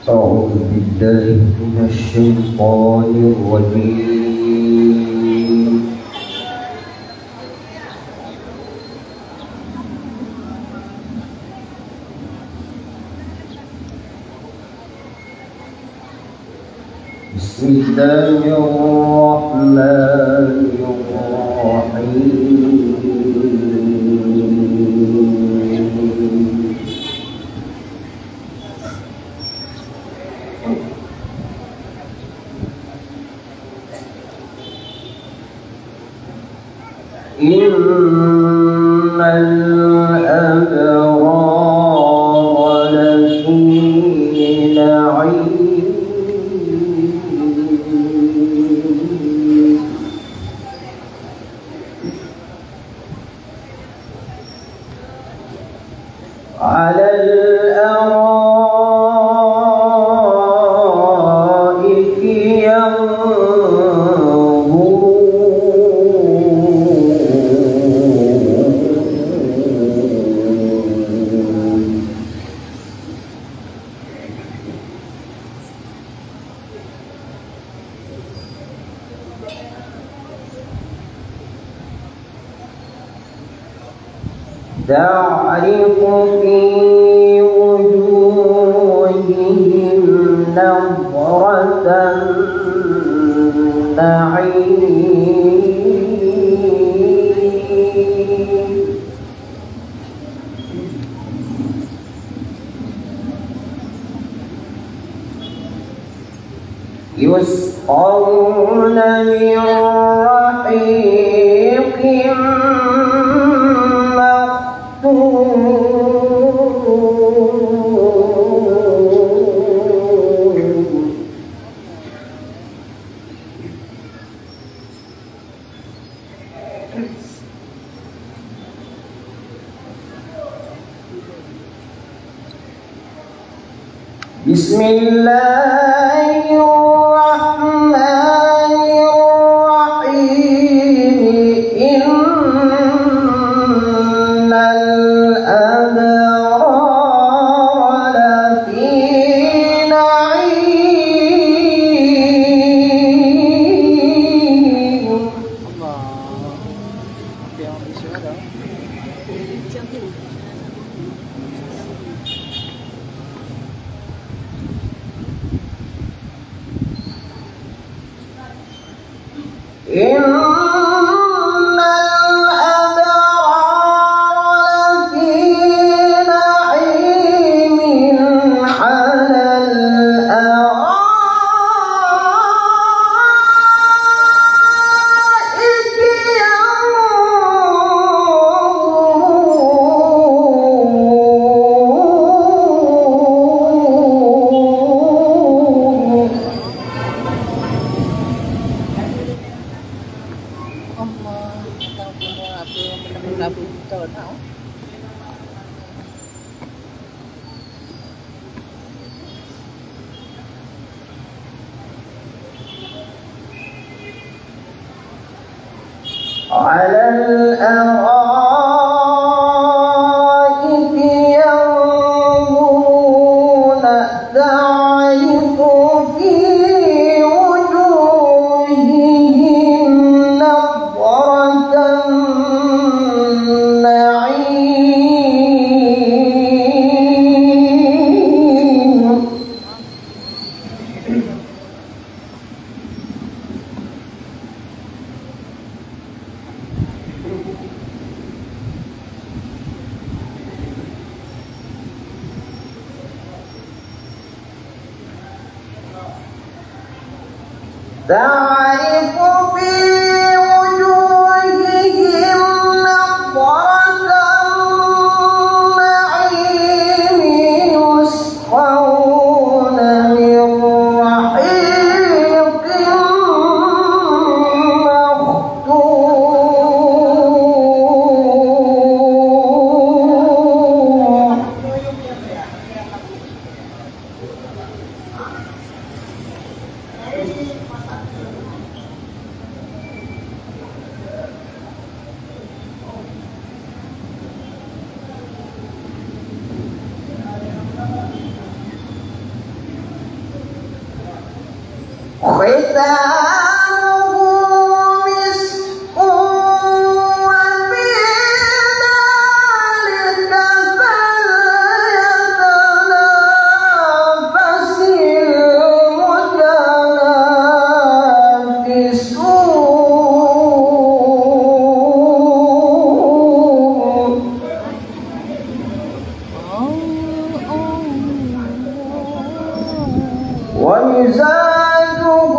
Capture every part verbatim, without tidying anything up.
أعوذ بالله من الشيطان الرجيم. بسم الله الرحمن الرحيم. إن الأبرار لفي نعيم. على الأرائك ينظرون. تعرف في وجوههم نضرة النعيم. يسقون من رحيق مختوم. بسم الله الرحمن الرحيم. إن الأبرار لفي نعيم. إن الأبرار لفي نعيم على الأرائك ينظرون. على الأرائك ينظرون، تعرف في وجوههم نضرة النعيم. تعرف في وجوههم نضرة النعيم، يسقون من رحيق مختوم. ختامه مسك وفي ذلك فليتنافس المتنافسون. ومزاجه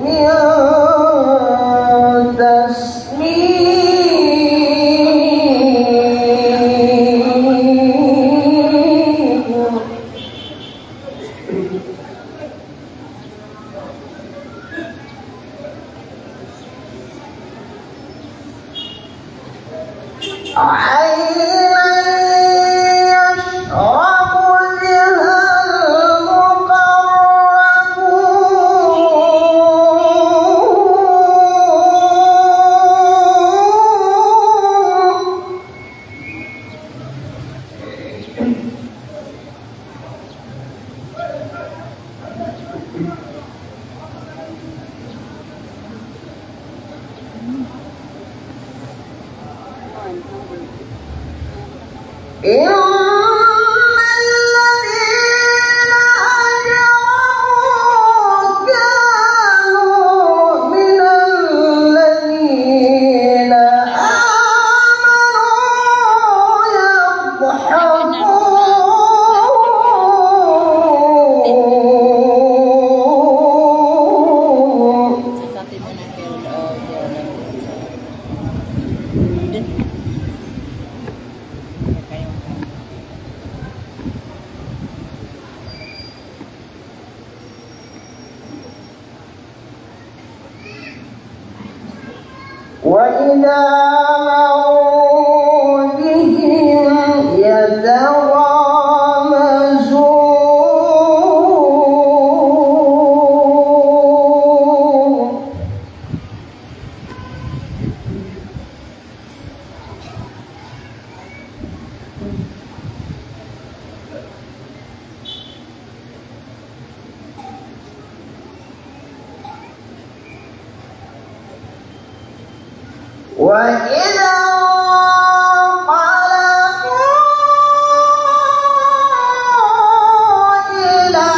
من تسنيم. عينا يشرب بها المقربون. إن الذين أجرموا كانوا من الذين آمنوا يضحكون. وإذا مروا بهم يتغامزون. وإذا انقلبوا إلى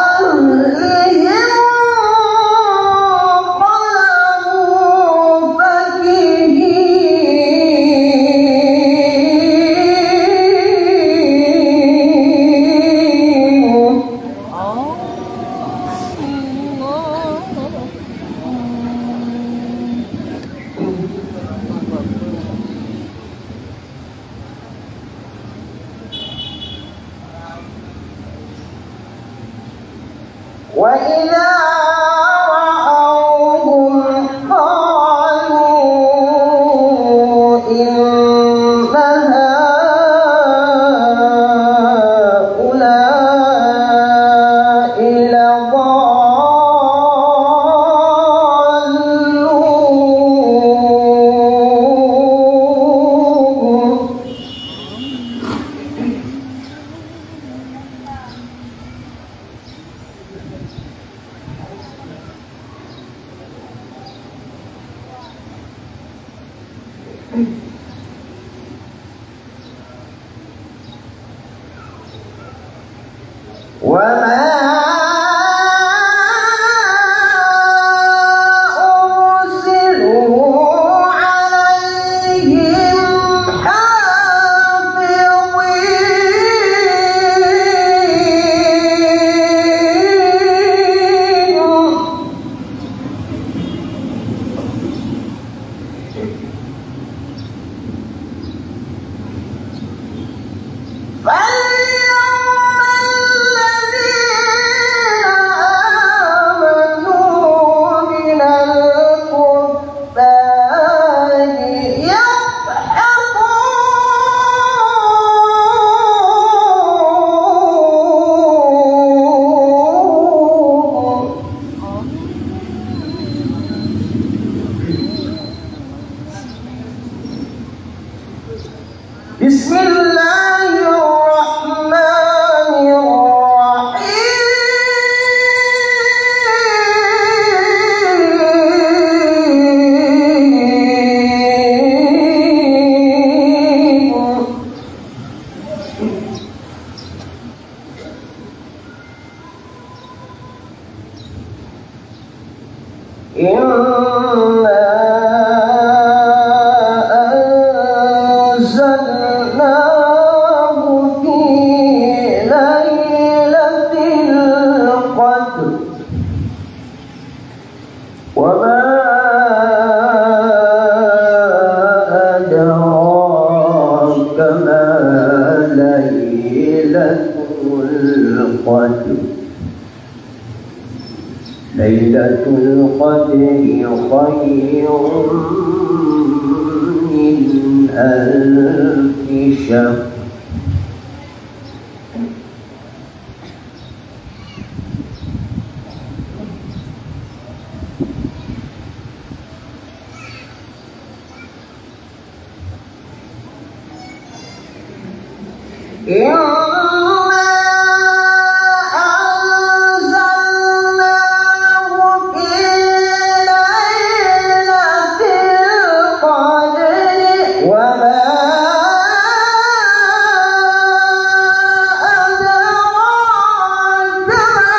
أهلهم انقلبوا فكهين. وإذا رأوهم قالوا إن هؤلاء لضالون. إنا أنزلناه في ليلة القدر. وما أدراك ما ليلة القدر. ليلة القدر خير من ألف شهر. إنا أنزلناه في ليلة القدر وما أدراك ما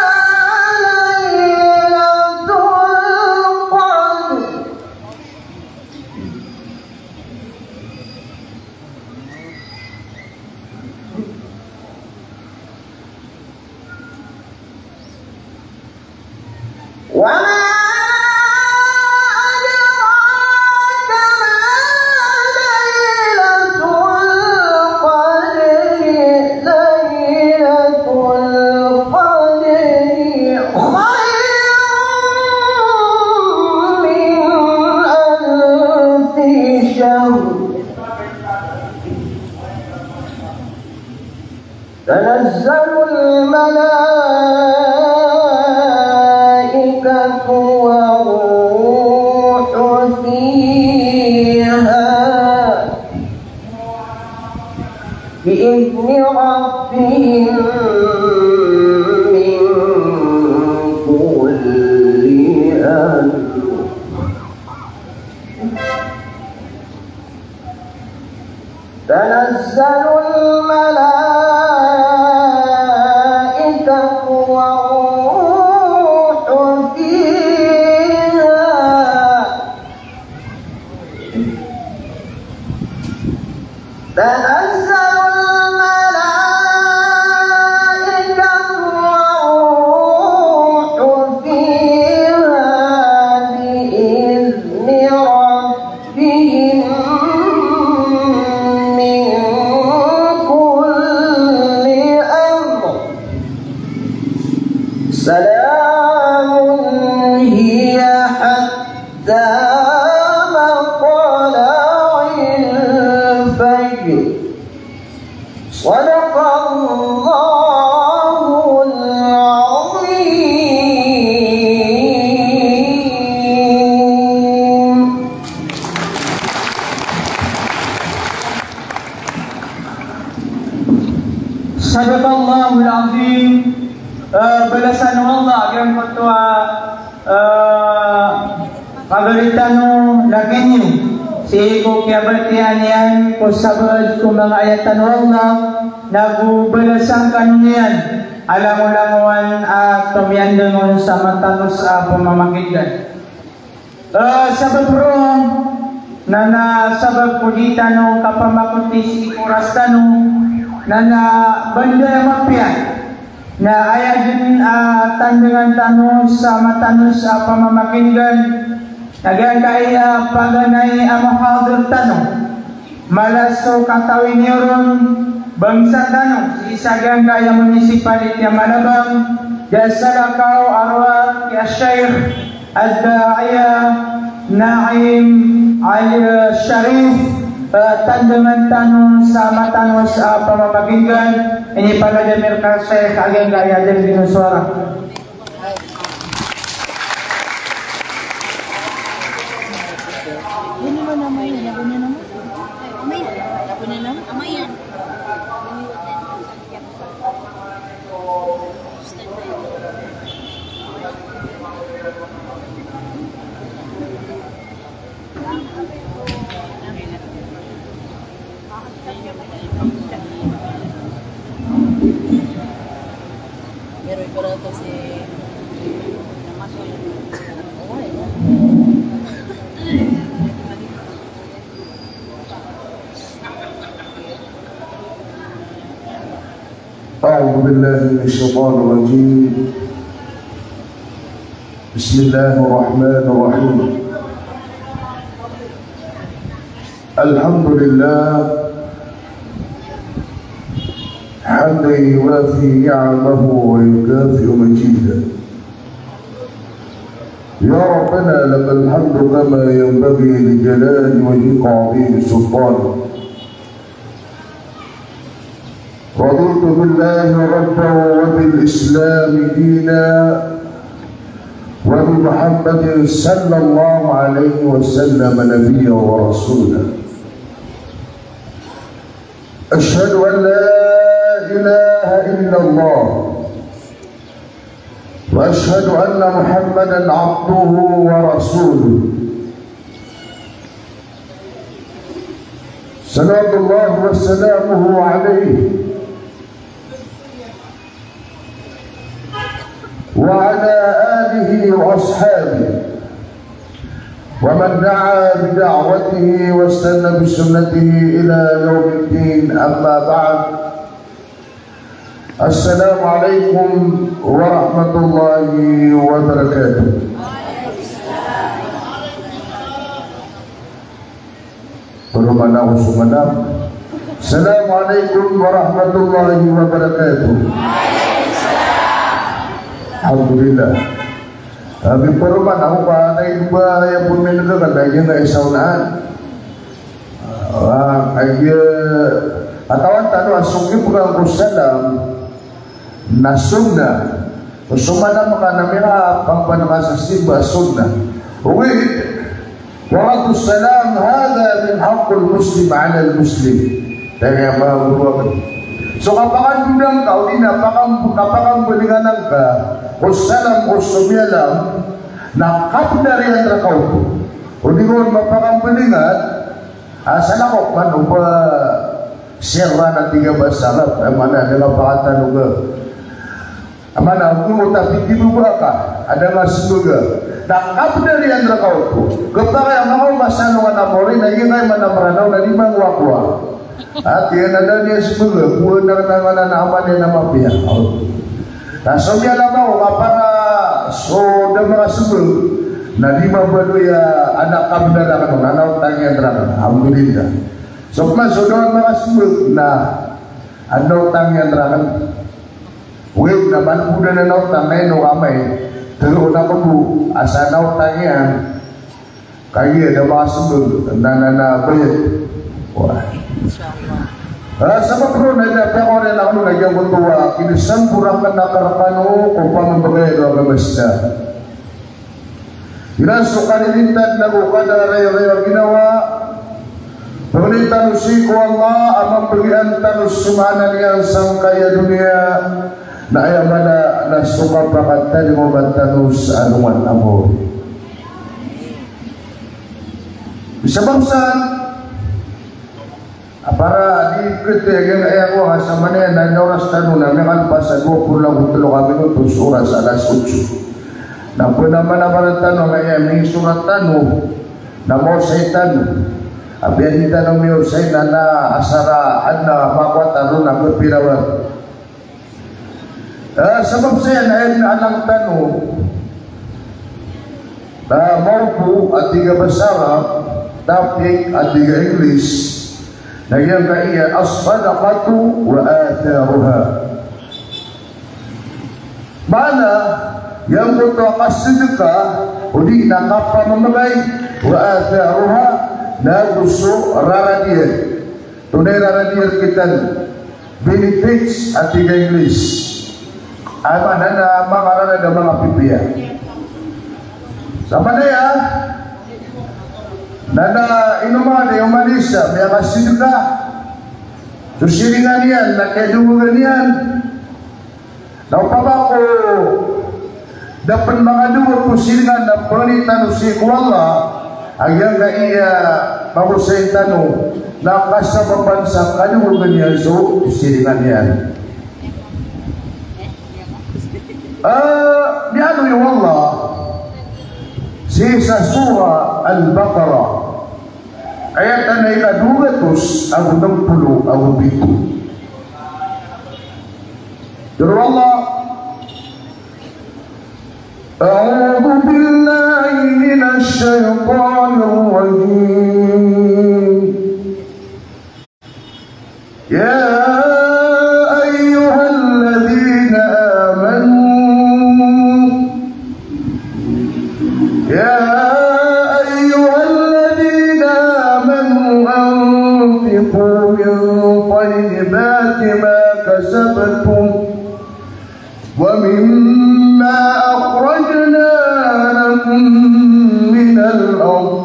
ليلة القدر. وما أدراك ما ليلة القدر. ليلة القدر خير من ألف شهر. تنزل الملائكة والروح فيها بإذن ربهم من كل أمر. تنزل الملائكة والروح فيها. تنزل الملائكة والروح فيها بإذن ربهم من كل أمر. سلام هي حتى مطلع الفجر. صدق الله العظيم. Sadaqallahul azim. Eh, balasan o Allah giyangkoto a, eh, kabaritaan o lagid niyo sii ko kiyabatiyaan iyan ko sabaad ko manga ayat o Allah, nago balasan kano niyan a langolangowan a tomiyandang on sa matanos a pamamakin'gan. Eh, sabap roo na, na sabap ko di tano kapamakotis i oras tano, na, na banda a mapiya na aya dn a tandangan tano sa matanos a pamamakin'gan, na giyangkai a paganay a muhadir tano. Mala so katawi niyo ron, bangsa tano, sii sa giyangkaya municipality a Malabang, da salakaw a rowar ki Sheikh Ad-Da'iya Naim Al-Sharif, eh, tandangan tano sa matanos a pamamakin'gan, inipalad ami rka Sheikh a giyangkaya dn dn a sowara. أعوذ بالله من الشيطان الرجيم. بسم الله الرحمن الرحيم. الحمد لله، حمدا يوافي نعمه ويكافئ مزيده. يا ربنا لك الحمد كما ينبغي لجلال وجهك وعظيم سلطانك. رضيت بالله ربا وبالإسلام دينا وبمحمد صلى الله عليه وسلم نبيا ورسولا. أشهد أن لا إله إلا الله وأشهد أن محمدا عبده ورسوله. صلوات الله وسلامه عليه وعلى آله وأصحابه ومن دعا بدعوته واستن بسنته إلى يوم الدين، أما بعد. السلام عليكم ورحمة الله وبركاته. Paro man ako so manam. Assalamu alaikum warahmatullahi wabarakatuh. Alhamdulillah. Abi paro man ako ka na iba ya pun min ka na iyan na isaw na. Ah, aya, katawan tano a so kipegangko salam na sunnah. So manam ka na miyapangpangka sa simba sunnah. Ogaid, wa raddus salam hadha min haqqil muslim alal muslim. Taya ma guru aken. So kapakandodang ka, odi na pakam-, kapakambalingan ka o salam o somiyalam, na kabnar iyan reka oto. Odi ron mapakambalingan, a, salakaw man o ba sirran a tig a basa Arab, a maana na kapakatano ka. A maana, oto a pitibo ba ka, a da nga sembag a. Na kabnar iyan reka oto. Kepakay a manga o masanongan a mori, na iyan kay mana Meranaw na di mangowakowa. Ati iyan a da niyan sembag a, kowa na kena mana na amal iyan a mapiya. Na somiyalam ako ka para so da makasembag, na di mabaloy a anak kabnar aken on, na otang iyan raken. Alhamdulillah. So pman so da on makasembag, na aden a otang iyan raken. Ogaid na man bo den a otang na ino ka amay, tero na ko bo, asa na otang iyan. Kagiya da makasembag, na, na, na bayad. Wah. Ah, sabap ron na ino a piyakawari aken on a giyangkoto a kinisamboran aken reka rekano ko pamembegay o agama Islam. Iran so kalilintad nago kadarayaw a ginawa, pangnin tano sii ko Allah a mambegian tano so maana niyan sangkaya doniya, na aya mala na so kapakatalingoma tano sa alongan a mori. Sabap san, a para di kete giyangkaya ko a sa manaya na ino oras tano na miyakalpas a dowa polo ago telo ka minutos, oras alas otso. Na pena mana para tano a aya misorat tano na maosay tano. Apiya di tano miyaosay na, na asar a aden a makowa tano na pepira wan. Ah, sabap saya na aya alang tano na mawdu a tig a basa Arab, topic a tig a English, na giyangkaya as-sadaqatu wa atharuha. Maana, giyangkoto a kasedeka, odi na kapamemegay, wa atharuha, nago so rarad iyan. Tonaa i rarad iyan rktano, benefits a tig a English. Aya maana na manga rarad a manga pipiya. Sa manaya na, na ino man i oman isa miyakasedeka, so siringan iyan na kiyadongogan iyan. Na opama ko da pen makadowa ko siringan na pangnin tano sii ko Allah a giyangkaya maosay tano na kasabapan sa kadongogan iyan so siringan iyan. Ah, miyaaloy o Allah sii sa Surah Al-Baqarah, ayat a ikadowa gatos ago nem polo ago pito. Pitharo o Allah, أعوذ بالله من الشيطان الرجيم. يا أيها الذين آمنوا، يا أيها الذين آمنوا أنفقوا من طيبات ما كسبتم ومما أخرجنا لكم من الأرض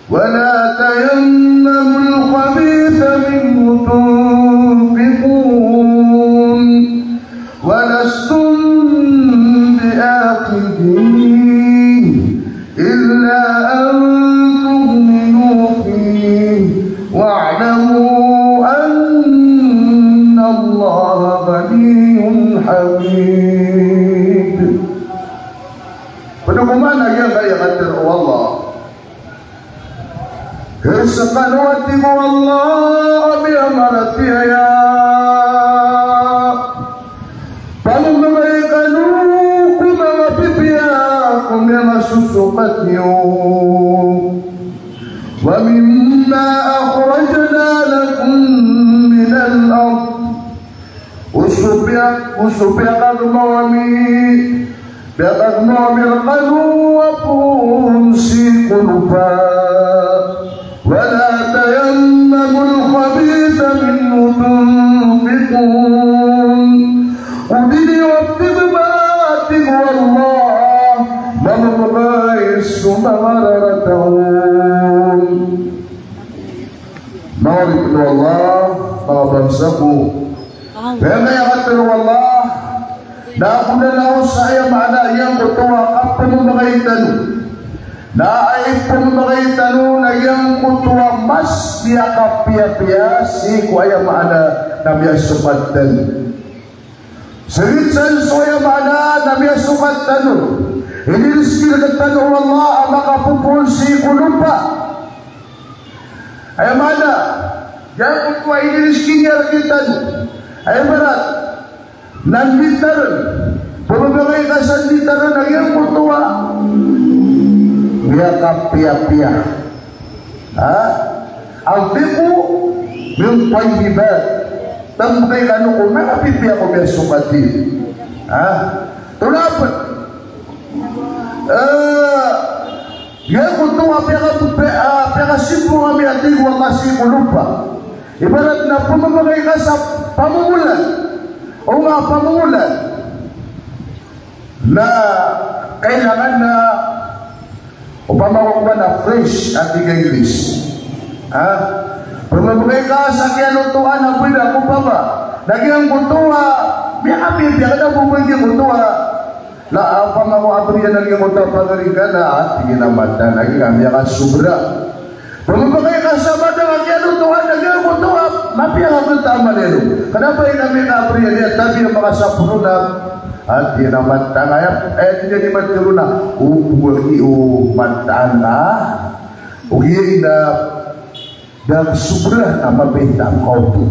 ولا تيمموا الخبيث منه تنفقون ولستم بآخذيه إلا أن تغمضوا فيه واعلموا أن الله غني حميد. Pd ko man a giyangkaya katharo o Allah. Hay skano, a tig o Allah, a miyamaratiyaya, pamamagay kano ko manga pipiya ko miyangasosokat iyo. Wa mimma akhrajna lakum minal ard. O so piya, o so piyakagmaw ami, piyakagmaw ami rkano a poon sii ko lopa. Wala tayammamul khabitha minhu tunfiqun. O di niyo, a tig o Allah, mamamagay so manga rarata on. Manga oripn o Allah, manga bangsa ko. Aya katharo o Allah, na ago na langon sa aya maana a giyangkoto a kapamamagay tano. Na aya ipamamagay tano na giyangkoto a mas miyakapiyapiya sii ko aya maana na miyasokat tano. Sii san so aya maana na miyasokat tano, inirizki rktano o Allah a makapopoon sii ko lopa. Aya maana, giyangkoto a inirizki niyan rktano a ibarat nan litar, pamamagay ka san litar na giyangkoto a miyakapiyapiya. Ha? Anfiqu min tayyibat. Pamagay kano ko manga pipiya ko miyasokat iyo. Ha? Tolapn. Eh, giyangkoto a piyaka-, pi-, ah, piyakasimbong ami, a tig o Allah, sii ko lopa. Ibarat na pamamagay ka sa pamomolan. O nga pamomolan. Na kailangan na opama ko kowan a fresh a tig a Inglis. Ha? Pamamagay ka sa kiyalotoan a bida ko pama. Na giyangkoto a miyakapiyapiya ka na bo ba giyangkoto a. Na opama ko abriya na giyangkoto a pagari ka na, a tig iyan a mataan a giya miyakasobra. Pamamagay ka sa madang a kiyalotoan a giyangkoto a mapiya ka kataman iyan. Kna ba aya miyakabriya niyan, tabiya makasapolo na. A tig iyan a mataan, aya, aya tig iyan i mataan na, o bo aki o mataan ka. Ogaid na da sobra na mabinta ka oto.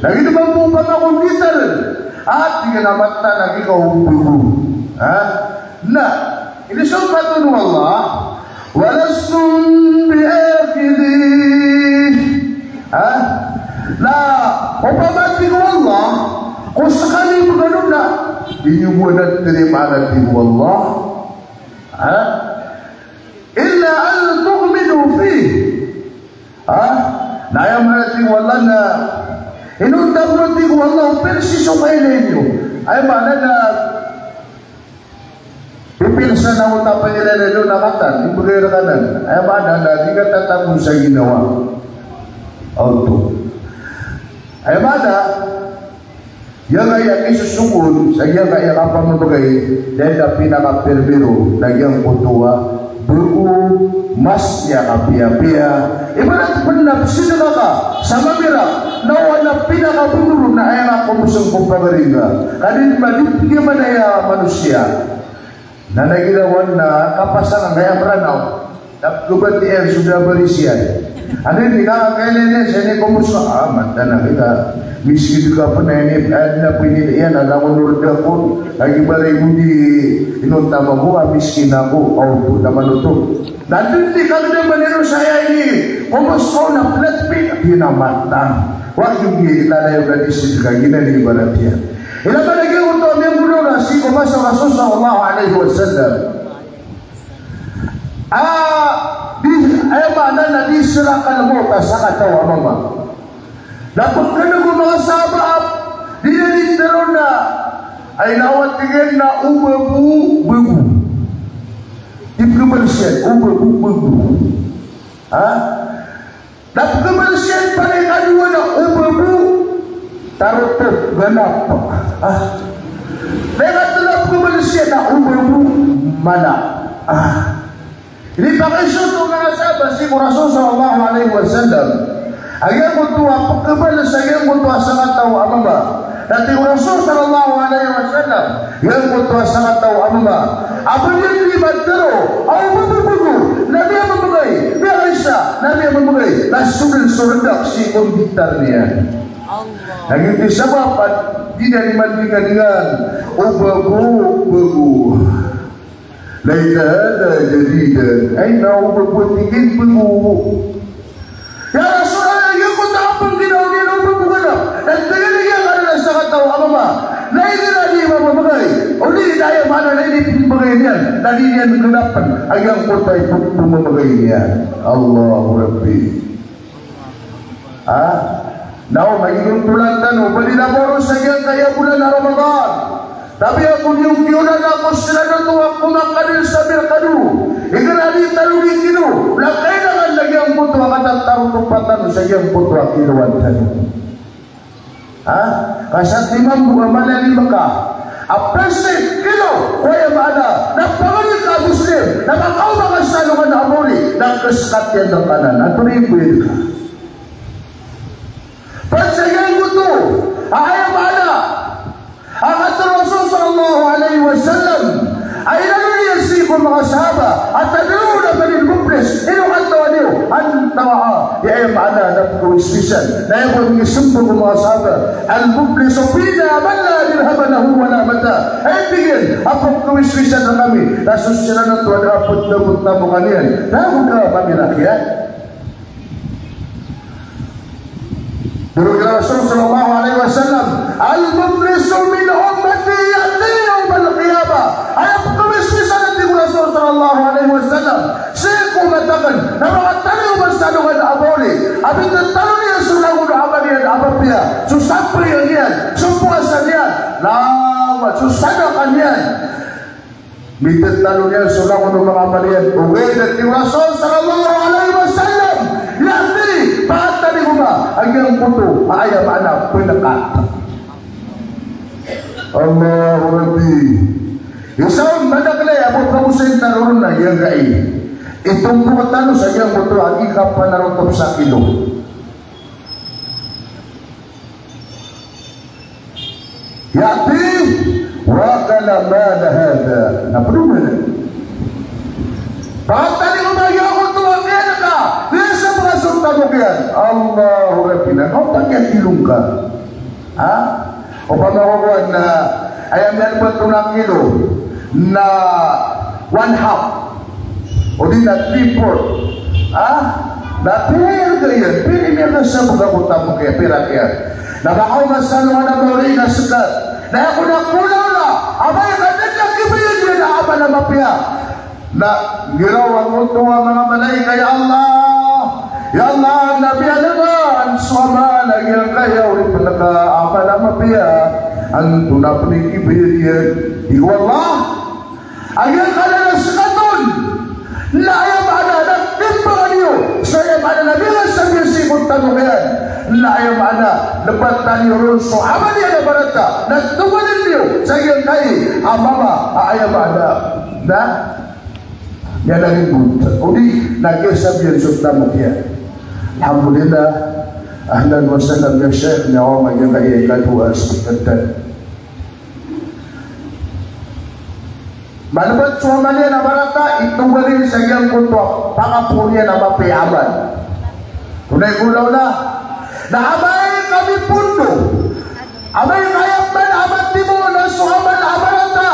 Na giyoto mambo opama ko litar. A tig iyan a mataan a giya ka oto. Ha? Na, inisokat on o Allah, "Walastum bi'akhidhih." Ha? Na opama, tig o Allah, ko skaniyan bo kano na di niyo bo anan tarimaan, a tig o Allah. Ha? "Illa an tughmidu fih." Ha? Na aya maana, tig o Allah, na inonta bo, tig o Allah, o pirsi so kailay niyo. Aya maana na pipirsa na o ta pailay niyo na katan, ibgay rka nan. Aya maana na di ka tatago sa ginawa. Oto. Aya maana, giyangkaya kisosogoon sa giyangkaya kapamamagay, da a pinakapirmiro na giyangkoto a bago, mas miyakapiyapiya. Ibarat pn na pzadka ka sa mamirak, na o adn a pinakabago ron na aya nga komosong ko pagari nga. Ka di madipg iyan man aya manosiya. Na lagid a wan na kapasangan ka aya Mranaw. Na pkhabatiya iyan so da a barisi iyan. Anda i di ka kakailay niyan sa ini ko mosaka, a, mataan a kita. Miskin ka pn a ini, a, na pn ini iyan, a langon o rda ko. Lagid o ba ri ko di inonta mako, a miskin ako, a oto na manoto. Na dn di ka gdam a nino saya ini ko mosaka na plat pin, di na mataan. Wa di lalayo ka di sii ka giyanan i ibarat iyan. Ilay ka lagid oto a miyanggolawla sii ko masa o Rasul sallallahu alaihi wasallam. A, di, aya maana na di sera kalmo ta sakataw a mama. Na pkhan'g o manga sahabat, di na di tharoon na, ay na o tig iyan na o babo, babo. Di pkhabalas iyan, o babo, babo. Ha? Na pkhabalas iyan pn a ikadowa na o babo, tarotop, ganap. A. Na ikatlo a pkhabalas iyan na o babo, mala. A. Inipakaiza oto o manga sahabat sii ko Rasul sallallahu alaihi wasallam a giyangkoto a pkhabalas a giyangkoto a sakataw a mama. Na tig o Rasul sallallahu alaihi wasallam, giyangkoto a sakataw a mama a ba niyan di matharo a o babo, babo, na miyamamagay, miyakaisa, na miyamamagay, na so dn so rdak sii ko mbitar niyan. Na giyoto i sabap a di niyan di mandinganingan o babo, babo. Laita hadha jadidan. Ay, na o babo a tig iyan, babo. Ya Rasulullah, giyangkoto a pnggiraw niyan o babo ganap. Na tig iyan a giyangkanan a sakataw a mama na igira di mamamagay, odi na aya maana na inipmbgay niyan na di niyan ganapn a giyangkoto a ipphmamagay niyan. Allahu Rabbi. Ha? Na o maginontolan tano, ba di na boros sa giyangkaya bolan a Ramadan. Tabiya ko niyo kiyonan ako sila na to ako makadil sa merkado. Igira di tano di kino, na kailangan na giyangkoto a katatarotop tano sa giyangkoto a kiloan tano. Ha? Ka sa timan bo a mala lima ka a plastik kilo, ko aya maana na pangni ka a Muslim, na makaoma ka sa alongan a maori, na khasakat iyan rkana, na tonaa i mbayad ka. Pd sa giyangkoto a aya maana a katharo o Rasul sallallahu alaihi wasallam a inaloy iyan sii ko manga sahaba a, "Tadruna manil muflis?" Ino katawan iyo? Antawaha, aya maana na pkhawiswisan. Na aya bo a minismbag o manga sahaba, "Al-muflisu fina man la dirhama lahu wa la mata'." Aya tig iyan a pkhawiswisan rkami na so siran oto a da a pd a pd a tamokan iyan, na go da a mamirak iyan. Tharo o Rasul sallallahu alaihi wasallam, "Al-muflisu min ummati ya'ti yawmal qiyamah." Aya pkhawiswisan, a tig o Rasul sallallahu alaihi wasallam, sii ko umat akn, na makataliyo man sa alongan a maori a mitatalon iyan so langon o amal iyan a mapiya, so sambayang iyan, so powasa niyan, na so sadaka niyan. Mitatalon iyan so langon o manga amal iyan. Ogaid na tig o Rasul sallallahu alaihi wasallam, ya'ti, pakatalingoma a giyangkoto a aya maana a pnkat. Allahu Rabbi. Isa on madakl a aya bo a pagosay tano ron na giyangkai, itombok tano sa giyangkoto a ipanarotop sa kilo. Ya'ti wa akala mala hadha. Na pd oman. Pakatalingoma a giyangkoto a kiyan ka, di sa pkasotamok iyan. Allahu Rabbi, na kaoto a kiyan ka. Ha? Opama ko kowan na aya miyan bo a tona kilo na one half, odi na three fourth. Ha? Na pira iyan, pira iyan na sabag a kotamok iyan, pira iyan. Na makaoma sa alongan a maori na skat. Na aya kon a kolaola a amay ka da a kibayad iyan a amal a mapiya. Na giraw angkoto a manga malaika, "Ya Allah, ya Allah, na miyalangan so amal a giyangkaya oripn ka a amal a mapiya. Antonaa pn i kibayad iyan?" Tig o Allah a giyangkanan a skat on, na aya maana na timbangan iyo sa aya maana na miyasabi sii ko tamok iyan, na aya maana na batan iyo ron so amal iyan a marata, na togaln iyo sa giyangkai a mama a aya maana na Niyan a rimbot. Odi na kiyasabiyan so tamok iyan. Alhamdulillah. Ahlan wa sahlan ya Sheikh, niyan a oma iyan a ikadowa sa katad. Malbat so amal iyan a marata, itogal iyan sa giyangkoto a pakapoon iyan a mapiya a amal. Onay ko lawla. Na amay ka mipondo, amay ka aya pman a matimo na so amal a marata.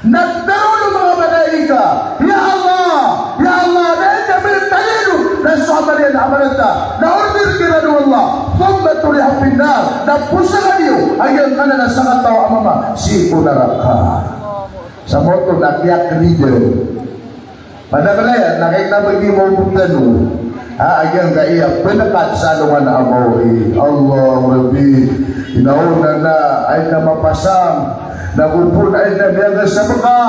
Na tharoon o manga malaika, "Ya Allah, ya Allah, na anda mitalino na so amal iyan a marata?" Na order kiran o Allah, "Thumma turiha fin nar," na posaka niyo a giyangkanan a sakataw a mama sii ko naraka. Sa maoto na kiyakridan. Pada malaya, na kay na bagi mo butano. Ha, ayan ka iya penekat sa alongan a mawri. Allahu Rabbi. Inaona na, ay na mapasang. Na gopon, ay na miyaga sa beka.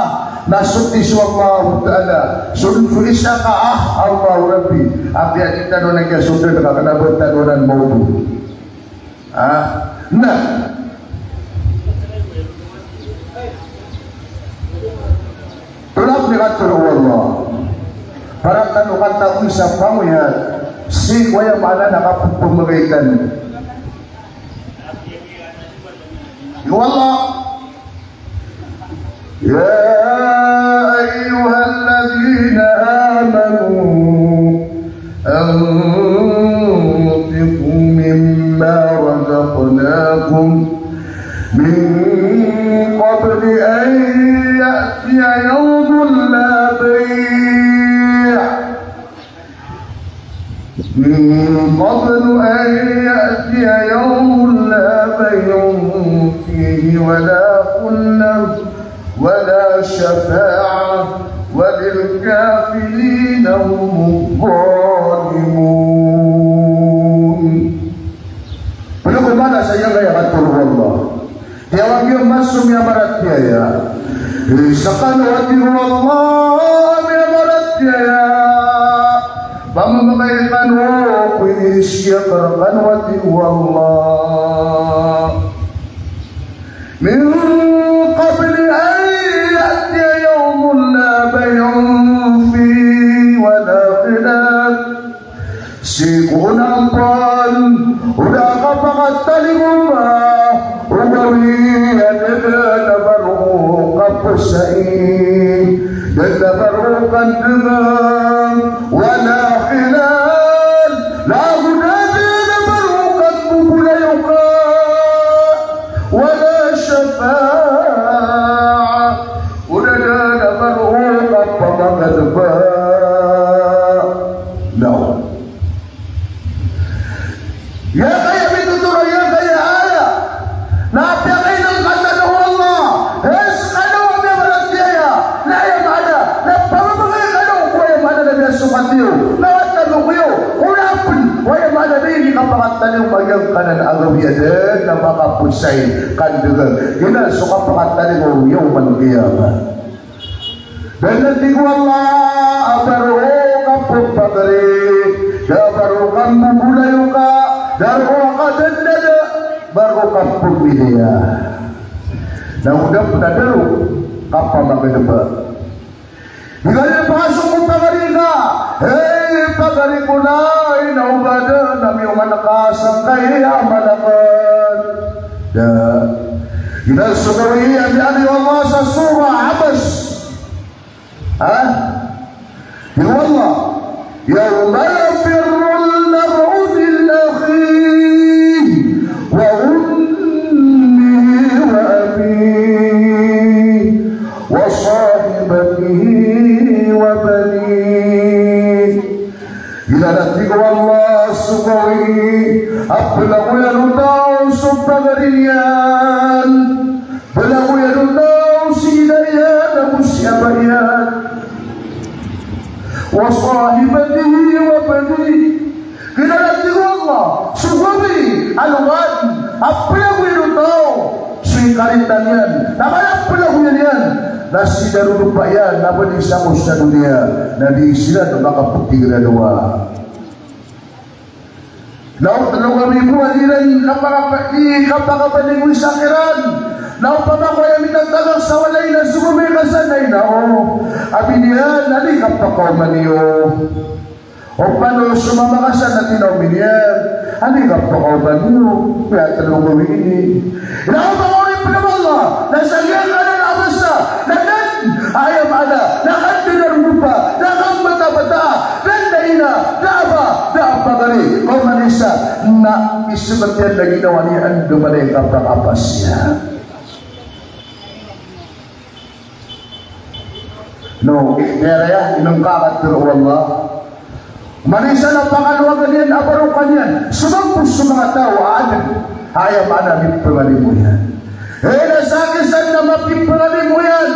Na soti so Allahu Ta'ala. Soti so isa ka, ah, Allahu Rabbi. Apiya di tano na kiya soti na kakanabat tano nan mawri. Ah, na. Tolak ni katharo o Allah. Para tano katawi sa pangoyat, sii ko aya maana na kapepemegay tano. O Allah. يا أيها الذين آمنوا أنفقوا مما رزقناكم من قبل أن يأتي يوم لا بيع من قبل أن يأتي يوم لا بيع فيه ولا خلة ولا شفاعة وللكافرين هم الظالمون. Pelago mana saya kaya katharo o Allah. Tiyawag iyo mas so miyamaratiyaya. Isa kano a tig o Allah a miyamaratiyaya. Pamamagay kano ko inirizki akn rkano a tig o Allah. من قبل أن يأتي يوم لا بيع فيه ولا خلال. Sii ko onaan pn o da kapakatalingoma o gawii a da dn a ba roo kapesai, da dn a ba roo kandngan, wala khilal, na go da dn a ba roo kambobolayoka, wala shafa'a, o da dn a ba roo kapamagadba. Now, aya kaya mitotoro, aya kaya aya. Na apiya ka inengkatan o Allah, hay, skano a miyamaratiyaya, na aya maana na pamamagay kano ko aya maana na miyasokat iyo, na wata bo kiyo, o da pn o aya maana na inikapakatalingoma giyangkanan a gawii a da dn a makapesai, kandngan. Giyanan so kapakatalingoma o yawmal qiyamah. Dn a tig o Allah a ba roo kapepagari, da ba roo kambobolayoka, da roo kadndada, ba roo kapemiliya. Na o da pn a da roo kapamagadba. Di ka dn pasok ko pagari ka, hay, pagari ko, na ino ba dn a miyoman ka sangkai a amal akn? Da. Giyanan so gawii a miyaaloy o Allah sa Surah Abasa. Ha? Tig o Allah, يوم يفر المرء من أخيه وأمه وأبيه وصاحبته وبنيه. Giyanan a tig o Allah so gawii a plagoyan o taw so pagari niyan. Plagoyan o taw si ina iyan ago si ama iyan. Wa sahibatihi wa banihi. Giyanan a tig o Allah so gawii a lowan a plagoyan o taw so ikaritan iyan, na mala a plagoyan iyan na si darodopa iyan a ba di sako sa doniya, na di siran makapetig a dowa. Na o tlo gawii bo a di iran kapakapa-, di kapakapalingoy sa kiran. Na opama ko aya minataga sa walay na so gawii ka sa na ina o, a biniyan, a di kapakaoma niyo. Opama so mama ka sa na tina o biniyan, a di kapakaoma niyo. Aya tlo gawii ini. Na opama ko oripn o Allah na sa giyangkanan a masa, na dn, aya maana na kandngan o darodopa, na kambatabata, dn a ina, da a aba, da a apa. Na isbatiyan lagid a wani anda manay kapakapasiya. No, kaya raya, inengka a katharo o Allah. Manisa na pakalowagan iyan a barokan iyan. Sabap ko so manga taw a aden. Aya maana a mipangalimo iyan. Hay na sa kisan na mapipangalimo iyan.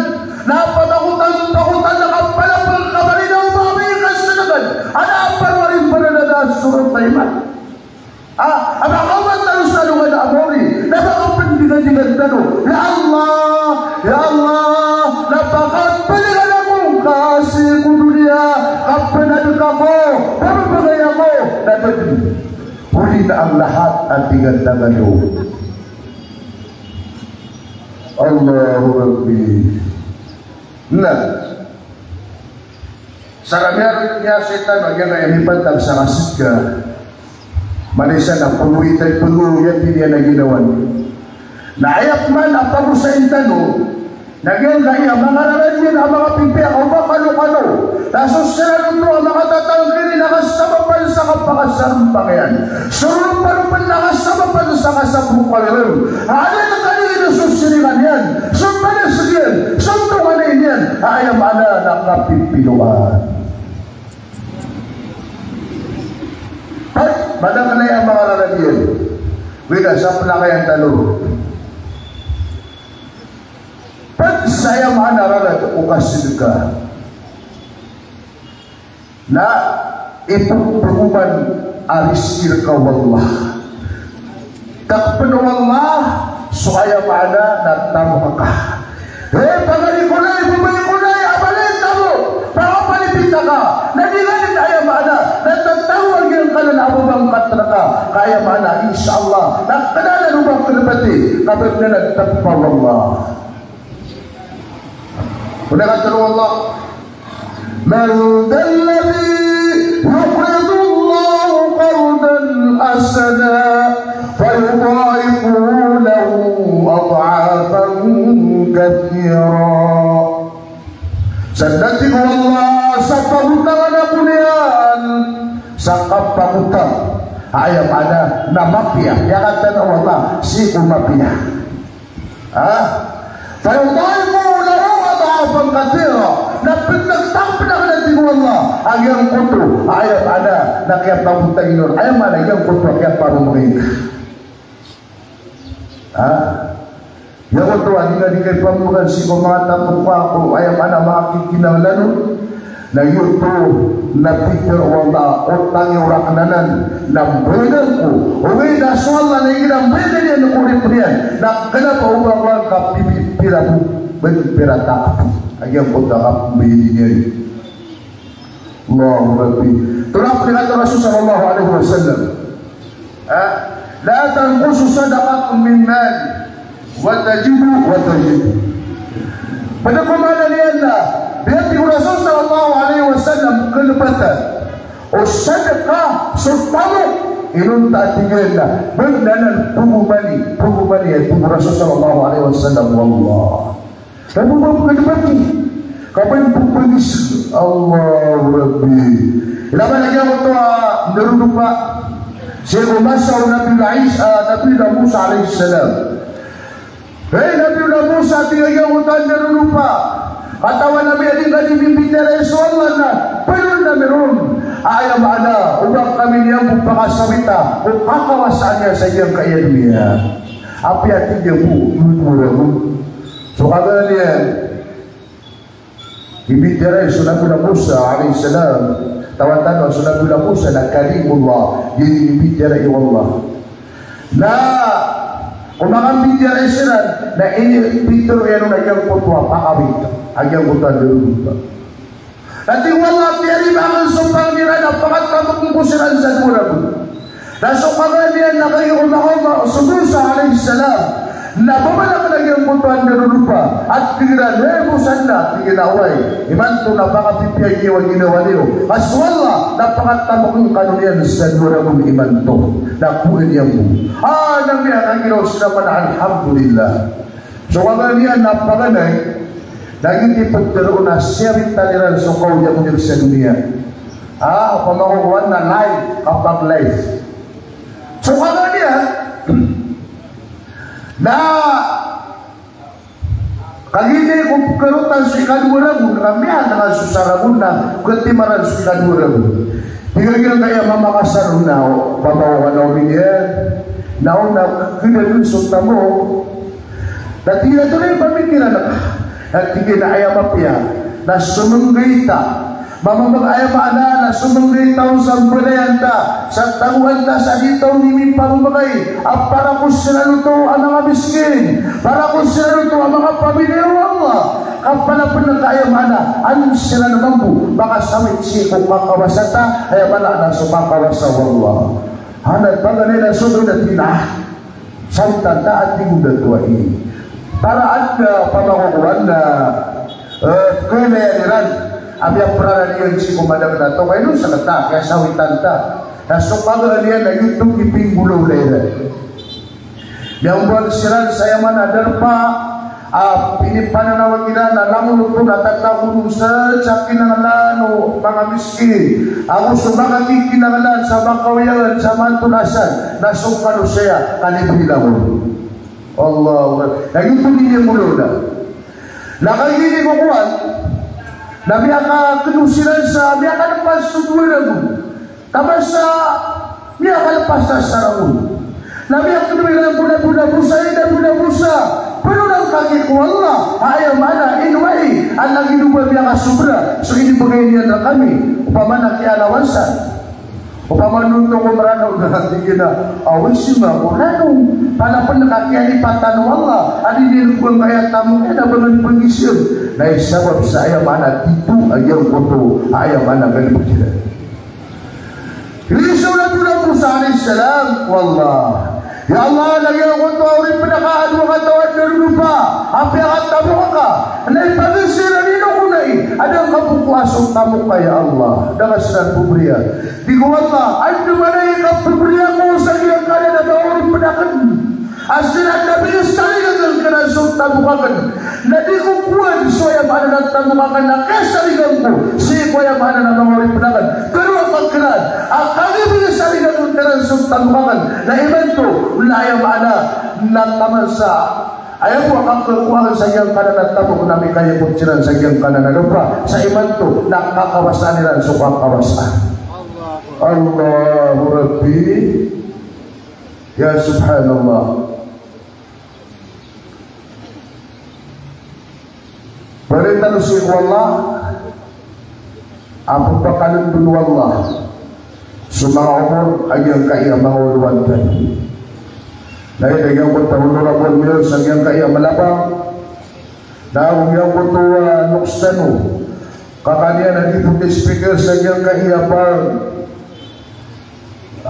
Na pamakotan-pakotan na kapalapal ka marinaw ba a may kasanagan. Ana a parwari pananada a sorot a iman. Ah, a ba ka ba tano sa alongan a mawri, na ba ka pndigadingan tano, ya Allah, ya Allah, na ba ka pndigadingan ako ka sii ko doniya, ka pnadka ako, ka pnbgay ako, na dn. Odi na ang lahat a digan tano. Allahu Rabbi. Na. Sa kamiyaroon iyan a shaytan a giyangkaya mipantag sa kasadka. Manisa na pagowitay, pagowitan iyan a ginawa niyan. Na aya pman a pagosayin tano, na giyangkaya manga rarad iyan a manga pipiya o ba kano-kano. Na so siran oto a makatatangkiri na kasabapan sa kapakasarmbang iyan. So roparo pn na kasabapan sa kasabokal iyan. Aden a kaligid so siringan iyan, so panas iyan, so tonganay niyan, aya maana na kapipiloan. Hay, madakl aya manga rarad iyan. Wida sa pnakayan tano. Pd sa aya maana rarad o kasadka. Na ipphgoman a rizki rka o Allah. Takpn o Allah so aya maana na tamok ka. Hay pagari ko nay, babay ko nay, a balay tano, pangapalipita ka. Na di nganin aya maana na tatago a giyangkanan a babangkat rka. Ka aya maana, insha Allah, na kna anan o ba kna pati, ka bnar na tamok o Allah. Odi na katharo o Allah, "Man dhalladhi yuqridullaha qardan hasanan fayudha'ifahu lahu ad'afan kathira." Sadn, tig o Allah, sa pagotangan ako niyan sa kapagotang, aya maana na mapiya, piyakatan o Allah sii ko mapiya. Ha? Fayudha'ifahu lahu ad'afan kathira. Na pnagtapd akn, tig o Allah, a giyangkoto a aya maana na kiyapagotangi on. Aya maana giyangkoto a kiyapamamangay. Ha? Giyangkoto a di ka, di ka ipamamangay sii ko manga tamok ka, ko aya maana manga kikinanglan on. Na giyoto na pitharo o Allah, otangi o rakn anan, na mbayadan ko. Ogaid na so Allah na igira mbayadan iyan ko oripn iyan, na kna ba o ba ka pipira bo, ba pira taap a giyangkoto a kapmbayadi niyan. Allahu Rabbi. Tonaa pn i katharo o Rasul sallallahu alaihi wasallam. Ha? La tanqusu sadaqatun min mali, wa tazidu, wa tazidu. Pd ko maana niyan na, aya tig o Rasul sallallahu alaihi wasallam, kalbatan o sadaka so tamok, inonta, tig iyan, na bnar anan pagomani, pagomani, aya tig o Rasul sallallahu alaihi wasallam, wallah. Ka bo ba pkadbati, ka ba pkpagis, Allahu Rabbi. Ilay man a giyangkoto a ndarodopa sii ko masa o Nabi Isa, ah, Nabi Musa alayhis salam. Hay Nabi Musa, tig a giyangkoto a ndarodopa, katawan ami a di ngka di mimbitiyarai so Allah na pharoon ami ron. Aya maana, o ba kami niyan bo pakasawita ko kakawasaan iyan sa giyangkaya doniya. Apiya tig iyan bo, dowa ragon. So kagiya niyan, imbitiyarai so Nabi Musa alayhis salam, tawan tano so Nabi Musa na Kalimullah, giya imbitiyarai o Allah. Na o makambitiyarai siran, na inipitharo iyan on a giyangkoto a pakawit a giyangkoto a ndarodopa. Na tig o Allah, piyarimaan akn so pangni iran a pakatamokn ko siran sa dowa ragon. Na so kagiya niyan na kagiya ko makaoma so Musa alayhis salam, na babala akn a giyangkoto a ndarodopa, a tig iran, hay Musa, na tig iyan a oway, imanto na pakapipiya niyo a ginawa niyo, ka so Allah na pakatamokn kano niyan sa dowa ragon imanto. Na kowaan iyan bo. Ah, na miyakagiraw siran man a alhamdulillah. So kagiya niyan na paganay, na giyoto i ptharoon a siyawita iran so kaoyagoyag sa doniya. Ah, opama ko kowan na live, kapag live. So So kagiya niyan na kagiya ko pekarotan so ikadowa ragon, na miyaadn ka so saragon na katimaran so ikadowa ragon. Tig iyan a aya mamakasar on na o, pamawakan o miniyan na o na keda dn so tamok. Na tig iyan a tonaa i pamikiran ka? Na tig iyan a aya mapiya na somenggay ta. Mamamag aya maana na somenggay ta on sa mbalayan ta, sa tagoan ta sa di ta on mipamamagay, a para ko siran oto a manga miskin, para ko siran oto a manga pamilya o Allah. Ka palapn ka aya maana, an siran mambo makasawit sii ko kakawasa ta, aya maana na so kakawasa o Allah. Hanay paganay na so doon na tig iyan a Sawit tanta a tig o dato ai. Para adn a pamakokowan na, eh, kena iran a miyapraran iyan sii ko madakl a tokay on sa kata, kiyasawit tanta. Na so kagaan iyan na giyoto i pinggolawla iran. Miyamboan siran sa aya maana a darpa a pinipananawan iran a langon oto na tatago on sa, sa kinanglan o manga miskin. Ago so manga kikinanglan sa makawiyagan sa matolasan na so kano saya kalibrilan on. Allahu Akbar. Na giyoto i miyamboan. Na kagiya ini ko kowan na miyakakeno siran sa miyakalpas so dowa ragon. Taman sa miyakalpas sa saragon na miyakeno iran ko nabonabosa, i nabonabosa. Panonan kami ko Allah, aya maana, inoway, a lagid o ba miyakasobra so inibgay niyan rkami, opama na kialawansan. Opama na onto ko Mranaw na tig iyan a, away sii ma ko Mranaw. Palapn ka kiyalipatan o Allah a di niyan kowaan ka aya tamok iyan a ba ngka pangisiyon. Na aya sabap sa aya maana tito a giyangkoto a aya maana galbk iran. Iniiza o Nabi Musa alayhis salam ko Allah, ya Allah, lagid angkoto a oripn ka a dowa katawan a roropa a piyakatamok ka, na ipagizaan iyan ko na i, adn ka bo ko a so tamok ka, ya Allah. Da ka siran pmberiya. Tig o Allah, andamanaya i kapmberiya ko sa giyangkanan a manga oripn akn a siran na piyasarigan ko kiran so tamok akn. Na di ko kowaan so aya maana na tamok akn a kiyasarigan ko sii ko aya maana na manga oripn akn. Pero a pkiran a kagiya piyasarigan ko kiran so tamok akn, na imanto na aya maana na taman sa aya bo a kakowaan sa giyangkanan a tamok na mikayabot siran sa giyangkanan a lopa, sa imanto na kakawasaan iran so kakawasaan. Allahu Rabbi. Ya Subhanallah. Pd tano sii ko Allah a ppakalndon o Allah so manga omor a giyangkai a manga olowan tano. Na aya giyangkoto a Honorable Mayor sa giyangkai a Malabang, na ago giyangkoto a loks tano, kakaniyan a Deputy Speaker sa giyangkai a Parliament,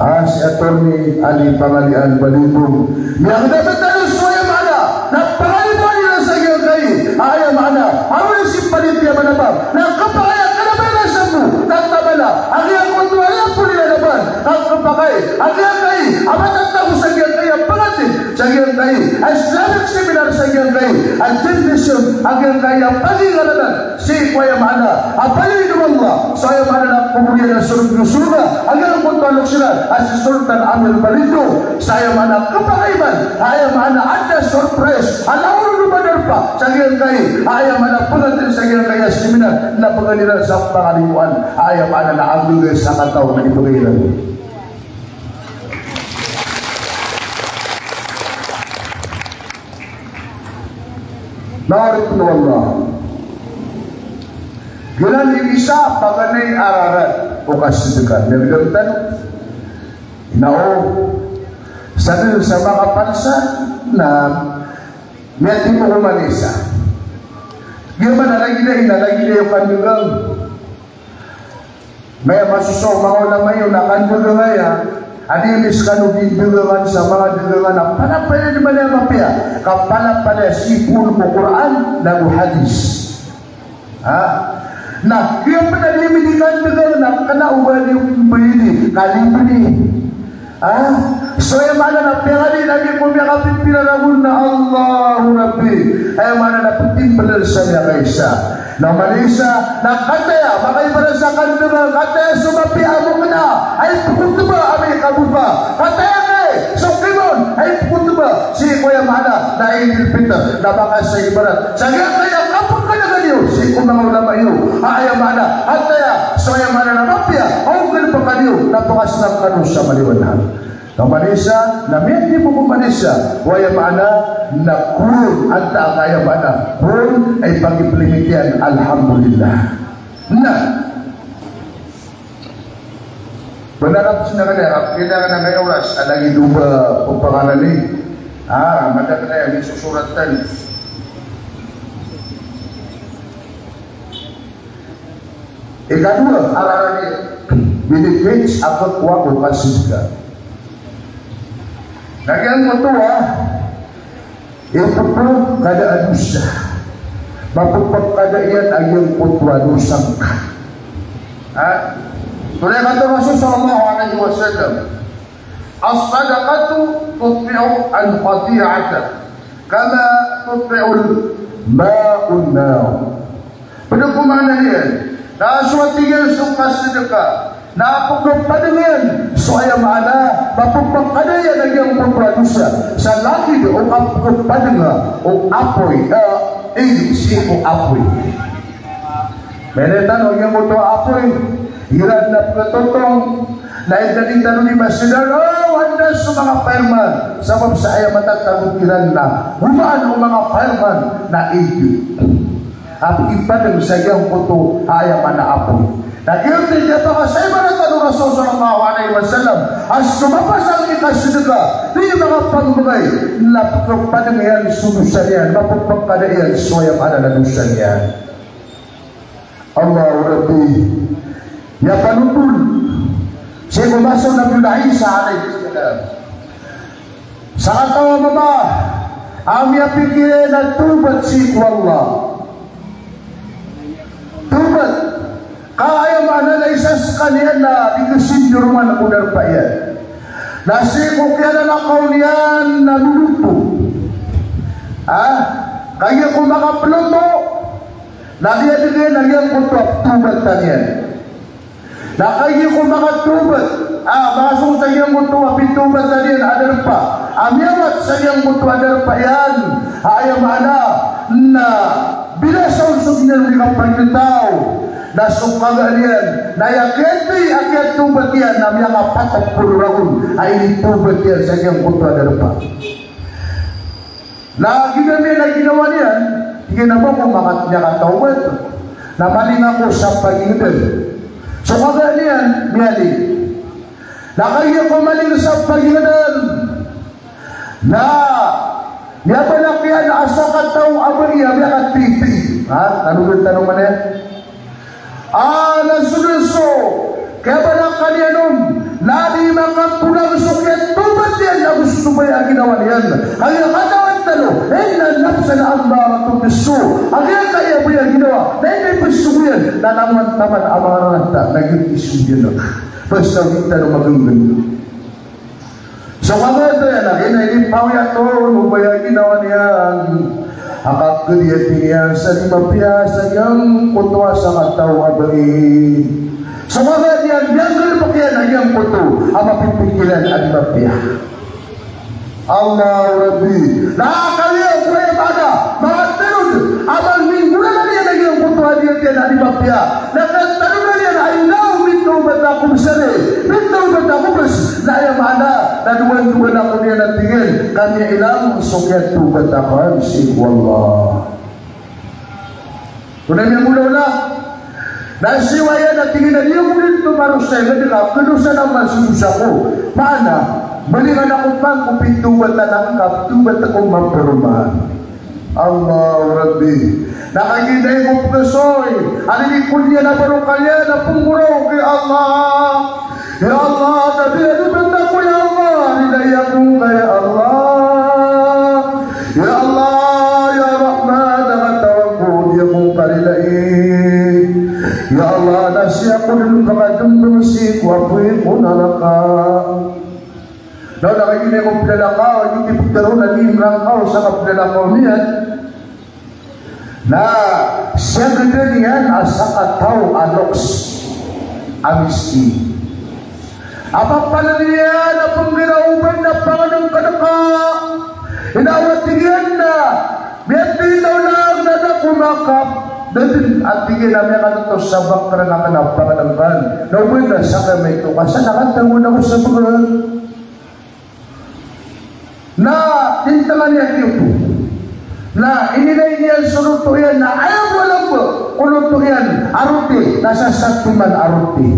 a si Attorney Ali Pangalian Balimbong. Miyagdam tano so aya maana na pangaliboan iran sa giyangkai a aya maana a ron si Panitia Manabang na khapakay a kna ba iran sa bo na tamana a giyangkoto a aya pn iran a ban na khapakay a giyangkai a matatago sa giyangkai a pangatid sa giyangkai a Islamic seminar sa giyangkai a gymnasium a giyangkai a pagingaranan sii ko aya maana a paliyo o Allah, so aya maana na kobor iyan a sorga, sorga a giyangkoto a loks iran a si Sultan Amir Balimbong, sa aya maana a kapakaiban a aya maana a adn a surprise a langon o ba darpa sa giyangkai a aya maana a pngatid sa giyangkai a seminar na pngan iran sa pangaliboan a aya maana na amdg sa kataw na ibgay iran. Na oripn o Allah. Giyanan i isa a paganay a rarad o kasadka. Miyagdam tano. Na o sadn sa makapalsa na miyatimo ko manisa. Giya man a lagid a ina, lagid a iyo kandgang. Maya masoso o manga ulama iyo na kandgang aya a di miskano di dagangan sa manga dagangan a palapalaya di manaya mapiya, ka palapalaya sii poon ko Qur'an nago hadis. Ha? Na giya pn a di mi di kandgang na kna o ba di mbayadi ka libri. Ah, so aya maana na piyakadi lagi ko miyakapipira ragon na Allahu Rabbi. Aya maana na ptimblan sa miyakaisa. Na manisa na kataya, makaibara sa kandngan, kataya so mapiya a mokna a ipkhotba a miyakaboka. Kataya ka, So kibon ay pkotba sii ko aya maana na Eid al-Fitr, na baka sa ibarat sa giyangkaya kapkadanga niyo sii ko manga ulama iyo, aya maana, antaya so aya maana na mapiya o galbka niyo na pakasnang kano sa maliwanag. Ka manosiya na miyatimo ko manosiya o aya maana na koron, antaa ka aya maana koron ay pag-implement iyan, alhamdulillah. Na Bnar a pzn a kna, kailangan a kaya oras a lagid o ba ppanganan i. Ah, madakl aya misosorat tano. Ikadowa a rarani, benefits a khakowa ko kasadka. Na giyangkoto a ipphkada a dosa. Mapphkada iyan a giyangkoto a dosa ngka. Ha? Tonaa i katharo o Rasul sallallahu alaihi wasallam, "As-sadaqatu tutfi'u al-khati'ata kama tutfi'ul ma'u an-nar." Pd ko maana niyan na so, a tig iyan, so kasadka na pkhapadng iyan so aya maana, mapphkada iyan a giyangkoto a dosa sa lagid o kapkhapadng o apoy, ah, ig sii ko apoy. Miyalay tano a giyangkoto a apoy, igira na pkhatotong, na aya dn tano di masdar, oh, anda so manga fireman, sabap sa aya matatago kiran na gomaan o manga fireman na ig a pkhipadng sa giyangkoto a aya maana a apoy. Na giyoto i kiyapakasaibarat o Rasul sallallahu alaihi wasallam a so mapasang i kasadka, di makapangbgay, na pkhapadng iyan so dosa niyan, mapphkada iyan so aya maana na dosa niyan. Allahu Rabbi. Aya panothol sii ko masa o Nabi Isa alayhis salam. Sakataw a mama a miyapikir iyan a thawbat sii ko Allah. Thawbat. Ka aya maana na isa skaniyan na di kasindiroman ko darpa iyan. Na sii ko kiyananakaw niyan na loloto. Ah, kagiya ko makaploto, na di a dn iyan a giyangkoto a pthawbatan iyan. Na kagiya ko makathawbat, ah, makasold sa giyangkoto a pithawbatan iyan a darpa a miyawat sa giyangkoto a darpa iyan, a aya maana na binasa on so giyanan i kapagitaw. Na so kagaan iyan na aya kiyathay a kiyathawbat iyan na miyakapat polo ragon a inithawbat iyan sa giyangkoto a darpa. Na giya miyan a ginawa niyan, tig iyan a ba ako maka-, miyakatawbat, na maling ako sa pagingdn. So kagaan iyan, miyaling. Na kagiya ko maling sa pagingdn, na miyabalak iyan a sakataw a bai a miyakatiti. Ha? Tanodan tano man iyan. Ah, na so, na so kiyabalakan iyan on na di makapolang so kiyathawbat iyan ago so bai a ginawa niyan. Kagiya katawan tano, innan nafsa la'ammaratun bis-su'. A giyangkaya bai a ginawa na inipsogo iyan na langowan taman a mangararata na giyoto i sogo iyan. Basta di tano magnggn. So kagiya iyan a kna, inipawiyat on o bai a ginawa niyan a kagiya tig iyan sa di mapiya sa giyangkoto a sakataw a bai. So kagiya iyan, miyanggalbk iyan a giyangkoto a mapipikiran a di mapiya. Allahu Rabbi. Na kagiya ko aya maana, manga tanod a manginggoranan iyan a giyangkoto a diyat iyan a di mapiya. Na katanodan iyan a ino mithawbat ako bs ari, mithawbat ako bs. Na aya maana na dowandowan ako niyan a tig iyan ka miyailang so kiyathawbat akn sii ko Allah. Tonaa i miyangolawla? Na siyowa iyan a tig iyan a di ako dn tomarosay, ka di ka pkhadosa na masodosa ko. Maana, malingan ako pman ko pithawbatan akn ka pthawbat ako maporma. Allahu Rabbi. Na kagiya ko pkhasoy a di ko niyan a barokal iyan a pnggoraok, ya Allah. Ya Allah, tabiya di bata ko, ya Allah, rilai ako ngka, ya Allah. Ya Allah, ya Rahman, a kataw ako, di ako ngka rilai. Ya Allah, na sii ako dn pakadmbng sii ko apoy ko naraka. Na o da ka gina ko plalakaw, di ptharoon a di mrangkaw sa kaplalakaw niyan. Na siyagdan iyan a sakataw a loks a miskin. A papanan iyan a pnggiraoban na pangnngkn ka. Ino a tig iyan na miyathay na olang na da ko makap. Da dn a tig iyan a miyakatoto sa bakrn akn a pangnngkn. Na oba na sakn maito ka sa na katawan ako sa bgan. Na tintngan iyan giyoto. Na inilay niyan so loto iyan na aya bo a lamba ko loto iyan a roti, na sasatiman a roti.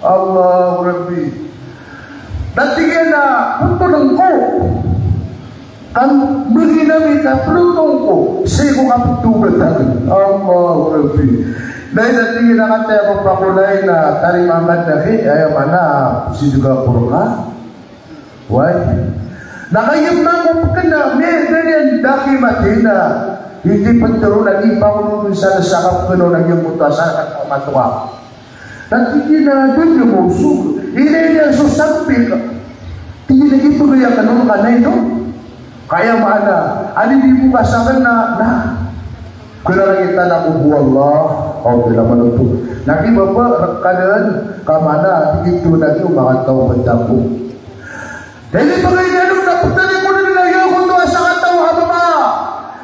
Allahu Rabbi. Na tig iyan a ptoln ko. Kan bgi na mi ka ptoln ko sii ko kaptawbat akn. Allahu Rabbi. Na aya tig iyan a kataya ko pakolay na tarimaan ka dn aki, aya maana, sidga ko rka. Way. Na kagiya mambo pkna, mi, da niyan da ki mati na, iti ptharoon a di pangolog sa, sa kapkna na giyangkoto a sarat a matowa. Na tig iyan a da niyan maosog. Inilay niyan so sampik. Tig iyan a ibgay akn on ka na ino. Ka aya maana, a di di bo ka sakn na, na. Kna rktano ako bo Allah. O, bila manoto. Na di ba ba rk ka dn, ka maana, tig iyan a di o makatawbat ako. Dn ibgay niyan on na ptari ko dn a giyangkoto a sakataw a mama.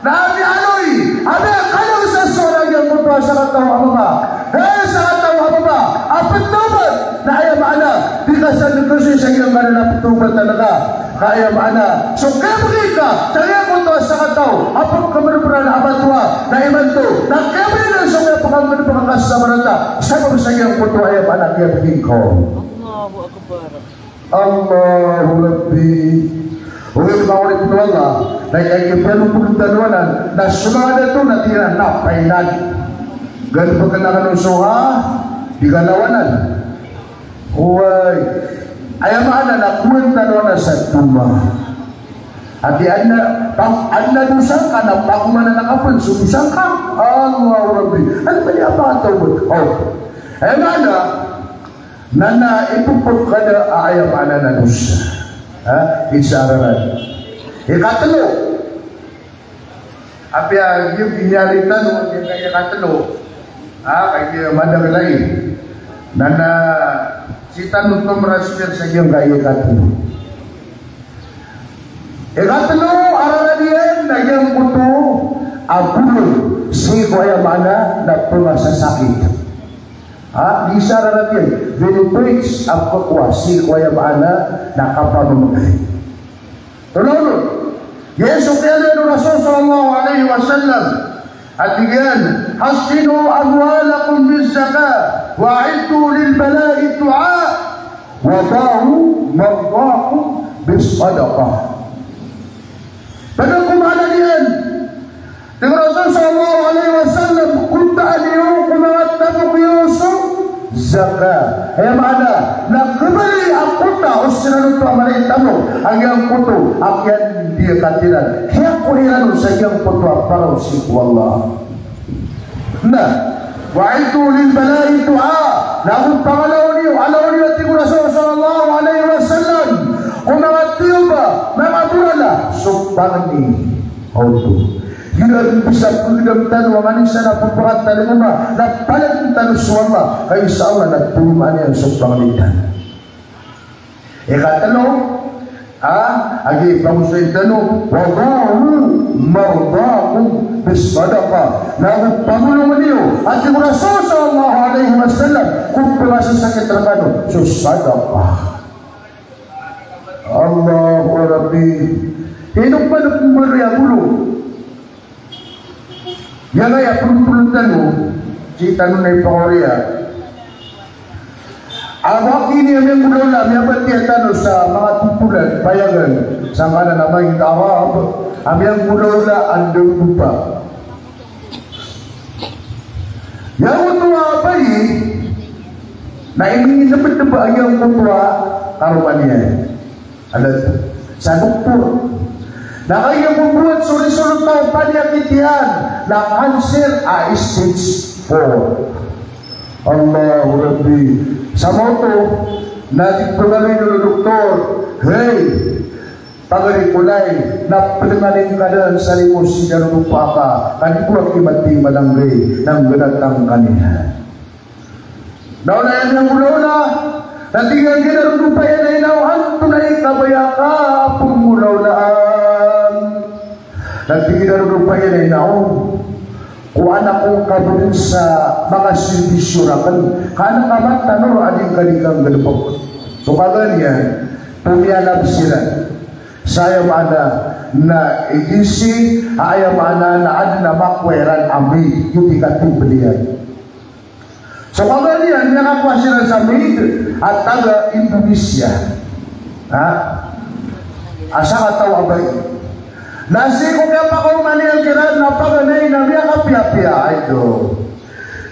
Na miyaaloy a miyakalk sa sowara a giyangkoto a sakataw a mama. Hay sakataw a mama a ptawbat, na aya maana, di ka sa dn kasi sa giyangkanan a ptawbatan ka. Ka aya maana, so kiyabgi ka sa giyangkoto a sakataw a pkhabrabran a matowa, na imanto na kiyabgi dn so kiyapkhabrabran ka sa marata, sabap sa giyangkoto a aya maana kiyabgi ka. Allahu Akbar. Allahu Rabbi. Ogaid ko oripn o Allah, na aya kipiyanothol tano anan na so manga dato na tig iran a painad. Gad pkna kano so ha, di kalawanan. Oway. Aya maana na kowan tano anan sa doma. Ati adn a, pag-, adn a dosa ngka na pagomanan ka pn so dosa ngka. Allahu Rabbi. Adn a ba niyan pakatawbat. O. Aya maana, na, na ipphk ka da a aya maana na dosa. Ha? Isa a ranan. Ikatlo. Apiya giya iniyari tano, giya ikatlo. Ha? Kagiya madakl ai. Na, na sii tano tomras iyan sa giyangkai a ikatlo. Ikatlo a ranan iyan na giyangkoto a bolong sii ko aya maana na pngasasakit. Ha, di isa a ranan iyan, benefits a pkhakowa sii ko aya maana na kapamamgay. Tolawnon. Giya so kiyaaloy o Rasul sallallahu alaihi wasallam a tig iyan, "Hassinu amwalakum bizzakah, wa a'iddu lil bala'i du'a, wa da'u mardakum bis sadaqah." Pd ko maana niyan, tig o Rasul sallallahu alaihi wasallam, kotaan iyo ko manga tamok iyo so zakat. Aya maana na khabaloy a kota o siran oto a mala i tamok a giyangkoto a kiyandiyakat iran. Kiyakowa iran on sa giyangkoto a paraw sii ko Allah. Na, wa a'iddu lil bala'i du'a. Na go pangalaw niyo, alaw niyo, tig o Rasul sallallahu alaihi wasallam, ko manga tiyoba, manga borala, so pangni. Oto. Giya bisa pagdam tano a manisaan a pphakatalingoma, na palad tano so Allah, ka insha Allah na tolomaan iyan so pangni tano. Ikatlo, ha, a giya ipangosayn tano, wa da'u mardakum bis sadaqah. Na go pamolongan iyo, a tig o Rasul sallallahu alaihi wasallam, ko pngasasakit rkano so sadaqah. Allahu Rabbi. Ino pman o pmbaloy a bolong? Giyangkaya polontolon tano, sii tano na ipakaoriya. Ago aki ini a miyanggolawla, miyabatiya tano sa manga totolan, payagan, sangkanan a manga Arab a miyanggolawla a darodopa. Giyangkoto a bai na ininindebdeb a giyangkoto a karoma niyan. Anan sa doktor. Na kagiya bo bo a so resulta o paniyakit iyan na cancer a stage four. Allahu Rabbi. Sa maoto na di pagari o doktor, hey, pagari ko lay, na pnenganin ka dn sa limo si darodopa ka, ka di bo aki mati malanggay, na nggnatan ka niyan. Na aya miyanggolawla, Na tig iyan a darodopa iyan a ina o, antonaa i kabaya ka a pnggolaolaan? Na tig iyan a darodopa iyan a ina o, ko anak ko kabdn sa manga sirbisyo rakn, ka anak a matanor a di ngka di kanggalbk. So kagiya niyan, pmiyalab siran sa aya maana na agency, aya maana na adn a makowa iran a maid, giyoto i katimbl iyan. So kagiya niyan, miyakakowa siran sa maid a taga Indonesia. Ha? A sakataw a bai. Na sii ko kiyapakaoma niyan kiran na paganay na miyakapiyapiya, ay to.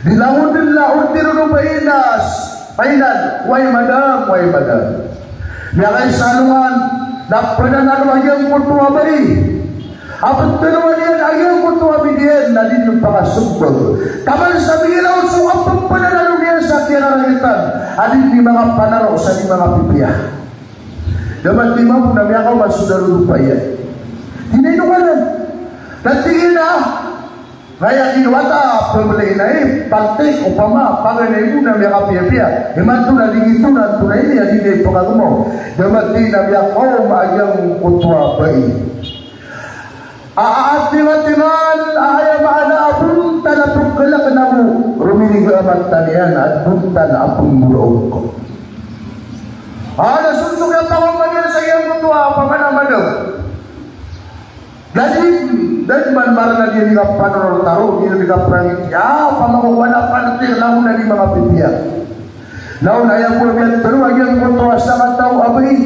Di langon dn langon tiro o bai na s-, kainan, "Way madam, way madam." Miyakaisa alongan, na pnanalo a giyangkoto a bai. A ptharoa niyan a giyangkoto a maid iyan na di dn pakasmbag. Taman sa miyailay on so kapnanalo niyan sa kiyararangitan a di dn makapanaro sa di makapipiya. Da matimang na miyakaoma so darodopa iyan. Di na inokanan. Na tig iyan a, Kaya kinowata, pmbli na i, pati, opama, paganay bo na miyakapiyapiya. Imanto na di giyoto na antonaa ini a di niyan ipkagmaw. Da matimang na miyakaoma a giyangkoto a bai. A, a, atingatingan, a, aya maana a bontal a pkhalk na bo, rominiga a mata niyan, a bontal a pnggolaok. A, na so, so kiyapakaoma niyan sa giyangkoto a pamanamadag. Da di, da di man marna di niyan kapanorotaro, di niyan kaprangiti. A, pamakokowan a pantir na mona di makapipiya. Na on aya bo a miyatharo a giyangkoto a sakataw a bai.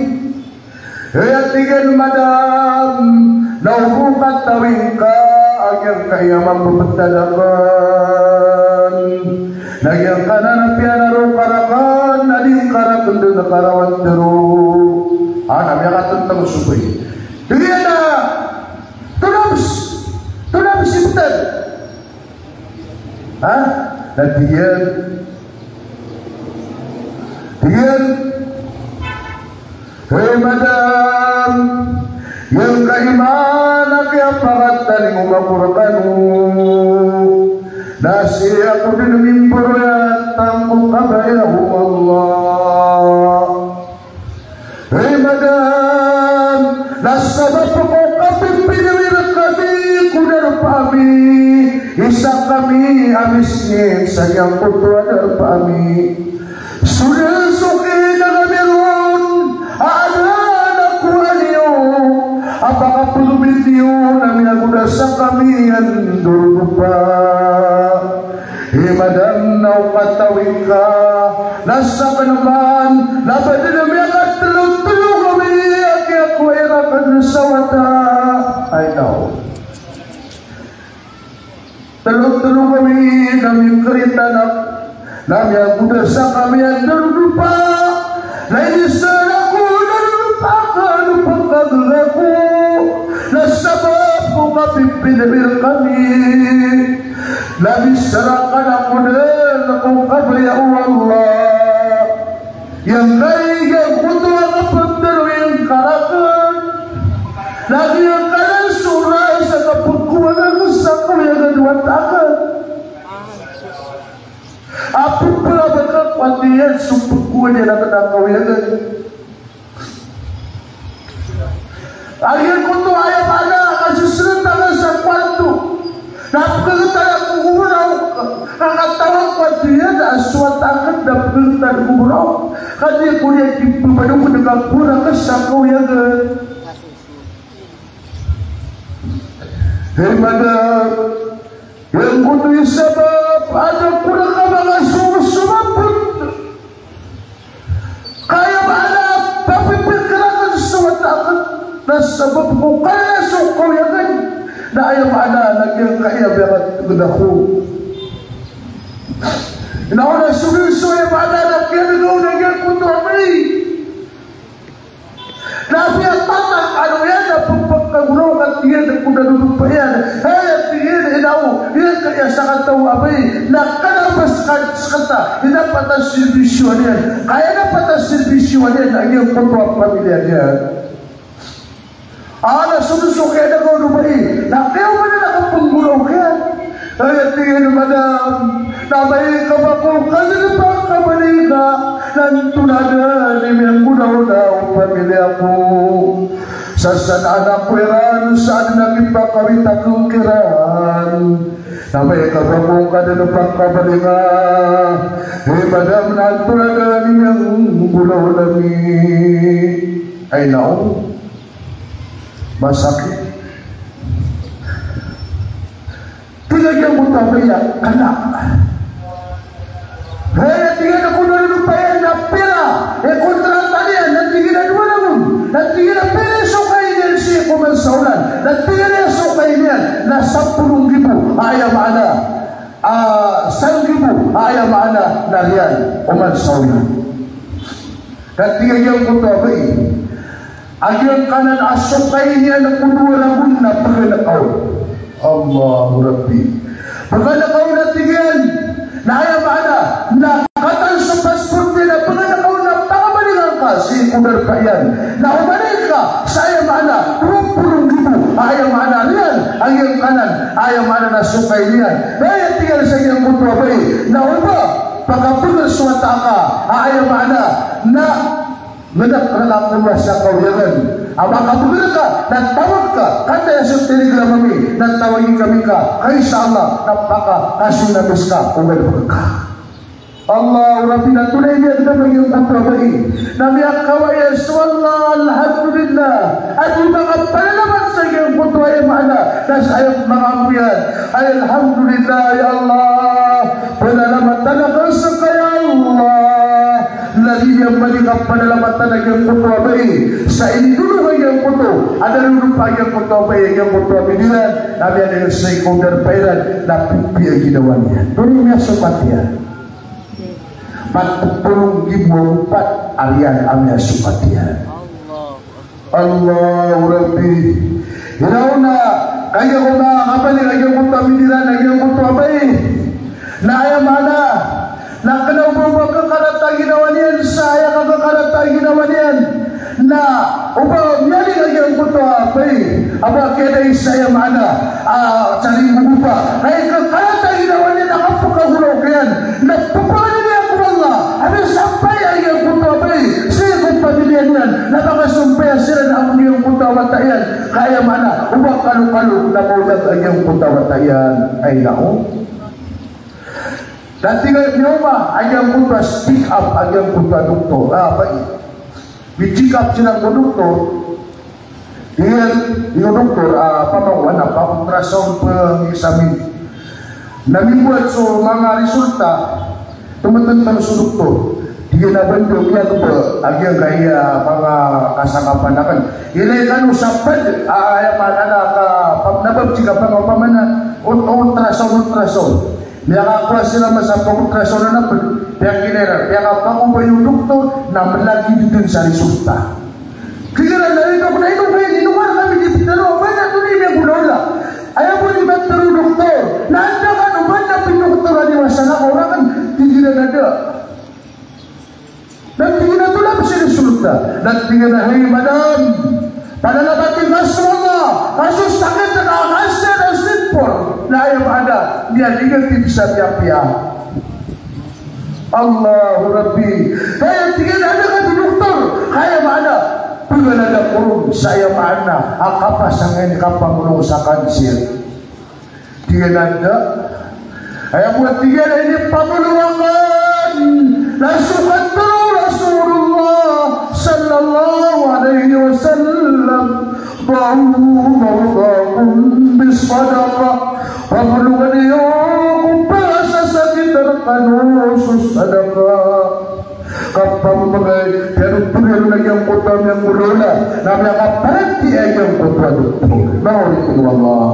Aya tig iyan, "Madam, na o bo katawi ngka a giyangkaya mambebetad akn. Na giyangkanan a piyanaro ka rakn, na di ngka rakn dn karawan tharo." A, na miyakatntang so bai. Tig iyan a, "Tonaa bes, tonaa bes i betad?" Ha? Na tig iyan, tig iyan, "Hay madam, giyangkai man a kiyapakatalingoma ko rkano na sii ako dn mimbroyat angko kabaya o Allah." Hay madam, na sabap ko kapipinawir kami ko darpa ami, isa kami a miskin sa giyangkoto a darpa ami. So dn so kina kami ron a adn a kowa niyo a pakapagobit iyo na miyagoda sa kami a darodopa. Hay madam, na o katawi ka, na sakn man, na ba dn a miyakatlo-tlo gawii a kiyakowa rakn sa wata. Ay, na o. Tlo-tlo gawii na miyakritan ako, na miyagoda sa kami a darodopa. Na inisaal ako a darodopa akn o pkagaga ko, na sabap ko kapipinawir kami. Na misarakan ako dn ko kabaya o Allah. Giyangkai giyangkoto a kapagdalo iyan ka rakn. Na giyangkanan so oras a kapagkowa akn sa kawiyagan o wata akn. A pphalabat ako a tiyan so pagkowa niyan akn a kawiyagan. A giyangkoto aya maana a kasisratan ka sa kwarto. Na pkhagetan ako ko boraok. Ka katawan ko a tiyan a so wata akn na pkhagetan ko boraok. Ka di ako niyan di pphadokod ka boraok sa kawiyagan. Hay madam, giyangkoto i sabap a da ko rka manga sosomat. Ka aya maana a papipikir akn sa wata akn na sabap ko kala so kawiyagan. Na aya maana na giyangkaya miyakatgd ako. Na o na so dn so aya maana na kiyadgaw na giyangkoto a bai. Na apiya taman a ino iyan a pphakagoraok a tiyan ko darodopa iyan. Hay a tiyan, ina o, giyangkaya sakataw a bai na kna a ba ska, skta i dapat a sirbisyoan iyan. Ka aya dapat a sirbisyoan iyan na giyangkoto a pamilya niyan. A, na so dn so kiyadgaw o bai na kiyaoma niyan a kapnggoraok iyan. Hay a tiyan, madam, na amay ka ba ko kazilpa ka ba di ka Antonaa dn i miyanggolawla o pamilya ko? Sa san anak ko iran sa adn a kipakawit akn kiran. Na amay ka ba ko ngka dn pakabalinga, hey madam, na antonaa dn i miyanggolawla mi? Ay nao. Masakit. Tig a giyangkoto a baya, kna. Hay, tig iyan, a ko narolopa iyan na pira i kontrata niyan, na tig iyan a dowa langon, na tig iyan a pira i sokay niyan sii ko man sa olan, na tig iyan a sokay niyan na sapolo nggibo, aya maana, ah, sanggibo, aya maana, na riyal, o man sa olan. Na tig a giyangkoto a baya, a giyangkanan a sokay niyan ko dowa ragon na pkhanakaw. Allahu Rabbi. Pkhanakaw na tig iyan, na aya maana, na katawan so passport iyan na pkhanakaw na pakabalingan ka sii ko darpa iyan. Na oman i ka sa aya maana, dowa polo nggibo, aya maana, riyal, a giyangkanan, aya maana, na sokay niyan. Na aya tig iyan sa giyangkoto a baya, na oba pakabgr so wata ka, aya maana, na Ngdakl rka ko masa ka oyagan a makabgr ka, na tawag ka, katii so Telegram ami, na tawagi kami ka, ka insha Allah na pakakasoy na miska o galbk ka. Allahu Rabbi, na tonaa i miyagdam a giyangkoto a baya? Na miyakawa iyan so Allah, alhamdulillah. A di makapanalamat sa giyangkoto, aya maana, na sa aya manga apo iyan. Ay, alhamdulillah, ya Allah. Panalamatan akn ska, ya Allah. Na di niyan ba di kapanalamatan a giyangkoto a baya sa inidolog a giyangkoto a darpa a giyangkoto a baya, a giyangkoto a biniran, na miyailay sii ko darpa iran na pipiya ginawa niyan. Tonaa i miyasokat iyan? Pat polo nggibo ago pat a riyal a miyasokat iyan. Allahu Rabbi. Iraw na, kagiya ko manga kabali, kagiya ko manga kabali a giyangkoto a biniran, a giyangkoto a baya. Na aya maana, na kna o ba, o ba khakarata a ginawa niyan sa aya khakarata a ginawa niyan. Na o ba miyailay a giyangkoto a baya a ba kiyadai sa aya maana, ah, sa ringgogopa. Kay khakarata a ginawa niyan na kapkagolaw ka iyan. Na pphangnin iyan ko Allah a misampay a giyangkoto a baya sii ko pamilya niyan, na makasompay siran a giyangkoto a wata iyan. Ka aya maana, o ba kalokalo na maolog a giyangkoto a wata iyan. Ay nao. Na tig iyan a miyaoma a giyangkoto a check up a giyangkoto a doktor. Ah, baya. Micheck up siran ko doktor. Tig iyan, tig o doktor a, pamangowaan a pag-ultrasound, pag-examine. Na mimbowat so manga resulta, pmbatn tano so doktor. Tig iyan a banda, miyagba a giyangkaya manga kasakapan akn. Ilay kano sa pd, a, aya maana na ka, pag nababtsi ka pn, opama na, ult-, ultrasound, ultrasound. Miyakakowa siran masa pag-ultrasound a pd, piyakinay iran, piyakapangobay o doktor, na mlagid dn sa resulta. Tig iran a, ino, na ino, ino, ino, kami di pitharo, ba na tonaa i miyanggolawla? Aya bo di matharo o doktor, na anda kano ba na pindoktor a di masala ka orakn, tig iran a da. Na tig iyan a tolab so resulta. Na tig iyan a, hay madam, panalamati ngka so Allah, ka so sakit ka a kasad a sipor, na aya maana, miya-negative sa piyapiya. Allahu Rabbi. Kaya tig iyan a da ka di doktor, ka aya maana, pganada ko ron sa aya maana a kapasang iyan i kapamolong sa cancer. Tig iyan a da. Aya bo a tig iyan a inipamolong akn na so katharo o Rasulullah sallallahu alaihi wasallam, "Da'u mardhakum bis-sadaqah." Pamolongan iyo ko manga sasakit rkano so sadaqah. Kapamagay, piyanothol iyan a giyangkoto a miyanggolawla, na miyakaparatiya a giyangkoto a doktor. Manga oripn o Allah.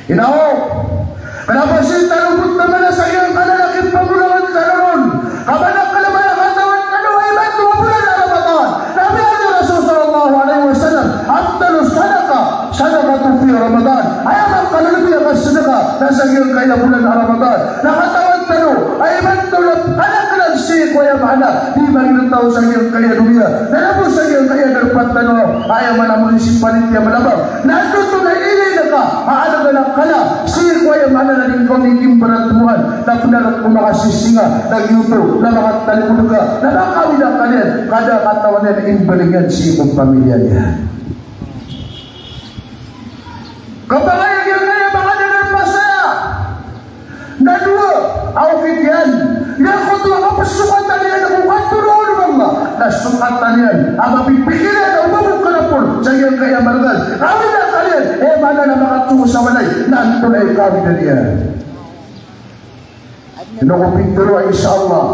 Inaw, kna ba sii tano bo tmana sa giyangkanan a kipambolangan tano ron? Ka ba na kna ba aya katawan tano a imanto a bolan a Ramadan? Na aya tig o Rasul sallallahu alaihi wasallam, "Afdalus sadaqah sadaqatun fi Ramadan." Aya makalbi a kasadaka na sa giyangkaya bolan a Ramadan. Na katawan tano a imanto na panaklan sii ko aya maana di mangintaw sa giyangkaya doniya. Na labo sa giyangkaya darpa tano, aya maana a manga sii panitia malabang. Na antonaa i ilay ngka a adn na kala, sii ko aya maana na di ngka on ikimbaratowan, na bnar ko makasisinga, na giyoto, na makatalingod ka, na makawid a kaliyan, ka da katawan iyan a imbaling iyan sii ko pamilya niyan. Kapakay a giyangkaya manga danar pasaya. Na dowa a okit iyan, giyangkoto a kapsokatan iyan ko katoroon o Allah, na sokatan iyan a mapipikir iyan a oba bo karapol sa giyangkaya margas. Awid a kaliyan, aya maana na makatsogo sa walay, na antonaa i kawidan iyan. Ino ko pitharo a, insha Allah,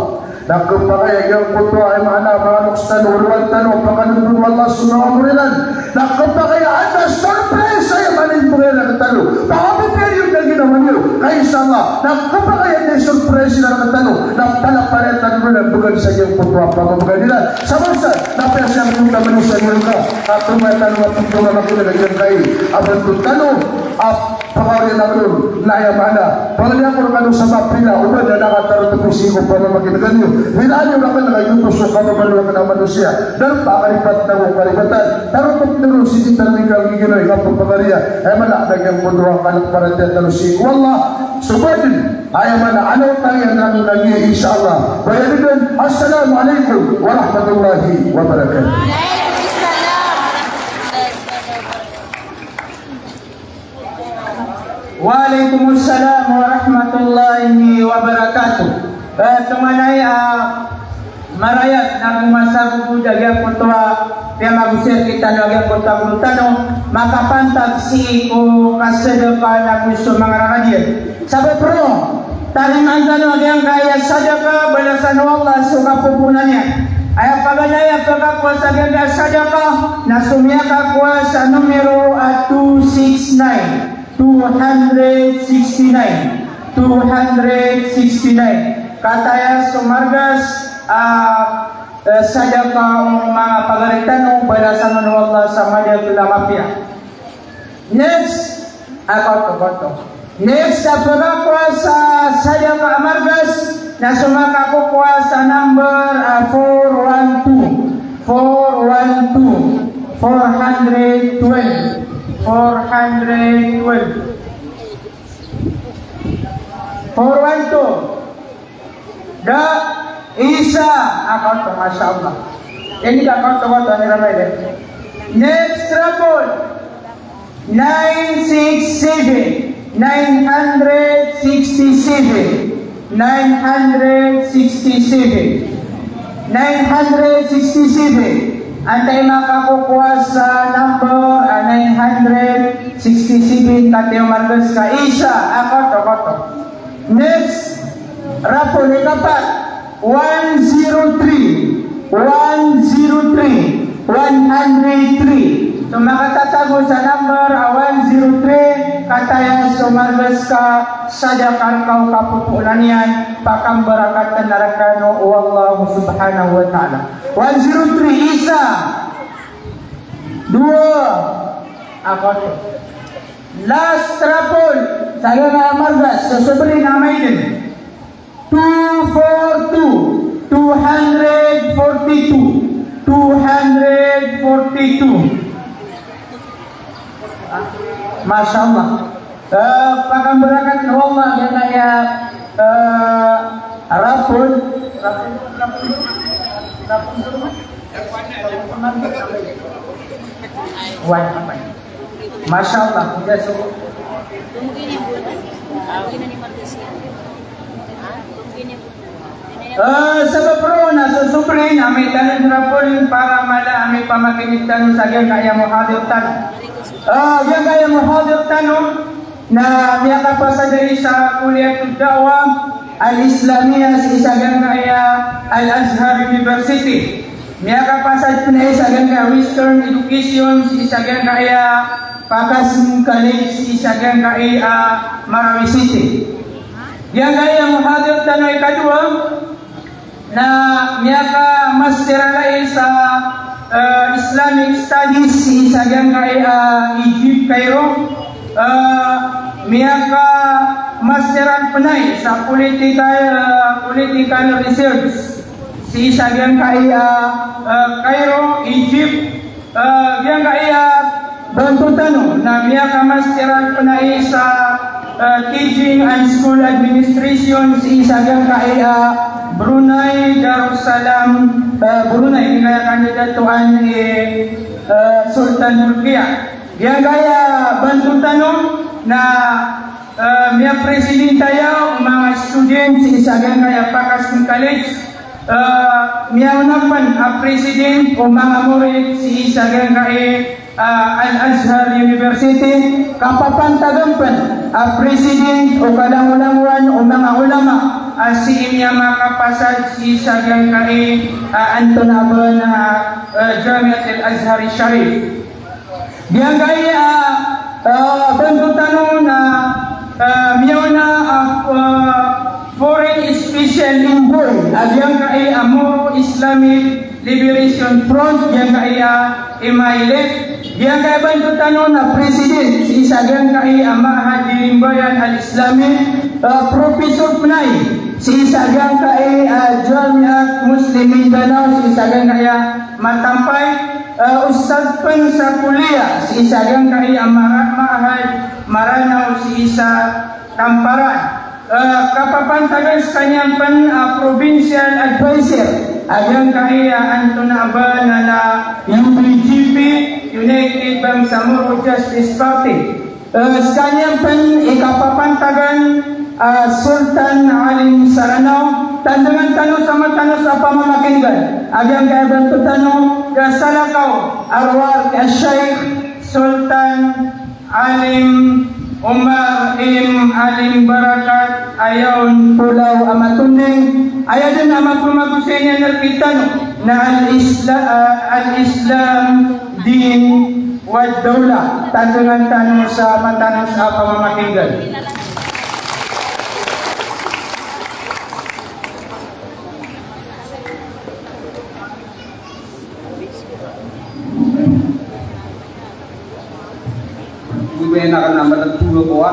na khapakay a giyangkoto a, aya maana, manga loks tano, orowan tano, pakan'g o Allah so manga oriran. Na khapakay a adn a surprise a aya maana i mbgay iran rktano. Pakapipiya niyo na ginawa niyo. Ka insha Allah, na khapakay a adn a surprise iran rktano, na palapalaya tano ron a bgan sa giyangkoto a pamamgay iran. Sabap sa, na piyasiyang ko tano sa giyangkaya, a tonga tano a pitharo a makin'g a giyangkai a banto tano a pakaoriyan akn on, na aya maana, pangni ako rkano sa mapila, oba da na katarotop sii ko pamamakin'gan iyo. Rilaan iyo rakn a giyoto so kababaloy akn a manosiya. Darpa a karipat na ko karipatan. Tarotop tano sii tano i kagiginoy, kapphagariya. Aya maana, na giyangkoto a kalk paratiyaya tano sii ko Allah. So badn, aya maana, anaw tano iyan rakn a giya, insha Allah. Baya dn, assalamu alaikum warahmatullahi wabarakatuh. Wa alaikum assalam warahmatullahi wabarakatuh. Eh, tonganay a marayag na go masagogod a giyangkoto a piyamagosay rktano a giyangkoto a goro tano, makapantag sii ko kasadaka na go so manga rarad iyan. Sabap roo, tarimaan tano a giyangkaya sadaka, balasan o Allah so kapopoon iyan. Aya paganay a pkakowa sa giyangkaya sadaka, na so miyakakowa sa numero a two six nine, two hundred sixty-nine, two hundred sixty-nine. Kataya so margas a, eh, sadaka o manga pagari tano, balasan o Allah sa madakl a mapiya. Next, a, koto, koto. Next a pkakowa sa sadaka a margas, na so makakokowa sa number a four one two, four one two, four hundred twelve, four hundred twelve. Four one two. Da, isa, a, koto, masha Allah. Ini ka koto, koto, ini ramai dn. Next raffle, nine six seven, nine hundred sixty-seven, nine hundred sixty-seven, nine hundred sixty-seven. Antaa i makakokowa sa number a nine hundred sixty-seven, kataya margas ka isa, a, koto, koto. Next raffle, ikapat, one zero three, one zero three, one hundred three. So makatatago sa number a one zero three, kataya so margas ka sadaka rka o kapopoon iyan, pakambarakatan rkano o Allah subhanahu wa ta'ala. One zero three, isa. Dowa. A, koto. Last raffle, sa giyangkaya margas, so sobrina maiden. Two four two, two hundred forty-two, two hundred forty-two. Masha Allah. Eh, pakambarakatan o Allah giyangkaya, eh, raffle. Raffle, raffle, raffle. Wan, apa ini? Masha Allah, kita suruh. Eh, sabap roo na so sobrina, amay tano raffle para mala a mipamakin'g tano sa giyangkaya muhadir tano. Eh, giyangkaya muhadir tano, na miyakapasad aya sa Kulliyatud Da'wah Al-Islamiyah sii sa giyangkaya Al-Azhar University. Miyakapasad pn aya sa giyangkaya Western Education sii sa giyangkaya Pakasn College sii sa giyangkaya Marawi City. Giyangkaya muhadir tano ikadowa, na miyakamaster aya sa, eh, Islamic Studies sii sa giyangkaya, eh, Egypt, Cairo. Eh, miyakamaster pn aya sa political, eh, political research sii sa giyangkaya, eh, Cairo, Egypt. Eh, giyangkaya Banto tano na miyakamaster pn aya sa, eh, Teaching and School Administration sii sa giyangkai a Brunei Darussalam, eh, Brunei, giyangkaya kandidatoan i, eh, Sultan Bolkiah. Giyangkaya banto tano na, eh, miyapresident aya o manga student sii sa giyangkaya Pakasong College, eh, miyaona pn a president o manga morit sii sa giyangkai, eh, Al-Azhar University, kapapantagan pn a president o kalangolangowan o manga ulama a sii niyan makapasad sii sa giyangkai, eh, antonaa ba na, eh, Jamiat Al-Azhar Sharif. Giyangkai a, eh, banto tano na, eh, miyaona a, eh, Foreign Special Envoy a giyangkai a Moro Islamic Liberation Front, giyangkai a M I L F. Giyangkai a banto tano na president sii sa giyangkai a Ma'had Dilimbaya Al-Islami, eh, Professor Pnay sii sa giyangkai a Jamiat Muslim Mindanao sii sa giyangkai a Matampay, eh, ustadh pn sa kulliyah sii sa giyangkai a Mara-, Ma'had Maranao sii sa Tamparan. Eh, kapapantagan skaniyan pn a provincial advisor a giyangkai a antonaa ba na, na U B G P, United Bangsamoro Justice Party. Eh, skaniyan pn i kapapantagan, eh, Sultan Alim sa Ranao, tandangan tano sa matanos a pamamakin'gan. A giyangkaya banto tano, ka salakaw a rowar ki Sheikh Sultan Alim Omar M Alim Barakat, aya on polaw a matonding, aya dn a mapmagosay niyan rktano na al-Isla-, ah, al-Islam din wa dawla. Tandangan tano sa matanos a pamamakin'gan. Gobay na kna madag dowa ko a.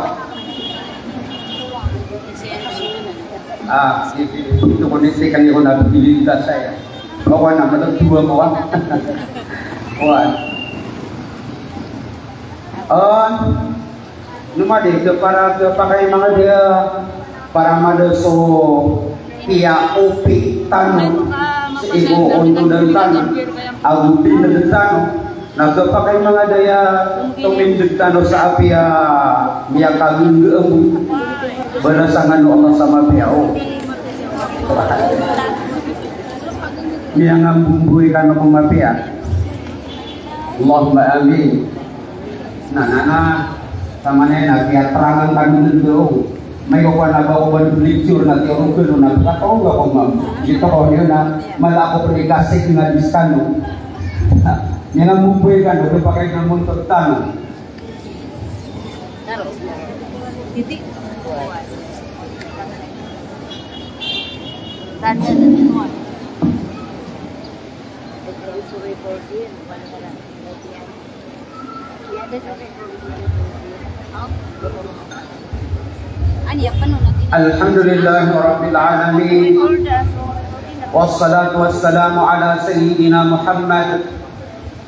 Ah, ito ko ni sikan ko na pagilid ka saya. Bawa na madag dowa ko a. Wan. Ah, Noma di, da para, da pakay manga da, para mada so piya opi tano, sii ko ontodan tano, ago di na da tano, na da pakay manga da ya, tomindg tano sa apiya miyakagngga ambo, balasan kano o Allah sa mapiya, o. Miyangambomboy kano ko mapiya. Allahumma amin. Na, na, na, samanaya na, kiyaterangan kami dn dn. Amay ko kowan a ba ko ba dn lecture na tiyorog kano na, pkatoro nga ko, ma'am. Di toro niyo na, mala ako pn i kasik nga di skano. Na, miyangambomboy kano, da pakay kano montot tano. Alhamdulillahi Rabbil Alamin. Wassalatu wassalamu ala Sayyidina Muhammad,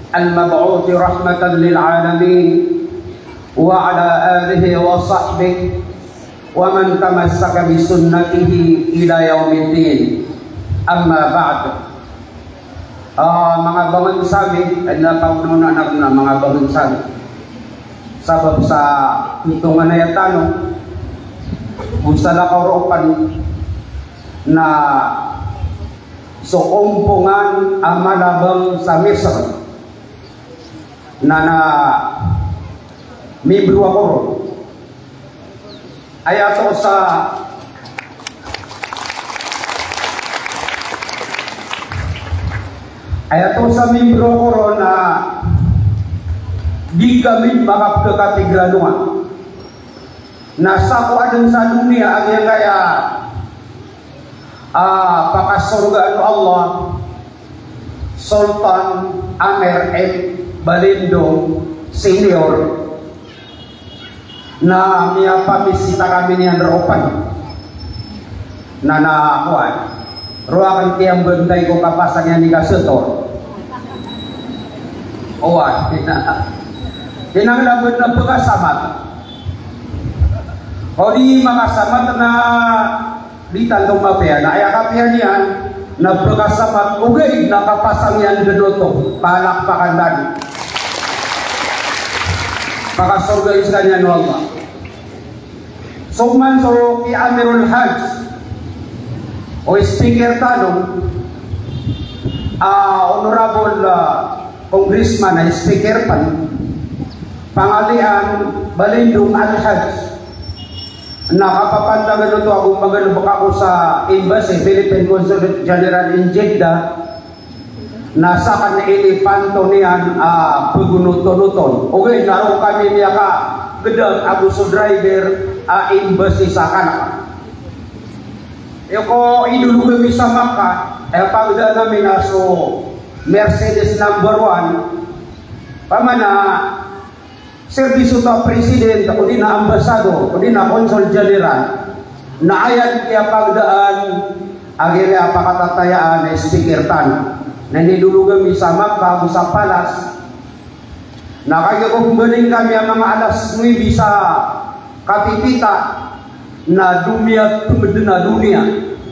al-mab'uthi rahmatan lil alamin, wa ala alihi wa sahbihi wa man tamassaka bi sunnatihi ila yaumiddin. Amma ba'd. Ah, manga bangnsa mi, adn a paonaan akn a manga bangnsa mi. Sabap sa tonganay a tano, o salakaw roo pn na so ompongan a mala bangsa Misr. Na, na mimbro ako ron. Aya to sa, aya to sa mimbro ako ron na di kami makapkakatigranoa. Na sako a dn sa doniya a giyangkaya, ah, pakasorgaan o Allah, Sultan Amer M Balindong Senior, na miyapamisita kami niyan roo pn. Na, na, kowan. Roo akn kiyambantay ko kapasang iyan i kasetor. Oway. Kinanglan na pkasamat. O di makasamat na di tanto mapiya, na aya kapiya niyan na pkasamat, ogaid na kapasang iyan dn oto, palakpakan tano. Pakasorga iyan o Allah. So man so ki Amirul Hajj, o speaker tano, ah, honorable, ah, congressman a speaker pn, Pangalian Balindong Al Hajj, na kapapantagan oto ako, magalbk ako sa embassy, Philippine Consulate General in Jeddah, na sakn inipanto niyan a pgonotonoton. Ogaid na roo kami miyakagdam ago so driver a embassy sa Kanada. Iyo ko idolog ami sa Makkah, aya pagdaan ami na so Mercedes number one, pamana serbisyo ta president, odi na ambassador, odi na consul general. Na aya di kiyapagdaan, a giya pakatatayaan na speaker tano. Na inidolog ami sa Makkah ago sa palace. Na kagiya ko pmbaling kami a manga alas nuwebe sa kapipita, na domiya tmd na doniya.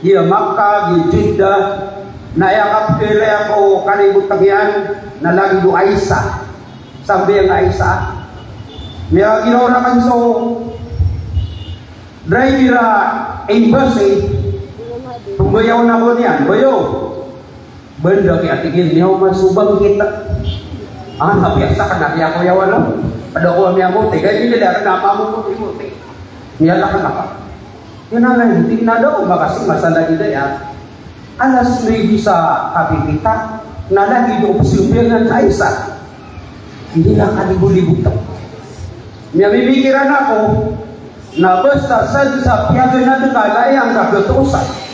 Giya Makkah, giya Jeddah, na aya kapkhailaya ko kalibotang iyan, na lagid o Aisa. Sambayang a Aisa. Miyagiraw rakn so driver a embassy, pmbayaw na ko niyan, bayaw. Banda ki ati gin niyaw masobang kita. Ah, na piyasa ka na kiyakoyawan o. Pada ko miyamoti, kaya di nila ka na mamoti-moti. Miyala ka na ka. Yun na nga, hindi na daw, makasi masala di daya. Alas nuwebe sa kapipita, na lagid o psilbihan sa isa. Hindi na kalibo-libo to. Miyamimikiran ako, na basta sa, sa piyaganad ka na aya nga katoosan.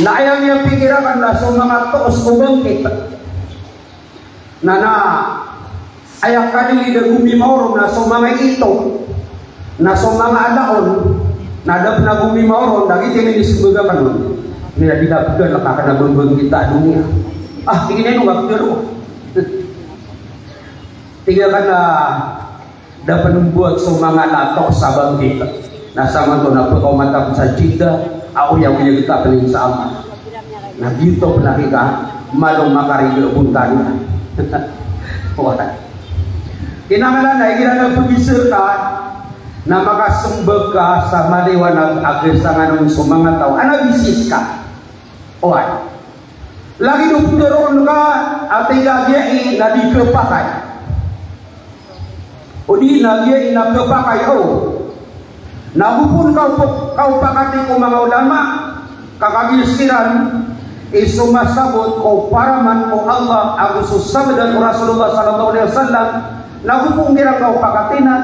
Na aya miyapikiran ka na so manga toos o bangkit. Na, na, aya kalilid a gomimaoron na so manga ito, na so manga alaon, na da pn a gomimaoron, na giya tininis baga kanon. Miyadidapgan na kakana bangkit a doniya. Ah, tig iyan a ino nga pgaro. Tig iyan a da pn mbowat so manga lato sa bangkit. Na samanto na pkaoma ta pn sa Jeddah, a oyagoyag ta pn, insha Allah. Na giyoto pn a kika, malo makariga o bontal iyan. Wala. Kinanglan na igira na pagisa ka, na makasmbag ka sa maliwanag a kasangan on so manga taw a nabisis ka. Oway. Lagid o ptharoon ka a tig a giyai na di khapakay. O di na giyai na khapakay, o. Na go pn kaw-, kawpakati ko manga ulama, ka kagiya siran i somasabot ko paraman o Allah ago so sabda o Rasulullah sallallahu alaihi wasallam, na go pn kiran kawpakati na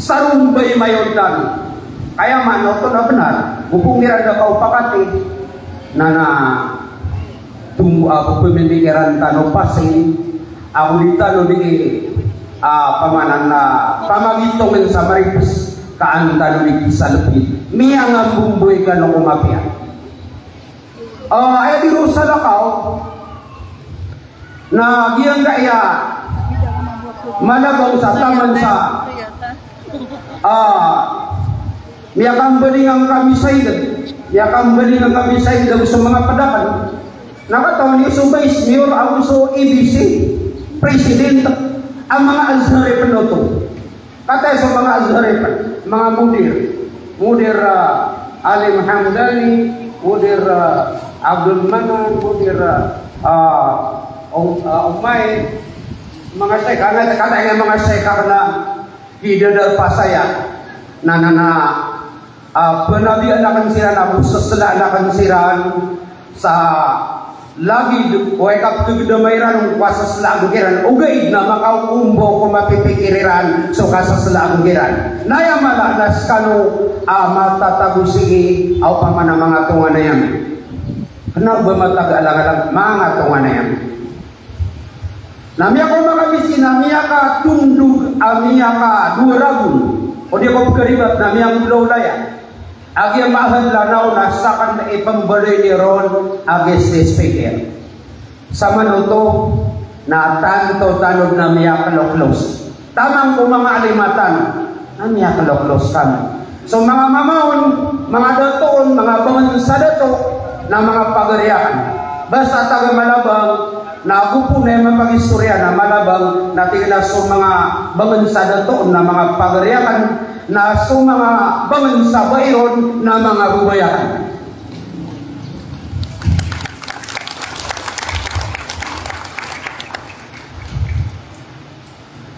sarombay mayon tano. Kaya maana oto na bnar, go pn kiran da kawpakati, na, na, Tumbo a pepemikiran tano pasin, ago di tano di, ah, pamanan na pamagitong sa maripes, kaan tano di kisalpi. Miyangambomboy kano ko mapiya. Ah, aya di ro salakaw, na giyangkaya malabang sa taman sa, ah, miyakambalingan kami sa ida. Miyakambalingan kami sa ida so manga pd akn. Na katawan iyo so Vice Mayor ago so A D C, President, a manga Azhari pn oto. Kataya so manga Azhari pn, manga mudir. Mudir, ah, Alim Hamdani, mudir, ah, Abdul Manan, mudir, ah, ah, Um-, ah, Umay, manga sheikh, kataya manga sheikh akn a di dadar pasaya. Na, na, na, ah, pnabian akn siran, ago saslaan akn siran sa lagid o aya kapkhagdama iran ko kasasla ago kiran, ogaid na makaokombo ko mapipikir iran so kasasla ago kiran. Na aya mala na skano a matatago sii a opama na manga tonganay ami. Kna o ba matag alang-alang, manga tonganay ami. Na miyakaoma kami sii na miyakatondog a miyakadowa ragon. O di ko pkharibat na miyangolawlaya. A giya mahal lanaw na sakn i pmbaloy niyo ron a guest speaker. Samanoto na tanto tano na miyakloklos. Taman ko manga alimatan, na miyakloklos kami. So manga mama on, manga dato on, manga bangnsa dato, na manga pagari akn. Basta taga Malabang, na ago pn aya mapagistoriya na Malabang, na tig iyan a so manga bangnsa dato on na manga pagari akn, na so manga bangnsa bai ron na manga babay akn.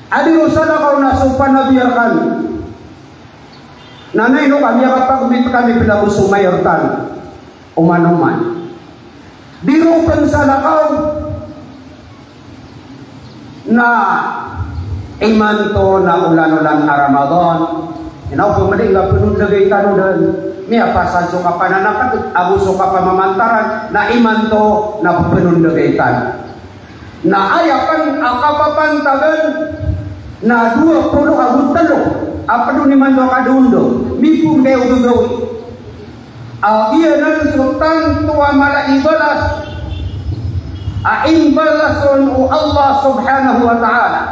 A di ron salakaw na so panabi rkami. Na ino kami a kapagmit kami pn ago so mayor tano. Oman-oman. Di ron pn salakaw na imanto na olan-olan a Ramadan. Ino pn madi nga pnondagay tano dn. Miyapasad so kapananakd, ago so kapamamantaran, na imanto na pnondagay tano. Na aya pn a kapapantagan na dowa polo ago tlo a pd on imanto a kadondog, mipon kayo gagawii. A giyanan so tanto a mala i balas a imbalas on o Allah subhanahu wa ta'ala.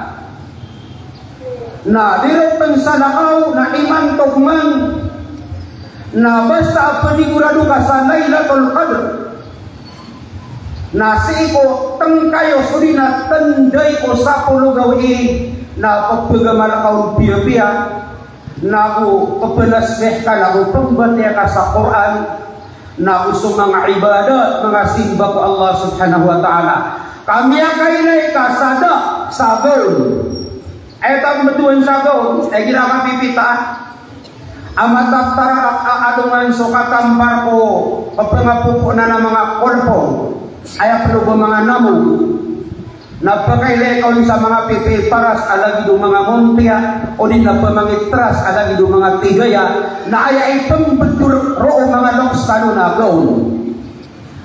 Na di ron pn salakaw na imanto man na basta a pnigorado ka sa Lailatul Qadr. Na sii ko tngka iyo so di na tnday ko sapolo gawii na pphagamal ka on piyapiya, na ago pphlasbih ka, na ago pmbatiya ka sa Qur'an, na ago so manga ibadat, manga simba ko Allah subhanahu wa ta'ala. Ka miyakailay ka sa da, sa gawn. Aya ta mbtowan sa gawn, aya igira a kapipita a matatarak a alongan so katampar ko pphangapopoonan a manga kolpong, aya pd o ba manga namong. Na pkailay ka on sa manga pipiya i paras a lagid o manga montiya, odi na pmangitras a lagid o manga tigaya, na aya ipmbtho roo o manga loks tano na gawn.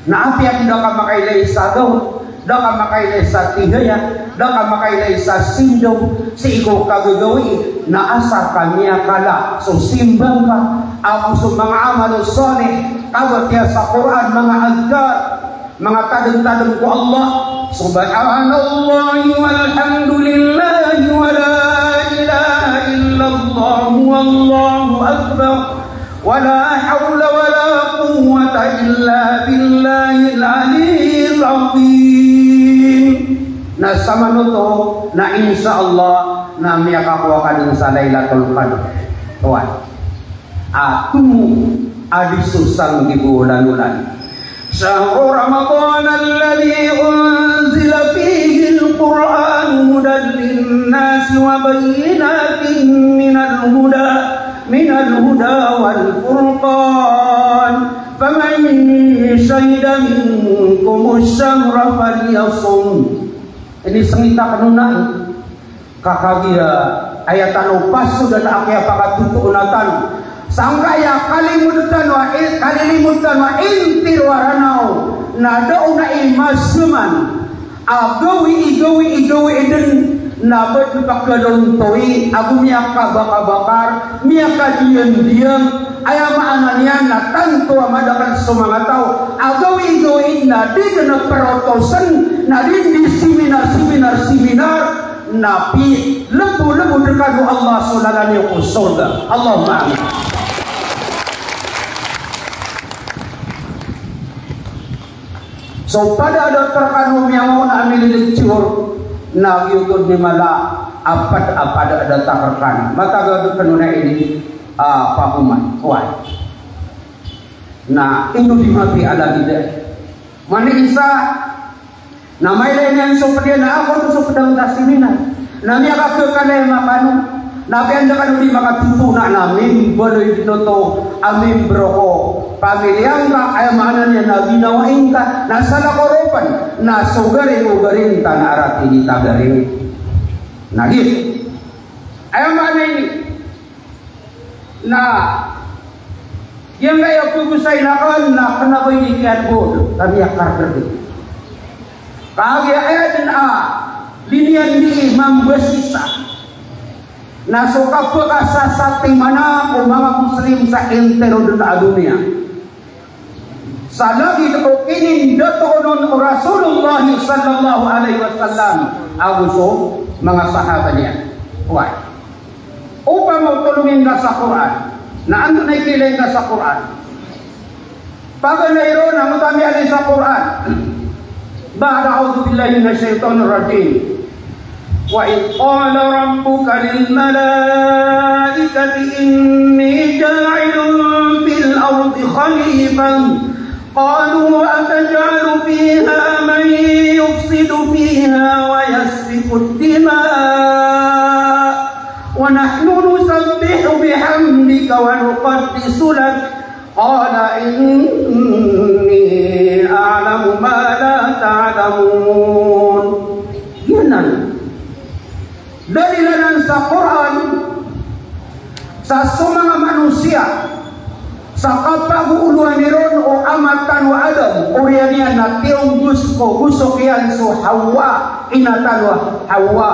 Na apiya ko da ka makailay sa gawn, da ka makailay sa tigaya, da ka makailay sa sindong, sii ko kagagawii, na asar ka miyakala so simba ngka, ago so manga amal salih, kabatiya sa Qur'an, manga adhkar, manga tadmtadm ko Allah, subhanallahi walhamdulillahi wa la ilaha illallah wallahu akbar. Wala hawla wala quwwata illa billahil aliyyil azim. Na samanoto na insha Allah na miyakakowa ka dn sa Lailatul Qadr. Tuwan. A tomo a di so sanggibo olan-olan. Shahru Ramadan alladhi unzila fihil Qur'anu hudan linnasi wa bayyinatin minal huda minal huda wal furqan, faman shahida minkumus shahra falyasumhu. Ini sengit akn onan. Ka kagiya aya tano pasodan a kiyapakatotoona tano. Sangkaya kalimod tano a, eh, kalilimod tano a intiro a Ranaw na da on a imasaman a gawii, gawii, gawii dn na ba dn pakalontowi ago miyakabakabakar, miyakadiyangdiyang, aya maana niyan na tanto a madakl so manga taw a gawii, gawii na di dn protosn, na di dn di seminar, seminar, seminar, na pi, lbo, lbo rkano o Allah so lalan iyo ko sorga. Allahumma amin. So pada a datar kano miyangaoona a mililecture, na giyoto dn i mala a pd a pada a datar kano. Matagad kano na ini, ah, pakoman. Oway. Na ino di mapiya a lagid a. Mani isa, na mailay niyan so pd iyan a ako oto so pd angka seminar. Na miyakakhakalay makano. Na apiya anda kano di makatotoona na mimbaloy dn oto a mimbro ko pamiliya ngka, aya maana niyan na ginawai ngka, na salakaw roo pn, na so garing o garing ta na aratini ta garing. Na giyoto. Aya maana ini. Na giyangkaya pagosay na kan na kna ba ini kiyadbod, kami a karkar di. Kagiya aya dn a liniyan di mambasisa na so kapakasasatiman ko manga Muslim sa intiro dn a doniya. Sa lagid o kinindatoon on o Rasulullah sallallahu alaihi wasallam ago so manga sahaba niyan. Oway. Opama o tolongin ka sa Qur'an, na antonaa i kiilay ngka sa Qur'an? Paganay ron a miyalay sa Qur'an. Ba'da a'udhu billahi minash shaitanir rajim. Wa idh qala rabbuka lil malaikati inni ja'ilun fil ardi khalifah. Qalu ataj'alu fiha man yufsidu fiha wa yasfikud dima' wa nahnu nusabbihu bihamdika wa nuqaddisu lak. Qala inni a'lamu ma la ta'lamun. Giyanan. Dalil anan sa Qur'an, sa so manga manosiya, sa kapagoolowan iron o ama tano a Adam, oriyan iyan na tiyombos ko gosok iyan so Hawa, ina tano a Hawa,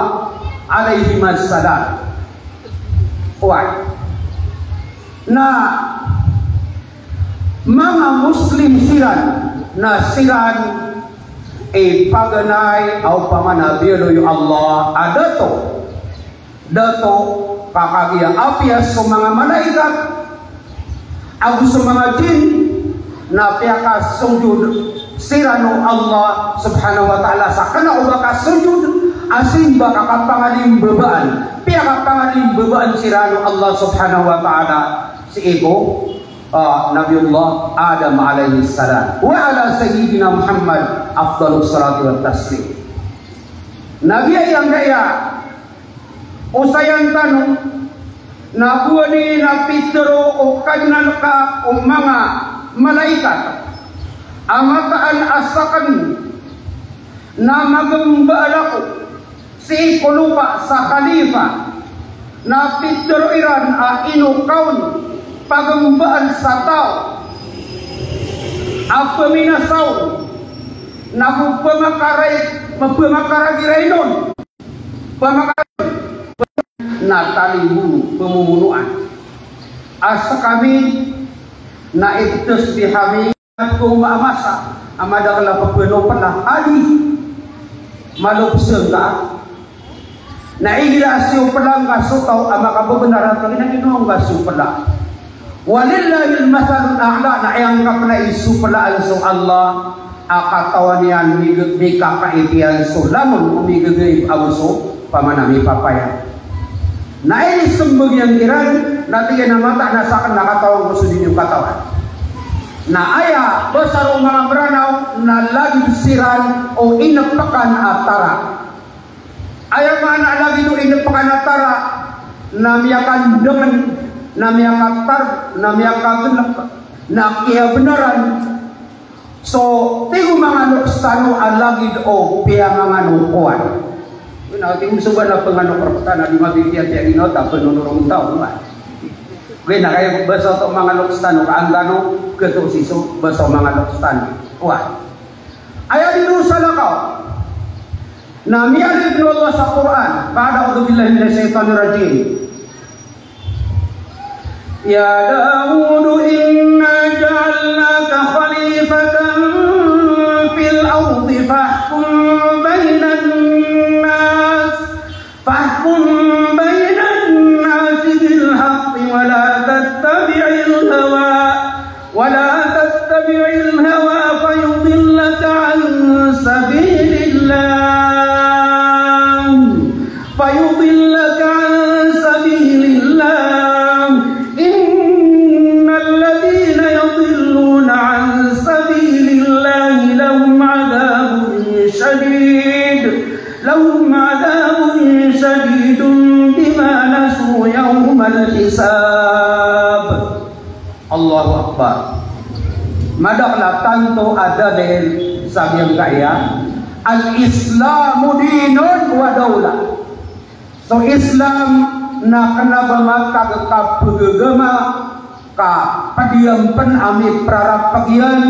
alayhimas salam. Oway. Na manga Muslim siran, na siran i paganay a opama na biyaloy o Allah a dato, dato ka kagiya apiya so manga malaikat ago so manga jinn, na piyakasojod siran o Allah subhanahu wa ta'ala, sa kena o ba kasojod a simba ka kapangalimbabaan, piyakapangalimbabaan siran o Allah subhanahu wa ta'ala sii ko, ah, Nabiyullah Adam alayhis salam. Wa ala sayyidina Muhammad afdalus salati wat taslim. Na giyangkaya osayan tano, na gowani na pitharo o Kadnan-ka o manga malaikat a mataan a saken na magembal ako sii ko lopa sa khalifa, na pitharo iran a ino ka on pagembaan sa taw a peminasaw, na go pemakaray, pemakaray iran on. Pamakaray na talibo pemomonoan. A sekami na itasbih ami ko masa a madakel a pepeno pela adi. Malo pesengka. Na igira a siyo pela ngka so taw a makabebenar a tagina ino ngka so pela. Walillahil masalul a'la, na aya ngka pena i so pelaan so Allah a katawan iyan, mige-, mikakait iyan so langon o migegaib ago so pamana mipapaya. Na inisembag iyan kiran, na tig iyan a mataan a saken na katawan ko so di niyo katawan. Na aya basar o manga Meranaw na lagid siran o inepekan a tara. Aya maana a lagid o inepekan a tara na miyakandengen, na miyakatar, na miyakagenek, na kiyabenaran. So tig o manga loks tano a lagid o piyamangan o kowan. Na tig o manga sobat na penganok rektano a di mapipiyapiya ginawa ta penonoronta o kowan. Ogaid na kaya basa oto manga loks tano ka an tano ketosi so basa o manga loks tano. Kowan. Aya di ron salakaw na miyalid o Allah sa Qur'an, ba'da a'udhu billahi minash shaitanir rajim. Ya Dawud, inna ja'alnaka khalifatan fil ardi fahkum bainan nas, fahkum bainan nasi bil haqqi wa la tattabi'il hawa, wa la tattabi'il hawa fayudillaka an sabilillah, fayudillaka an sabilillah. Innal ladhina yudilluna an sabilillahi lahum adhabun shadid, lahum adhabun shadidun bima nasu yawmal hisab. Allahu Akbar. Madakel a tanto a dalil sa giyangkaya, al-Islamu dinun wa dawlah. So Islam na kena ba matag a kapegegema, ka pediyan pen a miprarapeg iyan,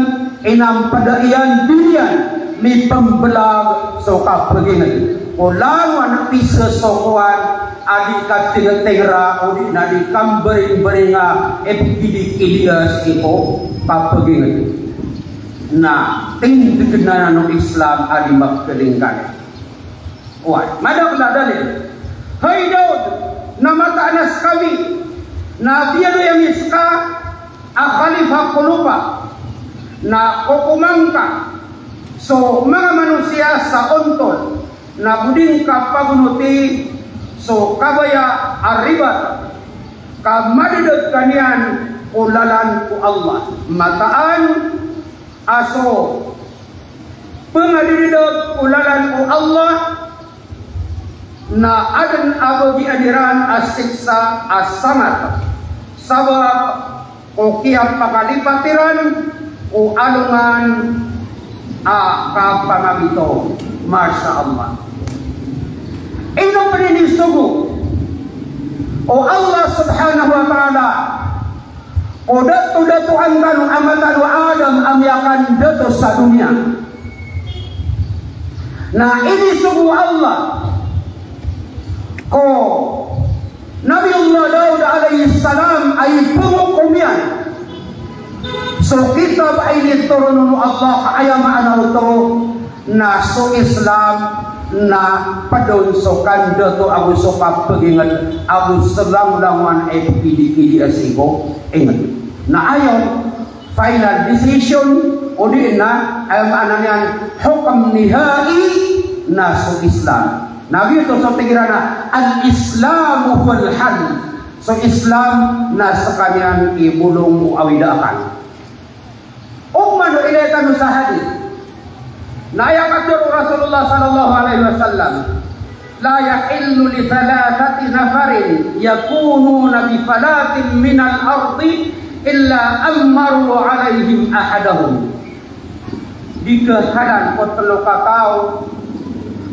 inampeda iyan, di niyan mipembelag so kapeginged. O langon a pisesokowan a di katingetengera, o di na di kamberingberingera, e pegidikiliya sii ko kapeginged. Na tindegen anan o Islam a di makelingkali. Oway, madakel a dalil. Hay Daud, Na mataan a skami, na biyaloy ami ska a khalifa ko lopa, na kokoman ka so manga manosiya sa ontol, na go di ngka pagonoti so kabaya a ribat, ka madadeg ka niyan ko lalan ko Allah. Mataan a so pngadadeg ko lalan o Allah na adn a bagian iran a siksa a sangat, sabap ko kiyapakalipat iran ko alongan a kapamamito. Masha Allah. Ino pn inisogo o Allah subhanahu wa ta'ala ko dato-datoan tano a matano a Adam a miyakandato sa doniya. Na inisogo o Allah ko Nabiyullah Daud alayhis salam a ipngokom iyan so kitab a initoron o Allah, ka aya maana oto na so Islam na pd on so kandato ago so kapagingd ago slanglangowan a ipkidikidi a sii ko ingd. Na aya final decision, odi na, aya maana niyan, hukm nihai na so Islam. Na giyoto so tig iran a, "Al-Islamu huwal hal." So Islam na skaniyan i bolong o awida akal. Oman o ilay tano sa hadith. Na aya katharo o Rasulullah sallallahu alaihi wasallam, "La yahillu li thalathati nafarin yakununa bi falatin minal ardi illa ammaru alaihim ahadahum." Di khahalal ko tlo kataw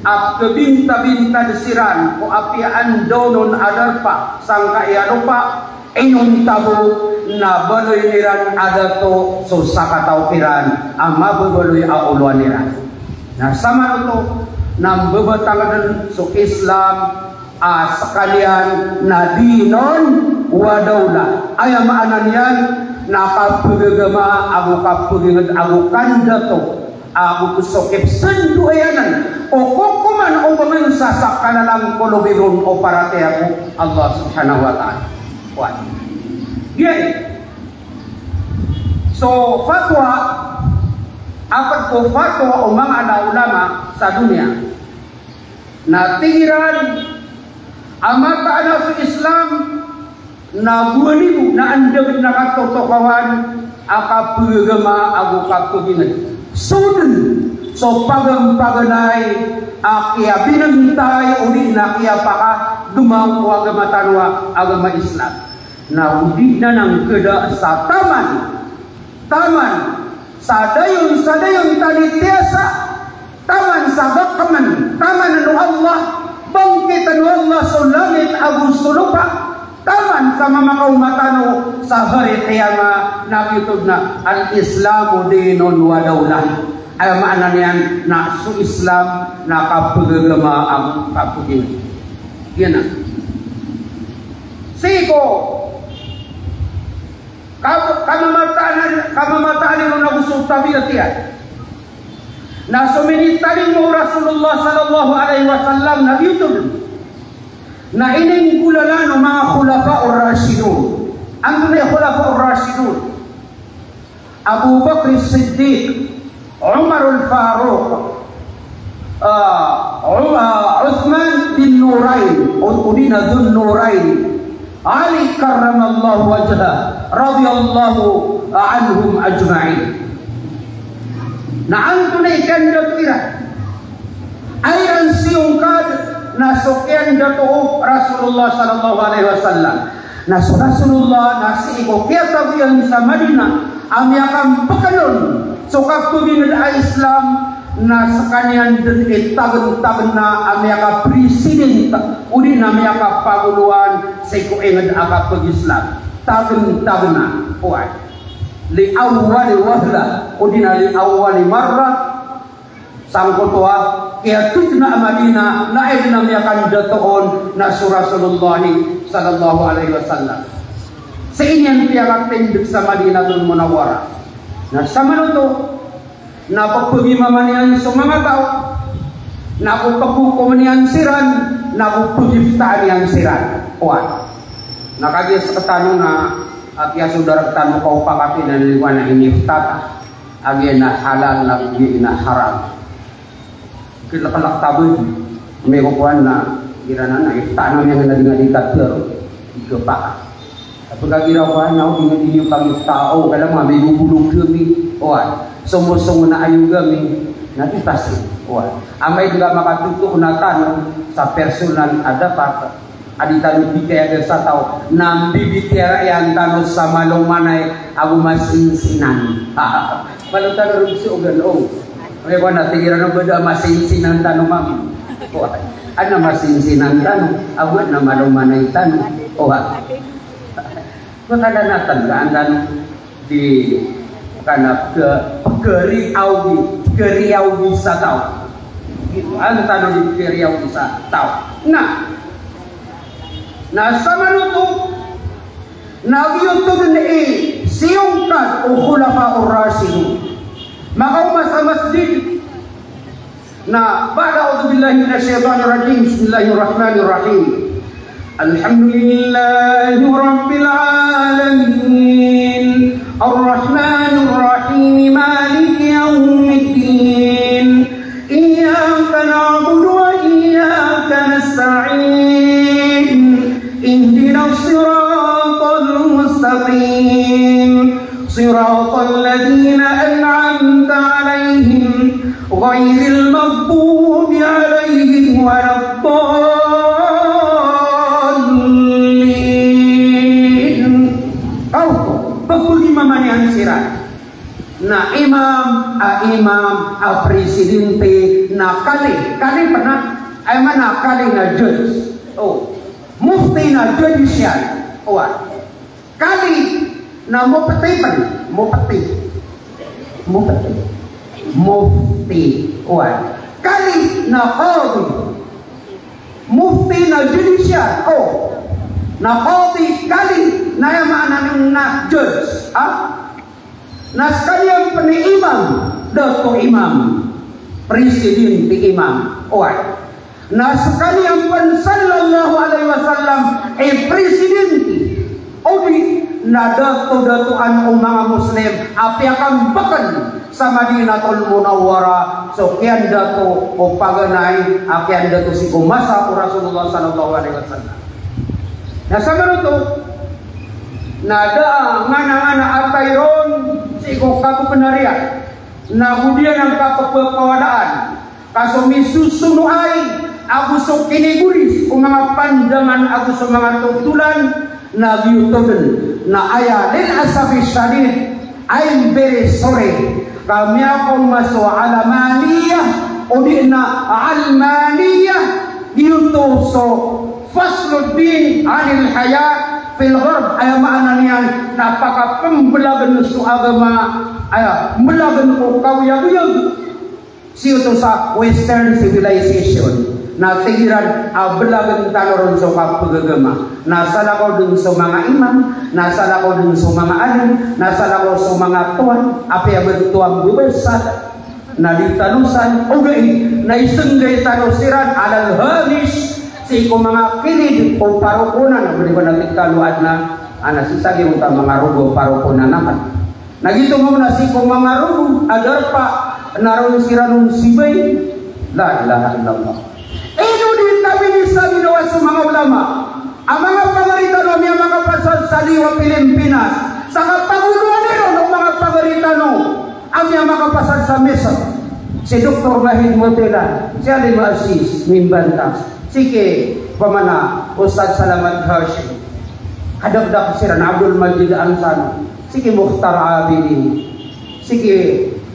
a khabintabintad siran ko apiya anda on a darpa sangkai a lopa, inonta bo na baloyn iran a dato so sakataw kiran a mababaloy a olowan iran. Na samanoto na mbabatang dn so Islam a skaniyan na dinon wa dawlah. Aya maana niyan na kapagagama ago kapagingd ago kandato ago ko so kipsndoay anan o kokoman o bangsa sa kalalang ko lobi ron o paratiyaya ko Allah Subhanahu wa Ta'ala. Kuwan. Giya so fatwa, a pd ko fatwa o manga ulama sa doniya. Na tig iran a mataan a so Islam na gowani bo na anda dn a katotokawan a kapagagama ago kapagingd. So dn so pagampaganay a kiyabinntay odi na kiyapakagama ko agama tano a agama Islam. Na odi na nangkada sa taman, taman sa dayon, sa dayon talitiyasa, taman sa gakmn, taman o Allah, bangkitn o Allah so langit ago so lopa, taman sa mamakaoma tano sa hari qiyamah, na giyoto na al-Islamu dinun wa dawlah. Aya maana niyan na so Islam na kapagagama ago kapagingd. Giyanan. Sii ko Kam-, kamamataan, kamamataan iron ago so tabiat iyan. Na so minitalingoma o Rasulullah sallallahu alaihi wasallam na giyoto dn. Na ininggolalan o manga Khulafa ar-Rashidun. Antonaa i Khulafa ar-Rashidun? Abu Bakr Siddiq, Umar al-Faruq, ah, U-, ah, Uthman bin Nurayn, o, odi na Dhun Nurayn, Ali karramallahu wajhah, radiyallahu anhum ajma'in. Na antonaa i kandato iran? Aya iran siyongkad na so kiyandato o Rasulullah sallallahu alaihi wasallam. Na so Rasulullah na sii ko kiyatago iyan sa Madinah a miyakampkn on so kapagingd a Islam, na skaniyan dn i tagntagna a miyakapresident odi na miyakapagolowan sii ko ingd a kapag-Islam. Tagntagna, oway. Li awwali wahlah, odi na li awwali marrah, sangkoto a kiyatitna a Madinah, na aya dn a miyakandato on na so Rasulullah sallallahu alaihi wasallam. Sii niyan piyakatindg sa Madinatul Munawwarah. Na samanoto na pphagimama niyan so manga taw, na pkhokom iyan siran, Na go pagiftaan iyan siran. Oway. Na kagiya sktano na, a, kiyasoda rktano ko opakati na lima na inifta ta. Agiya na halal na agiya na haram. Klklk ta bo. Mikokowan na iran na ifta na miyan na di nga di tatero. Di kepaka. Pagkakira ko, aya, o, di nga di niyo pagifta, o, kala mga may bubulog kami, o, a, somosong na ayo kami, na di pasi, o, a. Amay di nga makatutok na tano sa personal a dapat a di tano bikaya sa taw, na mbibitiyaraan tano sa malomanay ago masinsinan. Malo tano rogsi ogan, o. Kaya ko na, tig iran o ba da masinsinan tano, ma'am. O, a, adn a masinsinan tano, ago adn a malomanay tano. O, a. Makadanatan ka, antan di kana ke, pekeriaw di, pekeriaw di sa taw. Antan di pekeriaw di sa taw. Na, na samanoto, na giyoto dn i siyongkad o Khulafa ur-Rashidun. Makaoma sa masjid, Na, ba'da a'udhu billahi minash shaytanir rajim. Bismillahir rahmanir rahim. Alhamdulillahi rabbil alamin. Arrahmanir rahim. Maliki yawmiddin. Iyyaka na'budu wa iyyaka nasta'in. Ihdinas siratal mustaqim. Siratal ladhina an'amta 'alaihim ghairil maghdubi 'alaihim waladdallin. Aw, pagpagimamaniyan siran. Na imam, a imam, a presidente, na kali, kali pn a, aya maana kali na judge. O, mufti na judicial. O, a. Kali na mufti pn, mufti. Mufti. Mufti. Oway. Kali na qadi. Mufti na judicial. O. Na qadi, kali na aya maana niyan na judge. Ha? Na skaniyan pn i imam, dato imam. Presidente imam. Oway. Na skaniyan pn sallallahu alaihi wasallam i presidente, odi na dato-datoan o manga Muslim a piyakambkn sa Madinatul Munawwarah, so kiyandato o paganay a kiyandato sii ko masa o Rasulullah sallallahu alaihi wasallam. Na samanoto, na da a ngana-ngana a tayr on sii ko kapphanaria, na go di anan kapphakawalaan. Ka so misosonoay ago so kinigoris o manga pandangan ago so manga totolan na giyoto dn na aya lil asafi shadid, I'm very sorry, ka miyakaoma so Alamaniyah odi na Almaniyah, giyoto so faslud din anil haya fil gharb, aya maana niyan na pakapmblagn so agama, aya, mblagn ko kaoyagoyag. Sii oto sa Western civilization, na tig iran a blagn tano ron so kapagagama. Na salakaw dn so manga imam, na salakaw dn so manga alim, na salakaw so manga tuan, apiya ba dn tuan bebesa. Na di tano san, ogaid na isnggay tano siran alal hamish, sii ko manga kilid o parokonan, a ba di ba na tig tano adn a, ana sii sa giyoto a manga rogo o parokonan akn. Na giyoto mambo na sii ko manga rogo a darpa na ron siran on sibay. La ilaha illallah. Ino di kami di sa ginawa so manga ulama a manga pagari tano a miyamakapasad sa liyo a Pilimpinas, sa kapagoloan iron o manga pagari tano a miyamakapasad sa Misr. Si Doktor Nahid Mutela, si Alim Aziz Mimbantas, sii ki pamana Ustadz Salamat Hashim. Kadakdak siran, Abdul Majid Ansano, sii ki Mukhtar Abidin, sii ki,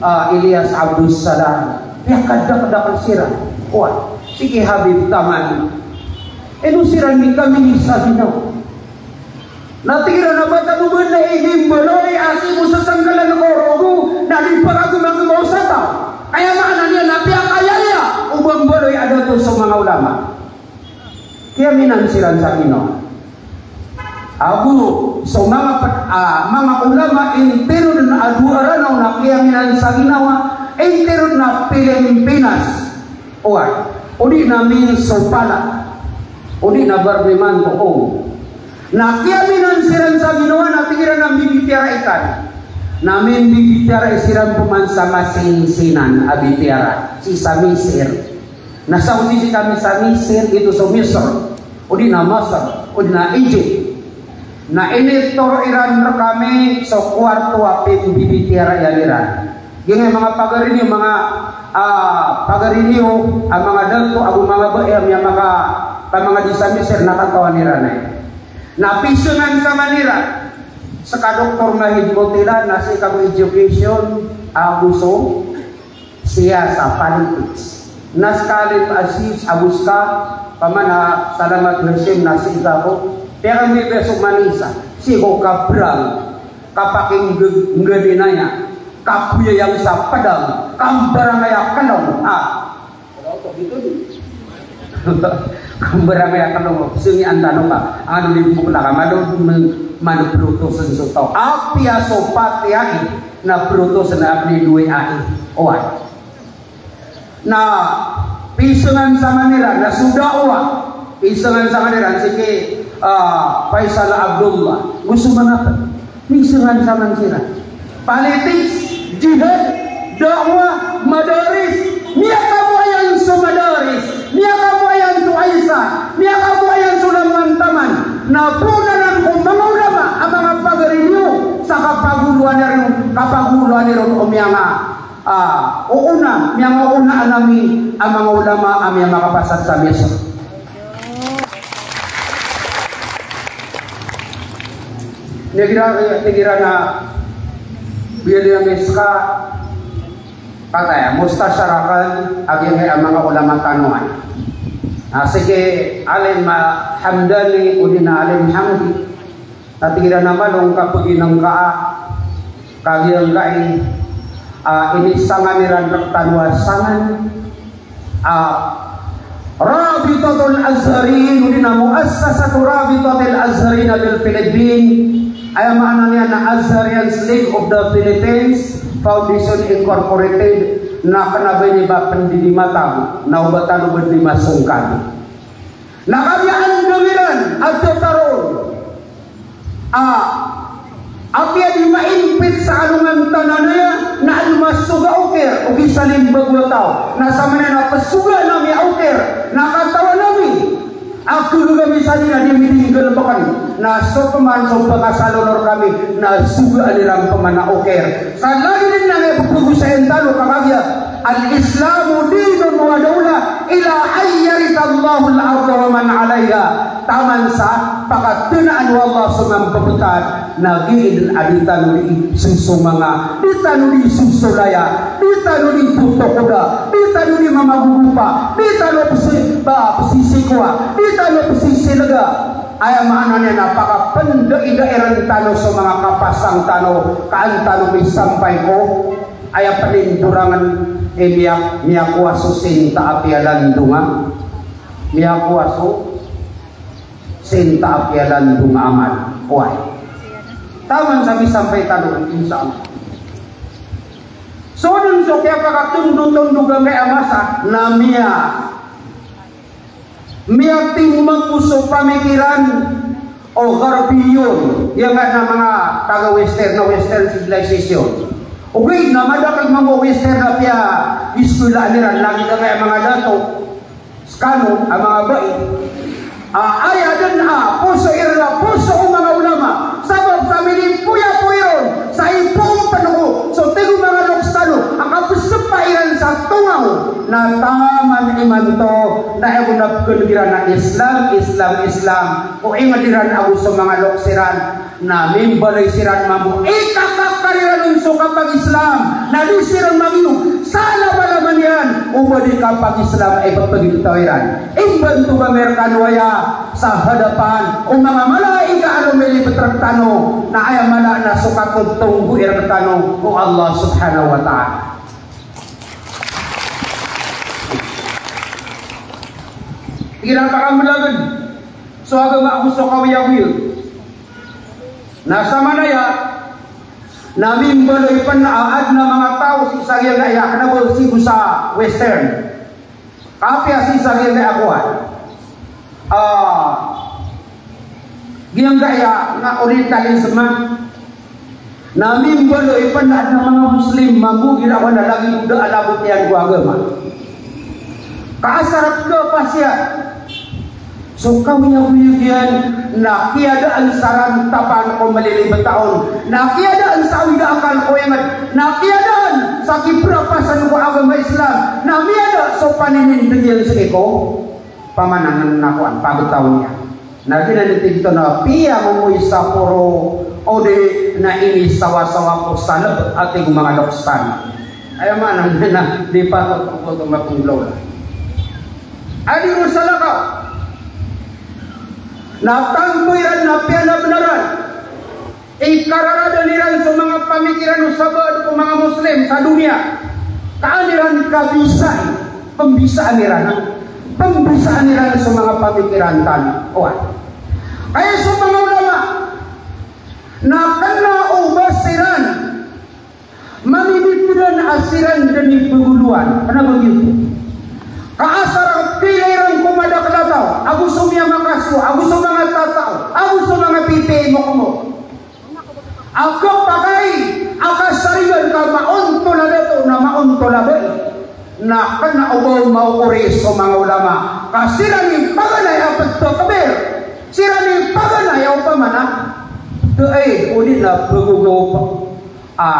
ah, Ilyas Abdus Salam. Aya kadakdak siran. Oway, sii ki Habib Taman. Ino siran di kami di sa ginawa. Na tig iran a ba tano ba na inimbaloy a sii bo sa sangkalan ko rogo na di pagagomagoma o sataw. Aya maana niyan na piyakayaya o ba mbaloy a dato so manga ulama. Kiyaminan siran sa ginawa. Ago so manga pet-, ah, manga ulama intiro dn a dowa Ranaw na kiyaminan sa ginawa, intiro dn a Pilimpinas. Oway, odi na Minsopala. O di na barniman ko o. Na kiyaminan siran sa ginawa na tig iran a mbibitiyarai kami. Na mimbibitiyarai siran pman sa masinsinan a bitiyara. Sii sa Misir. Na sa o sii kami sa Misir, ito so Misr. O di na Masr. O di na Egypt. Na initoro iran rkami so kuwarto a pimbibitiyaraian iran. Giyangkai manga pagari niyo, manga, ah, pagari niyo, a manga dato, ago manga bai, a miyamaka, ka manga di sa Misir, na katawan iran aya. Na pisangan sa Manila, ska Doktor Mahid Motila, na sii ka bo education, ago so, siyasa, politics. Na ska Alim Aziz, ago ska, pamana Salamat Hashim, na sii ka bo, piyakambibiyas o Manisa, sii ko kabrang. Kapakingg-, nggadinaya, kapoyayang sa padang, kambarangay a kalong, ah. Kambarangay a kalong, singian tano ka, ano di bukla ka, malo, man, man brutosen so taw. Apiya so pati ai, na brutosen a pni dowa ai. Oway. Na pisangan sa Manila, na so da'wah, pisangan sa Manila, sii ki, ah, Faisal Abdullah, go so manga, pisangan sa Manila. Politics, jihad, da'wah, madaris, miyakamoayan so madaris, miyakamoayan so Aisa, miyakamoayan so langowan taman, na poonan ko manga ulama, a manga pagari niyo, sa kapagoloan iran, kapagoloan iran o miyanga Ah, oo na, miyangaoona ami a manga ulama a miyamakapasad sa miyasa. Nigira, nigira na biyali ami ska, kataya, mustashar akn a giyangkai a manga ulama tano ay. Ah, sii ki Alim, ah, Hamdani, odi na Alim Hamdi. Na tig iran a malo ngka pginngkaa, kagiya ngkai, ah, inisangan iran rktano a sangan, ah, Rabitatul Azhariyin, odi na Muassasatu Rabitatil Azhariyin bil Filipin. Aya maana niyan na Azharians League of the Philippines Foundation Incorporated, na kna ba ini ba pndidi matago, na o ba tano ba di masongkad. Na kagiya andang iran a tataroon a apiya di maimpit sa alongan tanan aya na adn masoga a okir, ogaid sa limbag o taw. Na samanaya na psogaan ami a okir, na katawan ami a khaga kami sa di na di mi di nggalbkn. Na so pman so pakasalonor kami, na sogaan iran pman a okir. Sa lagid dn a pphagosayn tano ka kagiya, "Al-Islamu dinun wa dawlah ila an yarithallahul arda wa man alayha." Taman sa pakatnaan o Allah so manga pphtan, na giya dn a di tano di sosomanga, di tano di sosolaya, di tano di totokoda, di tano di mamagogopa, di tano psi-, ba, psisikowa, di tano psisilga. Aya maana niyan na pakapndaidairn tano so manga kapasang tano, ka an tano misampay ko aya pnintorangn i miya-, miyakowa so sinta a piyalandonga. Miyakowa so sinta a piyalandonga amal. Oway. Taman sa misampay tano, insha Allah. So dn so kiyapakatondotondog angkai a masa, na miya Miyatimbang ko so pamikiran o Gharbiyun, aya nga na manga taga Western, na Western civilization. Ogaid na madakl mambo Western a piyagiskolaan iran, lagid angkaya manga dato, skano, a manga bai. A, aya dn a poso iran a poso o manga ulama. Sabap sa minipoyapoy ron sa ipompn ko so tig o manga loks tano a kapspa iran sa tonga o, na taman imanto na aya ko na pkn kiran a Islam, Islam, Islam. O ingd iran ago so manga loks iran na mimbaloy siran mambo i kakakar iran on so kapag-Islam, na di siran magiyog sa lamalama niyan o ba di kapag-Islam a ipapagitaw iran. Imbanto kami rkano aya sa hadapan o manga malaika a lomilipet rktano, na aya mala na so katotonggo i rktano o Allah Subhanahu wa Ta'ala. Tig iran a pakamblagn so agama ago so kawiyagoyag. Na samanaya na mimbaloy pn a adn a manga taw sii sa giyangkaya, kna ba sii bo sa Western. Kapiya sii sa giyangkaya kowan. Ah, giyangkaya na orientalism na mimbaloy pn a adn a manga Muslim mambo igira wan a lagid o da a labot iyan ko agama. Ka asar a pkhapasad so kaoyagoyag iyan na kiyadaan sa rantap ko malilibet a taon, na kiyadaan sa awid a akal ko ingd, na kiyadaan sa kiprapasan ko agama Islam, na miyada so paninindg iyan sii ko pamanan na kowan, pagtaw niyan. Na giyanan i tig tano a piyamomoy sa poro, odi na inisawasawa ko saleb a tig o manga doksan. Aya maana niyan na di patot o koto mapenggolawla. Adi ron salakaw. Na tanto iran na piyanabnaran i kararadan iran so manga pamikiran o sabaad ko manga Muslim sa doniya. Ka an iran kabisai, pembisaan iran, pembisaan iran so manga pamikiran tano. Oway. Aya so manga ulama na kena o ba siran mamimitiran a siran den i pegolowan. Kena ba giyoto? Ka asar a pila iran ko madakel a taw, ago so miyamakaso, ago so manga tataw, ago so manga pipiya i mokmok. A kapakay a kasarigan ka maontol a dato na maontol a bai. Na kena o ba maokori so manga ulama ka siran i paganay a pagtakbir, siran i paganay a opama na da ay, odi na pegogop a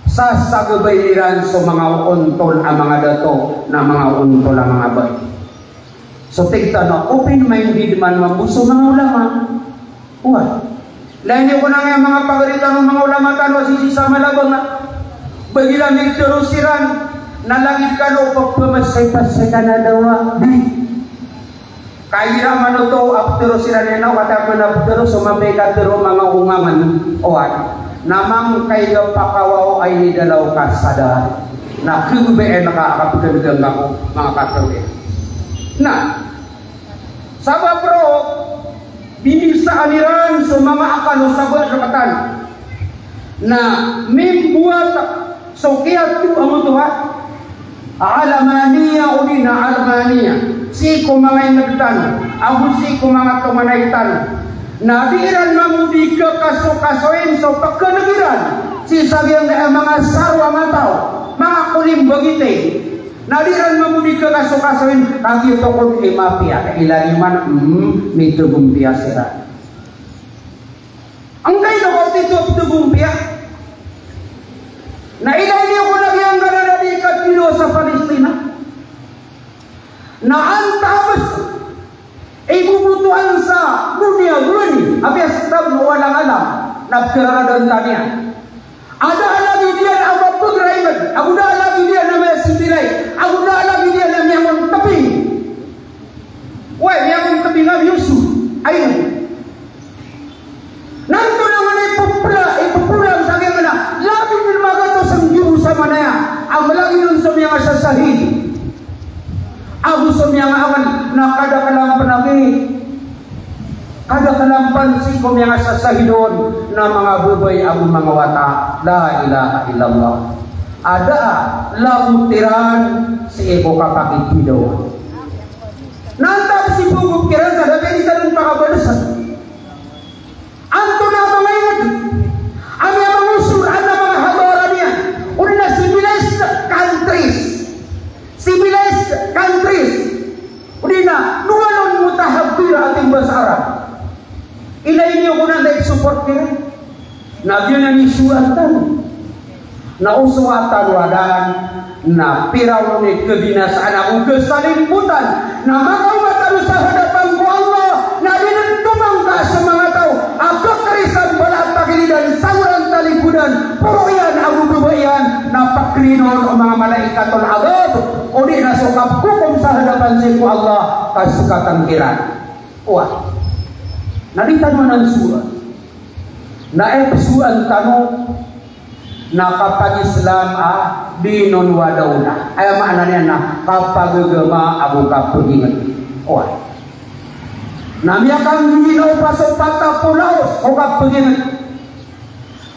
sasagabay iran so manga ontol a manga dato na manga ontol a manga bai. So tig tano, open-minded man mambo so manga ulama. Oway. Ilay niyo kon angkaya manga pagari tano, manga ulama tano a sisii sa Malabang a ba igira mitero siran na lagid kano o pepemesepesek a dawa. Di. Ka igira man oto a petero siran iyan na, o katawan a petero so mapikatero manga ongangen. Oway. Na mangkay a pakawaw a inidalaw ka sadar. Na kegobaan ka a kapeganeganga ko manga katero iyan. Na sabap roo, binisaan iran so manga akal o sabaad rktano. Na mimboat so kiyatoa a motoha a Alamaniya odi na Almaniya sii ko manga inged tano ago sii ko manga tomanay tano. Na di iran mambo di kekasokasoin so pekeneg iran sii sa giyangkaya manga saro a manga taw, manga kolimbagiting. Na di iran mambo di kekasokasoin, kagiya tokon i mapiya, ilay niyo man, mm, mitogompiya siran. Angkay na ko tito mitogompiya. Na ilay niyo kon a giyangkanan a di katilo sa Palestina. Na antaa bes ibobotoan sa doniya gowani a biyastab o walang alam na pekhararadan tano iyan. A da a lagid iyan a mapegraingan, ago da a lagid iyan a miyasibilay, ago da a lagid iyan a miyangontebing. Way, miyangontebing a miyoso. Ay. Na antonaa man i pepela, i pepelang sa giyangkanan a lagid iyan magatos a giyoto sa manaya a malagid iyan so miyangasasahid. Ago so miyangaangan na kadaklan pen a gi, kadaklan pen sii ko miyangasasahid on na manga babay ago manga wata. La ilaha illallah. A da a labot iran sii ko kapakithidawa. Na antaa bes i pegogop kiran sa da a di tano pakabalesan. Antonaa a manga inged a miyamangosor a manga hadara niyan, odi na civilized countries. Civilized countries. Odi na duwalon mutahaddira a timbasa Arab. Ilay niyo kon antaa i support iran. Na giyanan i sowaan tano. Na o sowaan tano a daan na pira on i kebinasaan ago kesalimpotan. Na makaoma tano sa hadapan ko Allah, na di den tomangka so manga taw a kekerisan bala a pagilidan, sagoran, taligodan, poro iyan ago baba iyan, na pekerinon o manga malaikatul adhab, odi na so kapekhokom sa hadapan sii ko Allah, ka sekatangkiran. Oway. Na di tano anan sowaan. Na aya pesowaan tano na kapag-Islam a dinun wa daulah. Aya maana niyan na kapagagama ago kapaginged. Oway. Na miyakanggiginawpa so patapolaos o kapaginged.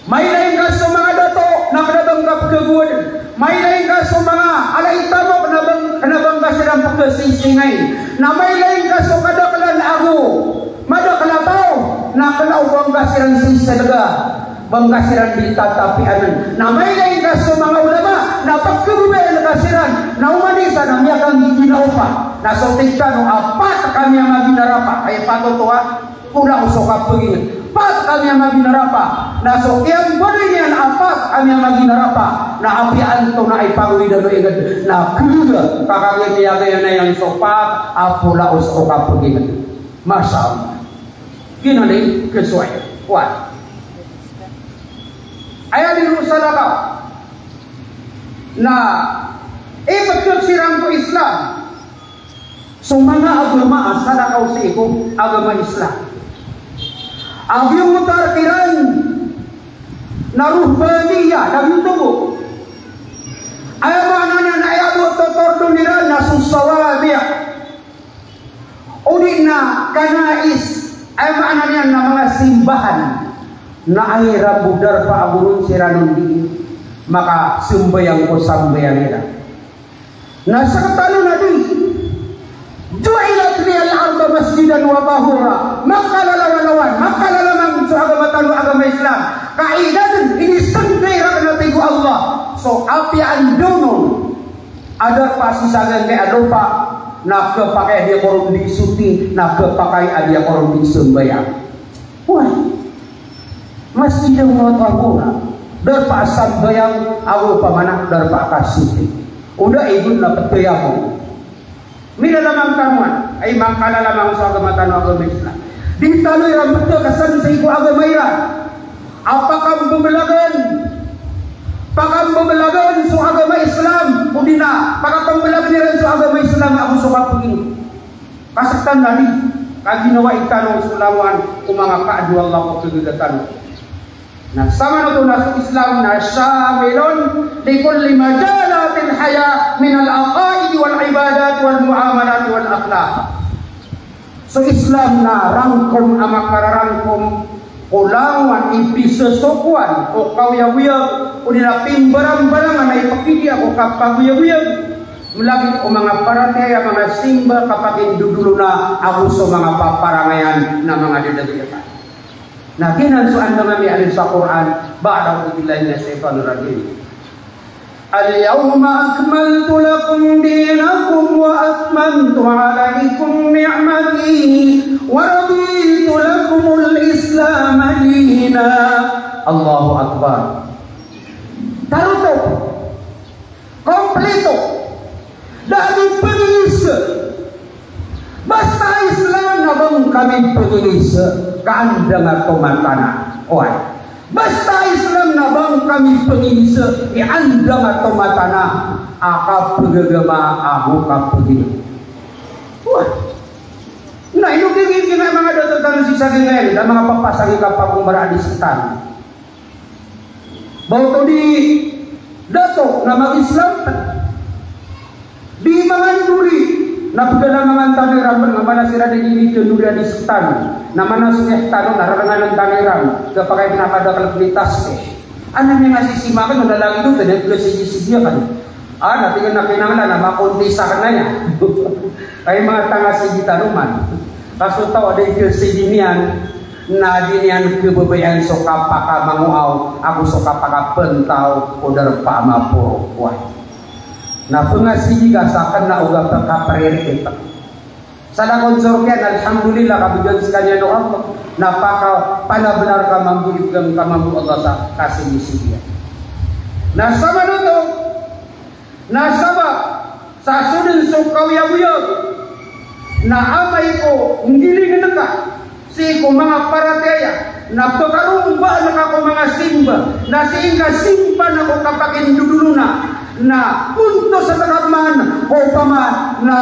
Mailay ngka so manga dato na kena ba ngka pekhagowaden. Mailay ngka so manga ala i tamok na ba, kena ba ngka siran pekesisingay. Na mailay ngka so kadak Ba ngka siran di tatapian. Na mailay ngka so manga ulama na pagkababayaan ka siran, na oman i isa na miyakanggiginaw pa. Na so tig tano a pat kami a maginarapa, ay patoto a, ko langon so kapagingat. Pat kami a maginarapa. Na so kiyambaloy niyan a pat kami a maginarapa, na apiya antonaa i pangwidan o ingd na kagaga ka kagiya miyagaya niyan so pat a polaos o kapagingat. Masha Allah. Giyanan i kesoay. Kuwan. Aya di ron salakaw na ipegkeg siran ko Islam. So manga agama a salakaw sii ko agama Islam. A giyoto a kiran na ruhbaniyah, na giyoto bo. Aya maana niyan na aya bo totordon iran na so sawami'. Odi na kanais, aya maana niyan na manga simbahan. Na aya iran bo darpa a goron siran on di makasambayang ko sambayang iran. Na sktano na di, "Ju'ilat liyal ardu masjidan wa tahura." Makalalawan, makalalaman so agama tano a agama Islam. Kaidaden, inisngkay rakn, a tig o Allah, so apiya anda on a darpa sii sa giyangkai a lopa, na khapakay a di ako ron di soti, na khapakay a di ako ron di sambayang. Oway. Masjidan wa tahura. Darpa a sambayang, ago opama na darpa a kasoti. O da igon na ptayamum. Milalaman tano an, ay makalalaman so agama tano a agama Islam. Di tano iran ptakasan sii ko agama iran. A pakambablagan, pakambablagan so agama Islam, odi na pakapambablagan iran so agama Islam ago so kapagin. Kasktan na di, kaginawai tano so langowan o manga kaadn o Allah ko kagaga tano. Na samanoto na so Islam na shamilun li kulli majalatil hayah minal aqaid wal ibadat wal muamalat wal akhlaq. So Islam na rangkom a makararangkom ko langowan i pisosokowan o kaoyagoyag, odi na pimbarambarangan a ipkidiya ko kapagoyagoyag, mlagid o manga paratiyaya, manga simba, kapakindodolona, ago so manga paparangayan na manga dadagoyagan. Na giyanan so andang ami a aya sa Qur'an, ba'da a'udhu billahi minash shaitanir rajim. Al-yawma akmaltu lakum dinakum wa atmamtu alaykum ni'mati wa raditu lakumul Islama dina. Allahu Akbar. Taroto. Kompleto. Da a di pngingisa. Basta Islam na ba ngka mipngingisa, ka andang a tomatana. Oway. Basta Islam na ba ngka mipngingisa, i andang a tomatana a kapagagama ago kapagina. Oway. Na ino giyangkai a manga dato tano sii sa giyangkai a manga papasang i kapagombaraan i setan. Ba oto di dato na mag-Islam, di mangandori, na pd a manga tano iran na mana siran di di kandori a di setan, na mana so setan na rarnganan tano iran, kapakay na kadakl a tasbih. Ana miyasisimak na lagid oto, na pd a sigi-sigi akn. Ah, na tig iyan a kinanglan a makontisa ka na niyan. Ay, manga tanga sigi tano man. Ka so taw a da i kasigi niyan, na di niyan khababayaan so kapakamangoaw, ago so kapakapntaw o darpa a maporo. Oway. Na pngasigi ka sa kna o kapakapririit. Sa da kon sorga iyan, alhamdulillah, kabgan skaniyan o Allah. Na paka, panabenar ka mambo, ibgan ka mambo o Allah sa kasigi-sigi iyan. Na samanoto, na sabap sa so dn so kaoyagoyag, na amay ko nggiling ngka sii ko manga paratiyaya, na pkarombaan ka ko manga simba, na sii ngka simba na ko kapakindodolona, na ontos a takaman ko opama na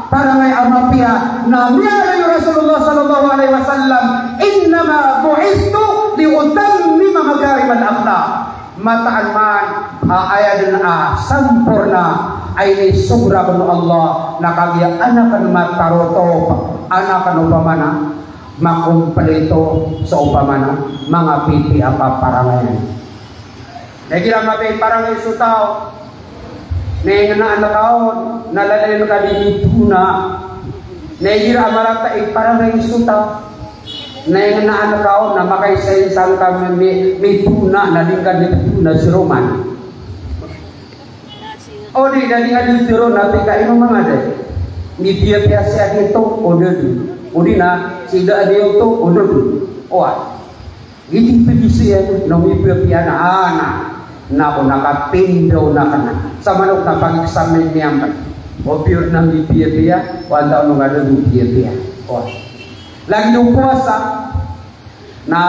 parangay a mapiya, na miyaaloy o Rasulullah sallallahu alaihi wasallam, "Innama bu'ithtu li utammima makarimal akhlaq." Mataan man a aya dn a samporna a inisogo rakn o Allah na kagiya an akn mataroto, an akn opama na makomplito so opama na manga pipiya a paparangayan. Na igira mapiya i parangay so taw, na ingnaan ka on, na lalayon ka di mitona. Na igira marata i parangay so taw, Na aya ngenaan ka on na makaisa-isa ngka mi-, mitona, na di ngka di mitona si Roman. O di, na di ngka di mitona, na pika ino manga di. Mipiyapiya siya dito, o di. O di na, sii da di oto, o di. Oway. Iti pagisiyan, no mipiyapiya na, ana. Na ko nakapindaw na kena. Sa manok na pag-examine niyan ba. O piyor na mipiyapiya, o antaa on ngka di mipiyapiya. Oway. Lagid o powasa, na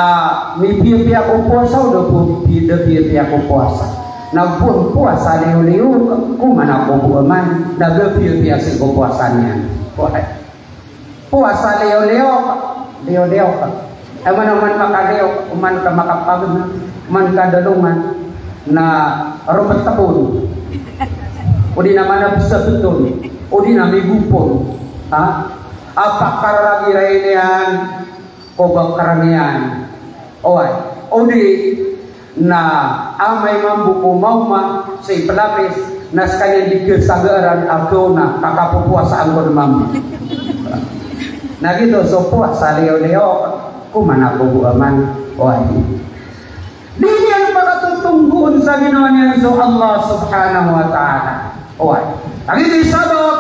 mipiyapiya ko powasa, o da piyapiya ko powasa. Na bo powasa liyo-liyo, ko man ako bo aman, na da piyapiya sii ko powasa niyan. Oway. Powasa liyo-liyo, liyo-liyo. Aya man, aya man makaliyo, aya man ka makapagna, aya man ka dalongan, na rometon. O di na mana bisa beton. O di na migopon. Ha? Apa karagi ray niyan, ko ba karaniyan. Oway. O di na amay mambo ko maoma sii pelapis, na sekaniyan di kesagaran a kona, kakapopowasaan ko mambo. Na gito so powasa liyo-liyo, ko man ako bo aman. Oway. Di niyan pakatotonggoon sa ginawa niyan so Allah Subhanahu wa Ta'ala. Oway. Lagid i sabap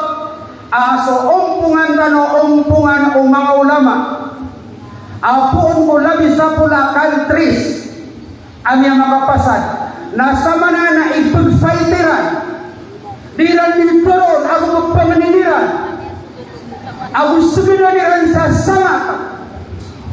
a so ompongan tano, ompongan o manga ulama. Apoon ko labi sapolo a countries a miyamakapasad, na samanaya na ipag-fight iran. Di iran di toroon ago pepangnin iran. Ago segenan iran sa samat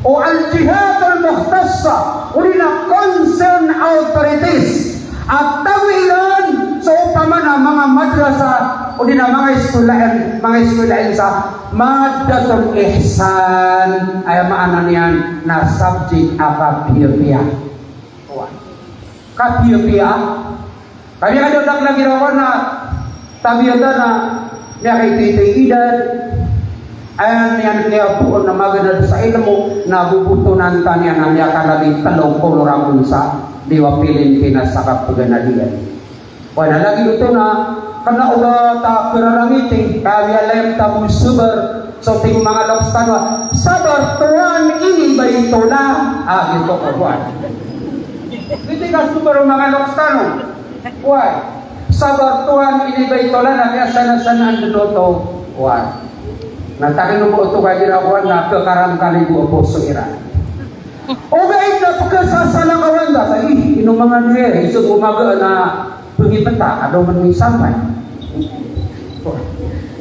o al-jihat al-mukhtassa, odi na concerned authorities. A tawi iran so opama na manga madrasa, odi na manga iskolaen, manga iskolaen sa maddatul ihsan, aya maana niyan na subject a kapiyapiya. Kapiyapiya. Kami ada dak lagi rawan na tabiatan na miyakaititay idan. Aya niyan kiyapoon na maganad sa ilmo na bobotonan ta niyan na miyakalagid telo polo ragon sa diwapilin pinasakat peganadian. Wana lagi oto na kena o ba ta kerarangiti, kaya lem ta bo sabar, so tig o manga loks tano a, "Sabar tuwan, ini Baitullah." A, gioto ko tuwan. Gioto i kasabar o manga loks tano. Oway. "Sabar tuwan, ini Baitullah," na kiyasanasanaan den oto. Oway. Na takino bo oto ka igira kowan na kekarangkali bo o poso iran. Ogaid na pekesasalakawan ta sa, ih, ino manga di, iso ko maga na pengipeta, a da on ben misampay.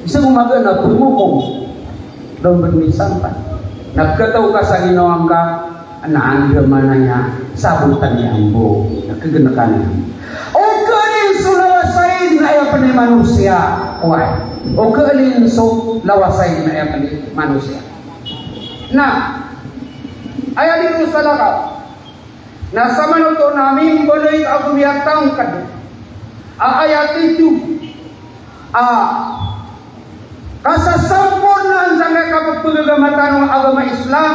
Iso ko maga na pengokom, a da on ben misampay. Na ketaw ka sa ginawa ngka, na anda manaya, sabotan iyan bo, na kegenekan iyan. O kanin so lawasain na aya pen i manosiya, oway. O kanin so lawasain na aya pen i manosiya. Na aya di ko salakaw. Na samanoto na mimbaloy ago miyatangked a aya tito a kasasampornaan sangkai a kapepegagama tano a agama Islam,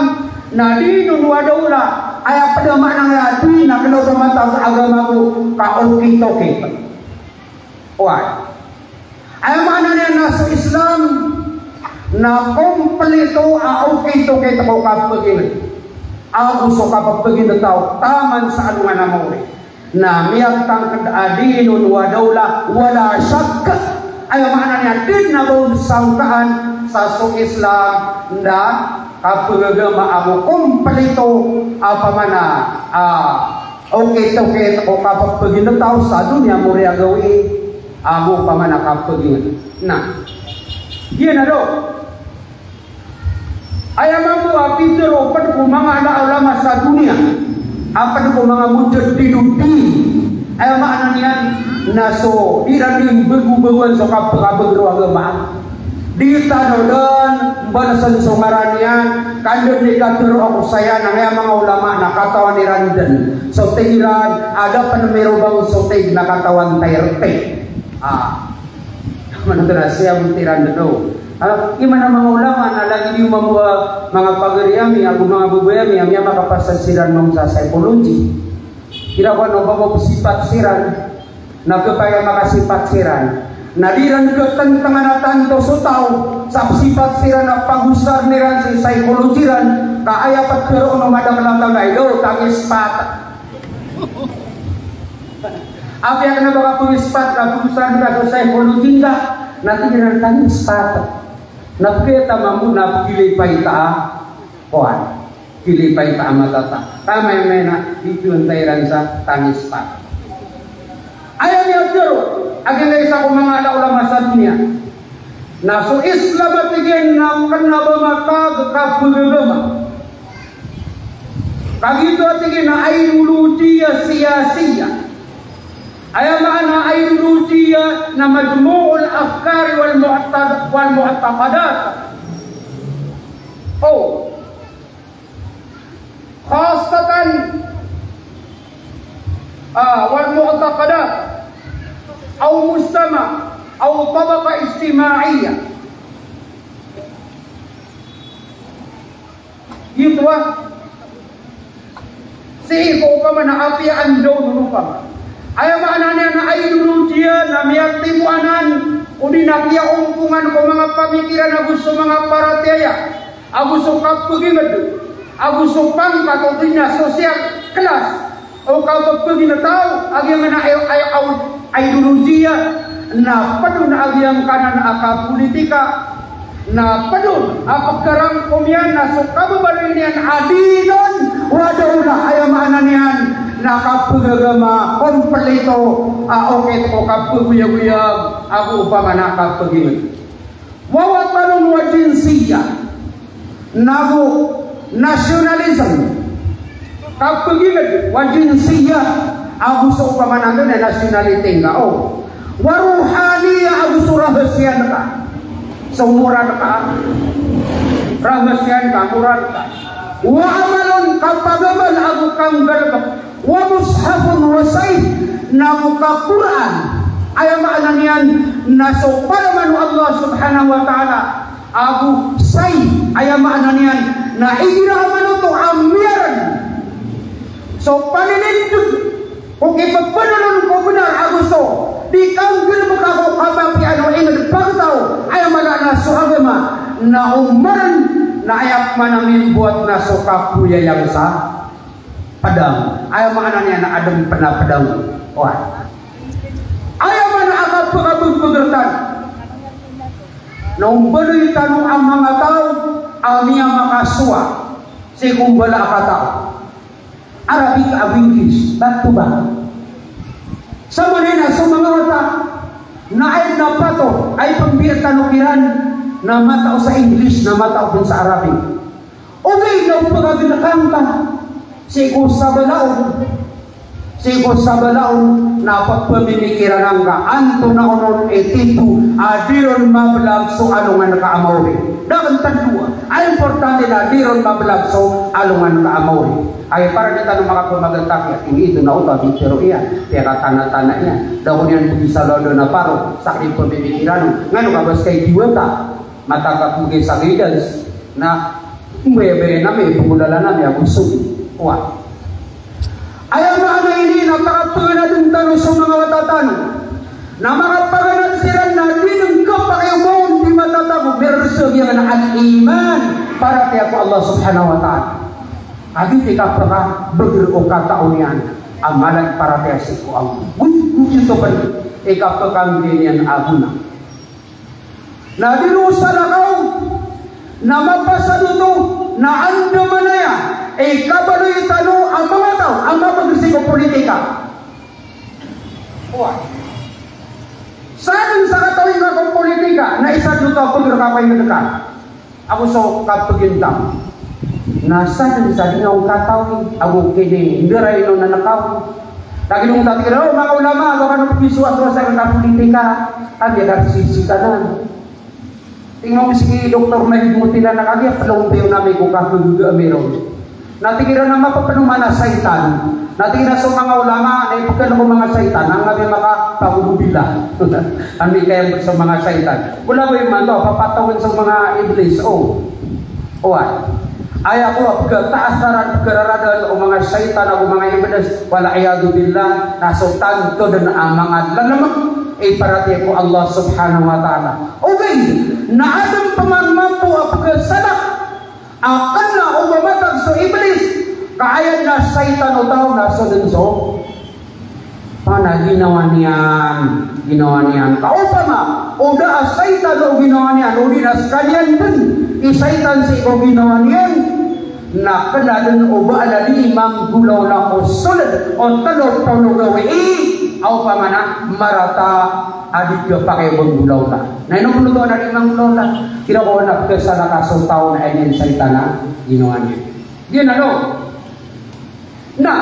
na di ino wa dawla, aya ped a maana niyan a di na kena o ba matag agama ko kaokit-okit. Oway. Aya maana niyan na so Islam na kompleto a okit-okit ko kapegined. Ago so kapegined taw taman sa alongan a maori. Na miyatangked a dinun wa dawla wala shakk. Aya maana niyan di na ba on sangkaan sa so Islam na kapegagama ago kompleto a pamana a okit-okit o kapegined taw sa doniya maori a gawii ago pamana kapegined. Na giyanan o aya mambo a pitharo ped ko manga ulama sa doniya, a ped ko manga mujaddiduddin. Aya maana niyan na so di iran di mbagobagoan so kapekabegero agama. Di tano den mbalasen so ngaran iyan, ka den di katharo ako saya na aya manga ulama na katawan iran den. So tig iran, a da pen mirobang so tig na katawan ta i reti. A. Manoto na siya bo tiran deno. A, iman a manga ulama na lagid iyo mambo a manga pagari ami, ago manga babay ami, a miyamakapasad siran mambo sa psychology. Igira kowan o ba mapesipat siran, na kepaya makasipat siran. Na di iran ketentengan a tanto so taw, sa pesipat siran a pagosaren iran sii psychology iran, Ka aya ptharoon o madakl a taw na ino, tangis pat. Apiya kna ba ka pngispat, ka pngispat ka so psychology ngka, na tig iran tangis pat. Na pkita mambo na pkilipay ta a, kowan. Pkilipay ta a mata ta. Tamay may na, ito ang tairan sa tangis pat. Aya miyatharo, a giyangkai sa ko manga ala-, ulama sa doniya. Na so Islam a tig iyan na kna ba makag-, kapagagama. Kagiya a tig iyan na ideologiya siyasiya. Aya maana ideologiya na majmu'ul afkari wal mu'tad-, wal mu'taqadat. O. Khassatan, ah, wal mu'taqadat, aw mujtama, aw tabaqa ijtima'iyya. Giyoto a. Sii ko opama na apiya anda on opama. Aya maana niyan na ideologiya na miyatimo anan, odi na kiyaompongan ko manga pamikiran ago so manga paratiyaya. Ago so kapagingd, ago so pangkat o di na social class, o kapagingd a taw, a giyangkanan a, a, a, ideologiya, na pd on a giyangkanan a kapolitika, na pd on a pkharangkom iyan na so kababaloy niyan a dinin wa dawla, aya maana niyan na kapagagama, kompleto, a okit ko kapagoyagoyag, ago opama na kapagingd. Wa watanan wa jinsiyah. Nago nationalism. Kapagingd, wa jinsiyah. Ago so opama na nationality ngka. O. Wa ruhaniyah, ago so rahasiyan ka. So moral ka. Rahasiyan ka, moral ka. Wa amalun, kapagamal ago kanggalbk. Wa mushafun wa sayf, nago ka Qur'an, aya maana niyan na so palaman o Allah subhanahu wa ta'ala, ago sayf, aya maana niyan na igira a manoto a miyarn so paninindg ko kipphadalon ko bnar ago so di kanggalbk ago kapapiya o ingd pagtaw, aya maana na so agama na o marn na aya maana mimbowat na so kapoyayang sa Padang. Aya maana niyan na adn pn a padang. Oway. Aya maana a kapakabagbagrtan. Na o mbaloy tano a manga taw a miyamakasowa sii ko mbala a katao. Arabic ago English, back to back. Samanaya na so manga wata na aya na patot a ipmbiyat tano kiran na matao sa English, na matao pn sa Arabic. Ogaid na o pagagnakan ka sii ko sabala on, sii ko sabala on na pphamikiran angka antonaa onon i tito a di ron mablag so alongan ka a maori. Da kn taddoa a importante na di ron mablag so alongan ka a maori. Aya para di tano makapamagantap iyan, ino na oto a bitharo iyan, piyakatanatana iyan. Da ko niyan bgi sa lodo na paro, sa kipphamikiran on. Ngano ka ba ska i diwata. Matakap mo kay sa guidance na mbayabayaan ami, pngolalan ami ago so, wa. Aya maana ini na pakapaganadn tano so manga wata tano. Na makapaganad siran na di dn kapakay o mawon di matatago, mirso giyanan a al-iman, paratiyaya ko Allah subhanahu wa ta'ala. Agi ti kapakabagr o katao niyan a mala i paratiyaya sii ko Allah. Gun-, gun-, ito pn i kapakambiyaan iyan a gona. Na di ron salakaw, na mapasad oto, na andamanaya i kabaloy tano a manga taw a mapagr sii ko politika. Oway. Sadn sa katawi ngka ko politika, na isa dn oto a pagr ka ko ingd ka. Ago so kapagintang. Na sadn sa di ngka on katawi, ago kini, ndarainon a nakaw. Lagid o manga ulama, ago kano pkhisowasowa sa kapolitika, a di ka sisitanan. Tingnan mo si Doktor Mahid Mutila na kagiya, palaw tiyo na mi ko kakhagaga mi ron. Na tig iran a mapapanoman a shaytan. Na tig iran so manga ulama, na ipkhan ko manga shaytan, na nga di makapagubila. Ami kaya so manga shaytan. Wala ba imanto, papatawen so manga iblis, o. Oway. Aya ko, pkataasaran, pkararadan o manga shaytan ago manga iblis, wal iyadhu billah, na so tanto dn a manga lalmk i paratiyaya ko Allah subhanahu wa ta'ala. Ogaid na adn pman mambo a pkasalak Aken na o ba matag so Iblis, ka aya den a shaytan o taw na so den so pana ginawa niyan, ginawa niyan. Ka opama o da a shaytan o ginawa niyan, odi na sekaniyan den i shaytan sii ko ginawa niyan, na kena den o ba a da di manggolawla ko soled o telo polo gawii, a opama na marata a di kapakay manggolawla. Na ino polo to a da di manggolawla? Kira ko na pekesana ka so taw na aya den shaytan a ginawa niyan. Giyanan o. Na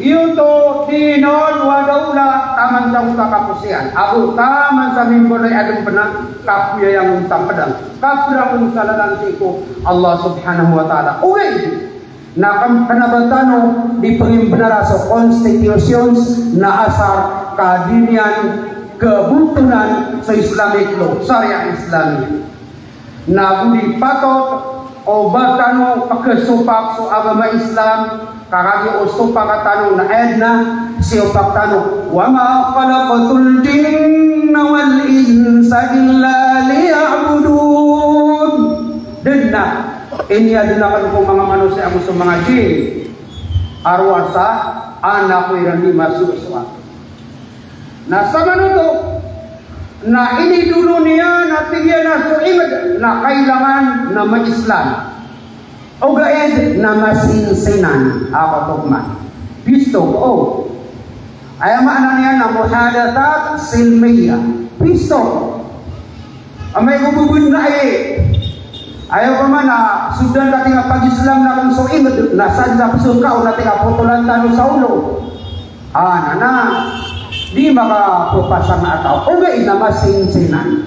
giyoto, dinan wa dawla, taman sa oto a kaposian. Ago taman sa mimbalay a den pen a kapoyayang on sa pedang, kaperang on sa lalan sii ko Allah Subhanahu wa Ta'ala. Ogaid na ken-, kena ba tano di pengimbenara so constitutions na asar ka di niyan kebotolan so Islamic law, Sharia Islamiyah. Na go di patot o ba tano pekesopak so agama Islam, ka kagiya o sopak tano na aya den a siyopak tano, "Wa ma khalaqtul jinna wal insa illa liya'budun." Da den a iniyaden aken ko manga manosiya ago so manga jin a rowar sa an ako iran di masosoat. Na samanoto na inidolon iyan a tig iyan a so inged na kailangan na ma-Islam. Ogaid na masinsinan a katok man. Pisto ko. Aya maana niyan na muhadathat silmiyah. Pisto. Amay ko bebed na ai. Aya opama na so den a tig a pag-Islam na ken so inged na sadn a pesengka on a tig a potolan tano sa olo. Ana na, di makapepasang a taw. Ogaid na masinsinan.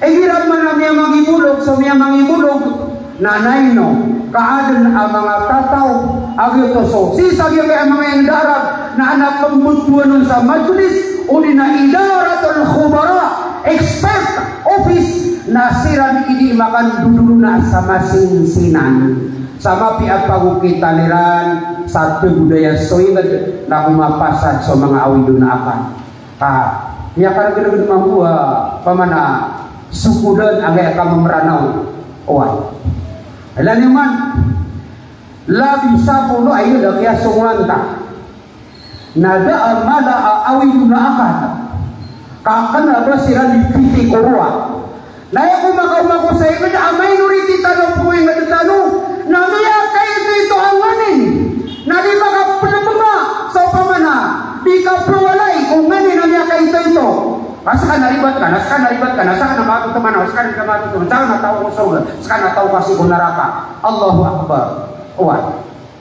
Igira man a miyamangibolog so miyamangibolog na naino ka aden a manga tataw a giyoto so sii sa giyangkaya manga inged a Arab na adn a pembetowan on sa majlis odi na idaratul khubara, expert, office, na siran i di makandodolona sa masinsinan. Sa mapiya a pagokitan iran sa tebodaya so inged na ko mapasad so manga awid on a akal. Ka miyakaregereged mambo a opama na sokodan angkaya ka memeranaw. Oway. Ilay niyo man, labi sa polo a inged a kiyasongowan ta. Na da a mala a awid on a akal ka kena ba siran di pitikowa. Na aya ko makaoma ko sa inged a minority tano ko inged tano na miyakaitoito a nganin. Na di makapelepenga sa opama na di kapewalay ko nganin a miyakaitoito. Ka seka na ribat ka, na seka na ribat ka, na seka na matoto man, na seka na matoto, na seka na taw ko sorga, seka na taw ka sii ko naraka. Allahu Akbar. Oway.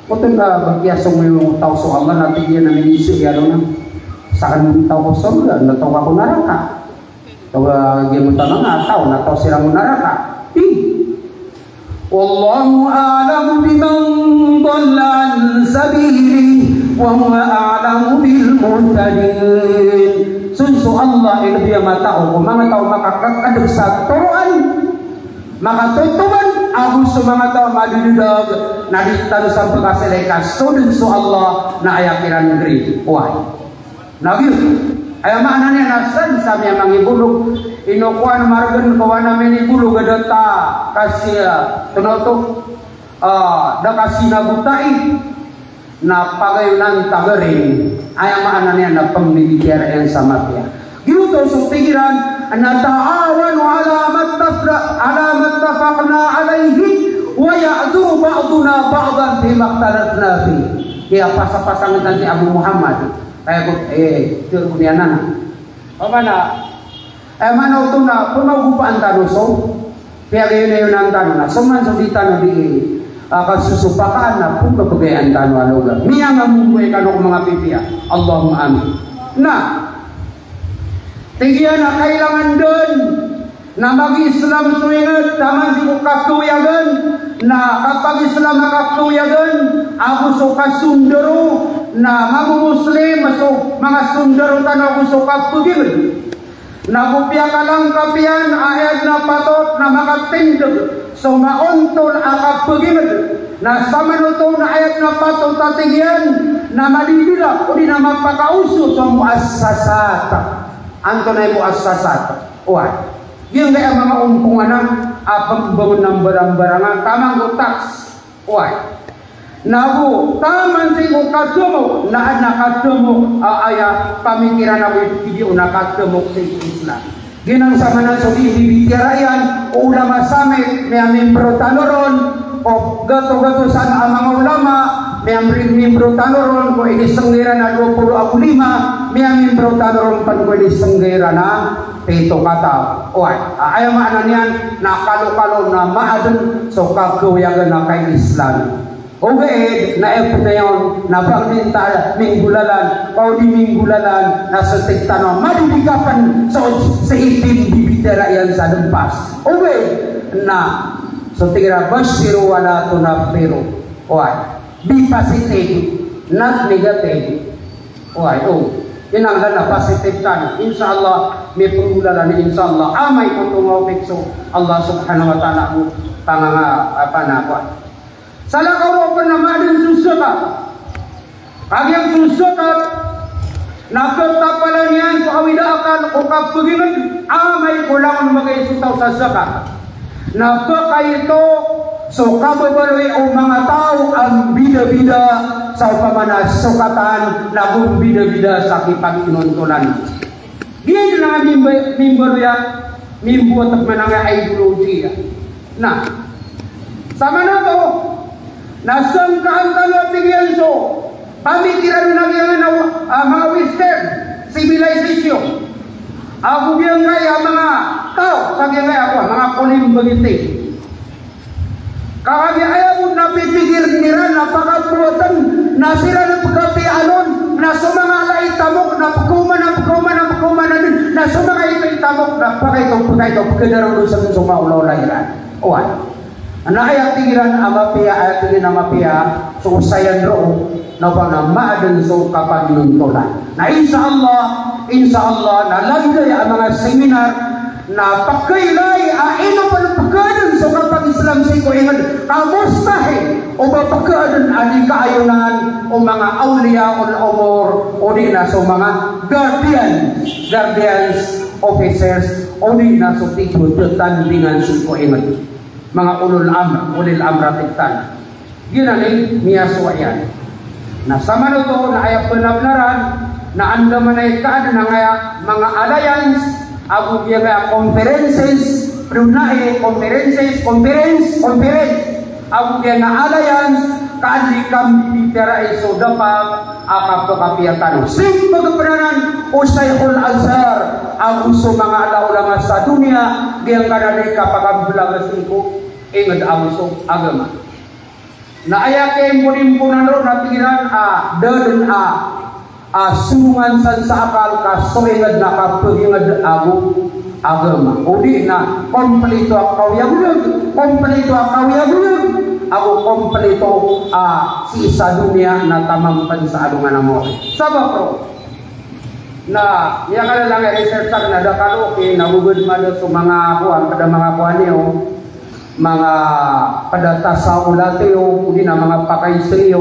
Oto na ba kiyasong iyo taw so Allah na tig iyan a miniiso iyan on a seka na taw ko sorga, na taw ka ko naraka. Taw a giya mo taman a taw na taw siran ko naraka. Hi. Wallahu a'lamu biman dalla an sabilihi wa huwa a'lamu bil muhtadin. Son so Allah i lebi a matao ko manga taw a makakakadeg sa toroan, makatotoman, ago so manga taw a madididag, na di tano san pekasilay ka so den so Allah na aya kiran gri. Oway. Na giyoto, aya maana niyan na san sa miyamangibolog, ino kowan a maregen ko wana minibolog a da ta kasiya, ah, tenoto, ah, da kasinagotai, na pagayonan ta gari, aya maana niyan na pembibitiyarai iyan sa mapiya. Giyoto so tig iran, na ta'awanu ala mattafra-, ala mattafaqna alayhi, wa ya'dhuru ba'duna ba'dan fima ikhtalafna fih. Kiyapasapasang tano si Abu Muhammad. Kaya ko, eh, tig iyan anan. Opama na, eh, mana oto na, pemagopaan tano so piyagayonayonan tano na, so man so di tano di, ah, kasosopakan na, pekebegayaan tano a loga. Miyangamonggoy kano ko manga pipiya. Allahumma amin. Na, tig iyan a kailangan den na magi-Islam so inged, taman sii ko kakewiyagan, na kapag-Islam a kakewiyagan, ago so kasondaro, na mamomuslim, so manga sondaro tano ago so kapeginged. Na go piyakalangkap iyan a aya den a patot na makatindeg so maontol a kapeginged, na samanoto na aya den a patot a tig iyan na madidirak odi na mapakaoso so muassasat. Antonaa i muassasat? Oway. Giyangkaya manga ompongan a pembangon a mbarambarang a taman ko tax. Oway. Na go taman sii ko kadomok, na adn a kadomok a aya pamikiran ago ipkidi on a kadomok sii ko Islam. Giyanan samanan so di, di bitiyarai iyan o ulama Samit, miyamimbro tano ron, o gatogato san a manga ulama, miyamimbro tano ron ko inisenggiran a dowa polo ago lima, miyamimbro tano ron pn ko inisenggiran a pito kataw. Oway, a, aya maana niyan na kalokalo na maadn so kagawiyagan a kai-Islam. Ogaid na aya pn iyan na pangninta minggolalan, ka o di minggolalan, na so tig tano a madidika pn so sii pn di bitiyarai iyan sa lempas. Ogaid na so tig iran a bashiru wala tunaffiru. Oway, be positive, not negative. Oway, o. Inanglan a positive tano. Insha Allah, mipnggolalan, insha Allah. Amay ko tonga o pekso Allah subhanahu wa ta'ala ko panganga, apa na, apa. Salakaw roo pn na maadn so zakat. Kagiya so zakat na pkhapalan iyan so awid a akal o kapagingd, amay ko langon magay so taw sa zakat. Na pkaito so kababaloy o manga taw a mbidabida sa opama na sokatan, na go mbidabida sa kipag-inontolan. Giyanan a mimba-, mimbaloy a, mimbowat a manangaya ideology. Na, samanoto, na sangkaan tano a tig iyan so pamikiran o giyanan a, a, manga Western civilization. Ago giyangkaya manga taw, sa giyangkaya, ago manga kolim bagiti. Kagiya aya bo na pipikirn iran na pakabowatn, na siran a pkapiyaan on, na so manga ala i tamok na pkhaoma, na pkhaoma, na pkhaoma na dn, na so manga ito i tamok na pakaito, pakaito, pkadarodosan so manga olaola iran. Oway. Na aya tig iran a mapiya, aya tig iran a mapiya, so osayan roo, na opama na maadn so kapag-inontolan. Na insha Allah, insha Allah, na lagid aya a manga seminar, na pakailay a ino pn pkhaadn so kapag-Islam sii ko ingd, ka mustahil o ba pkhaadn a di kaayonan o manga awliyaul umur, odi na so manga guardian, guardians, officers, odi na so tig o tatandingan sii ko ingd. Manga ulul amr, ulil amr a tig tano. Giyanan i miyasowa iyan. Na samanoto na aya pnabnaran, na andamanaya i kaadn angkaya manga alliance, ago giyangkaya conferences, pd on na i conferences, conference, conference. Ago giyangkaya alliance, ka an di kambibitiyarai so dapat a kapakapiya tano. Sii pagpnaran o Shaykhul Azhar, ago so manga ala ulama sa doniya, giyangkanan i kapakamblag sii ko ingd ago so agama. Na aya kiyaimponimponan ron na tig iran a da dn a, a, sorongan san sa akal ka so ingd na kapagingd ago agama. Odi na komplito a kaoyagoyag, komplito a kaoyagoyag, ago komplito a sii sa doniya na taman pn sa alongan a mawri. Sabap roo na miyakalalang a research akn a da kaloki na bobod mada so manga kowan, pd a manga kowan iyo, manga pd a tasawulat iyo, odi na manga pakaisri iyo,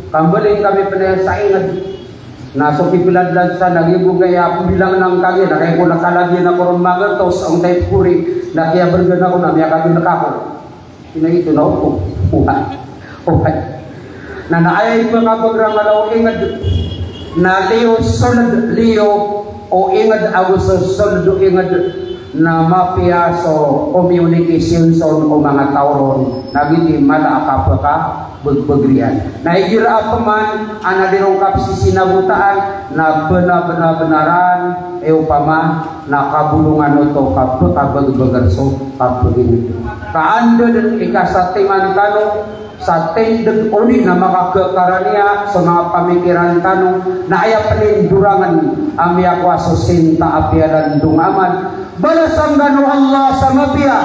kambaling kami pn aya sa ingd. Na so kipiladlad san na giyoto gaya pmbilang nan kagiya, na kagiya ko na kalagiyan ako ron magantos, ang type kori, na kiyabrgan ako na miyakagiya ako. Ina ito na oko. Oway. Oway. Na, na aya ipkhabagrang a da o ingd na liyo sold, liyo o ingd ago so sold o ingd na mapiya so communication so o manga taw ron. Na giyoto i mala a kapkhabagbagr iyan. Na igira a pman a na di ron kapsisinabotaan na bna, bna, bnaran, e opama na kabolongan oto kapkhabagbagr so kapagingd. Ka anda dn i kasatiman tano, sa tindg odi na makakakaraniya so manga pamikiran tano, na aya pn i ndorangan a miyakowa so sinta a piyalandong a amal. Balasan kano o Allah sa mapiya.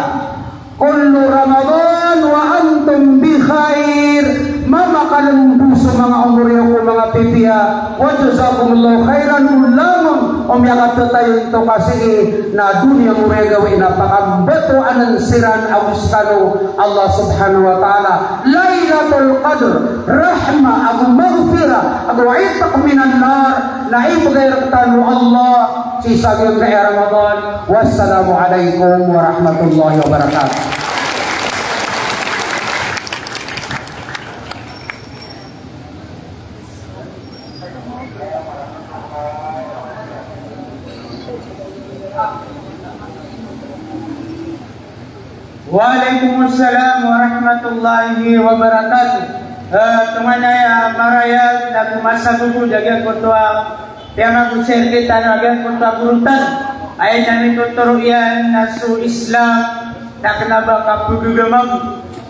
Kullu Ramadan wa antum bi khair. Mamakalmbo so manga omor iyo ko manga pipiya. Wa jazakumullahu khairan. O langon o miyakatatayon to ka sii na doniya mo ri gawii na pakambtowan siran ago skano o Allah subhanahu wa ta'ala. Lailatul Qadr, rahma ago maghfirah ago itq minan nar, na ibgay rktano o Allah sii sa giyangkaya Ramadan. Wassalamu alaikum warahmatullahi wabarakatuh. Wa alaikumussalam warahmatullahi wabarakatuh. Eh, tonganay a marayag, na ko masagogod a giyangkoto a piyamagosay rktano a giyangkoto a goro tano. Aya na mitotoro iyan na so Islam na kna ba kapgagama,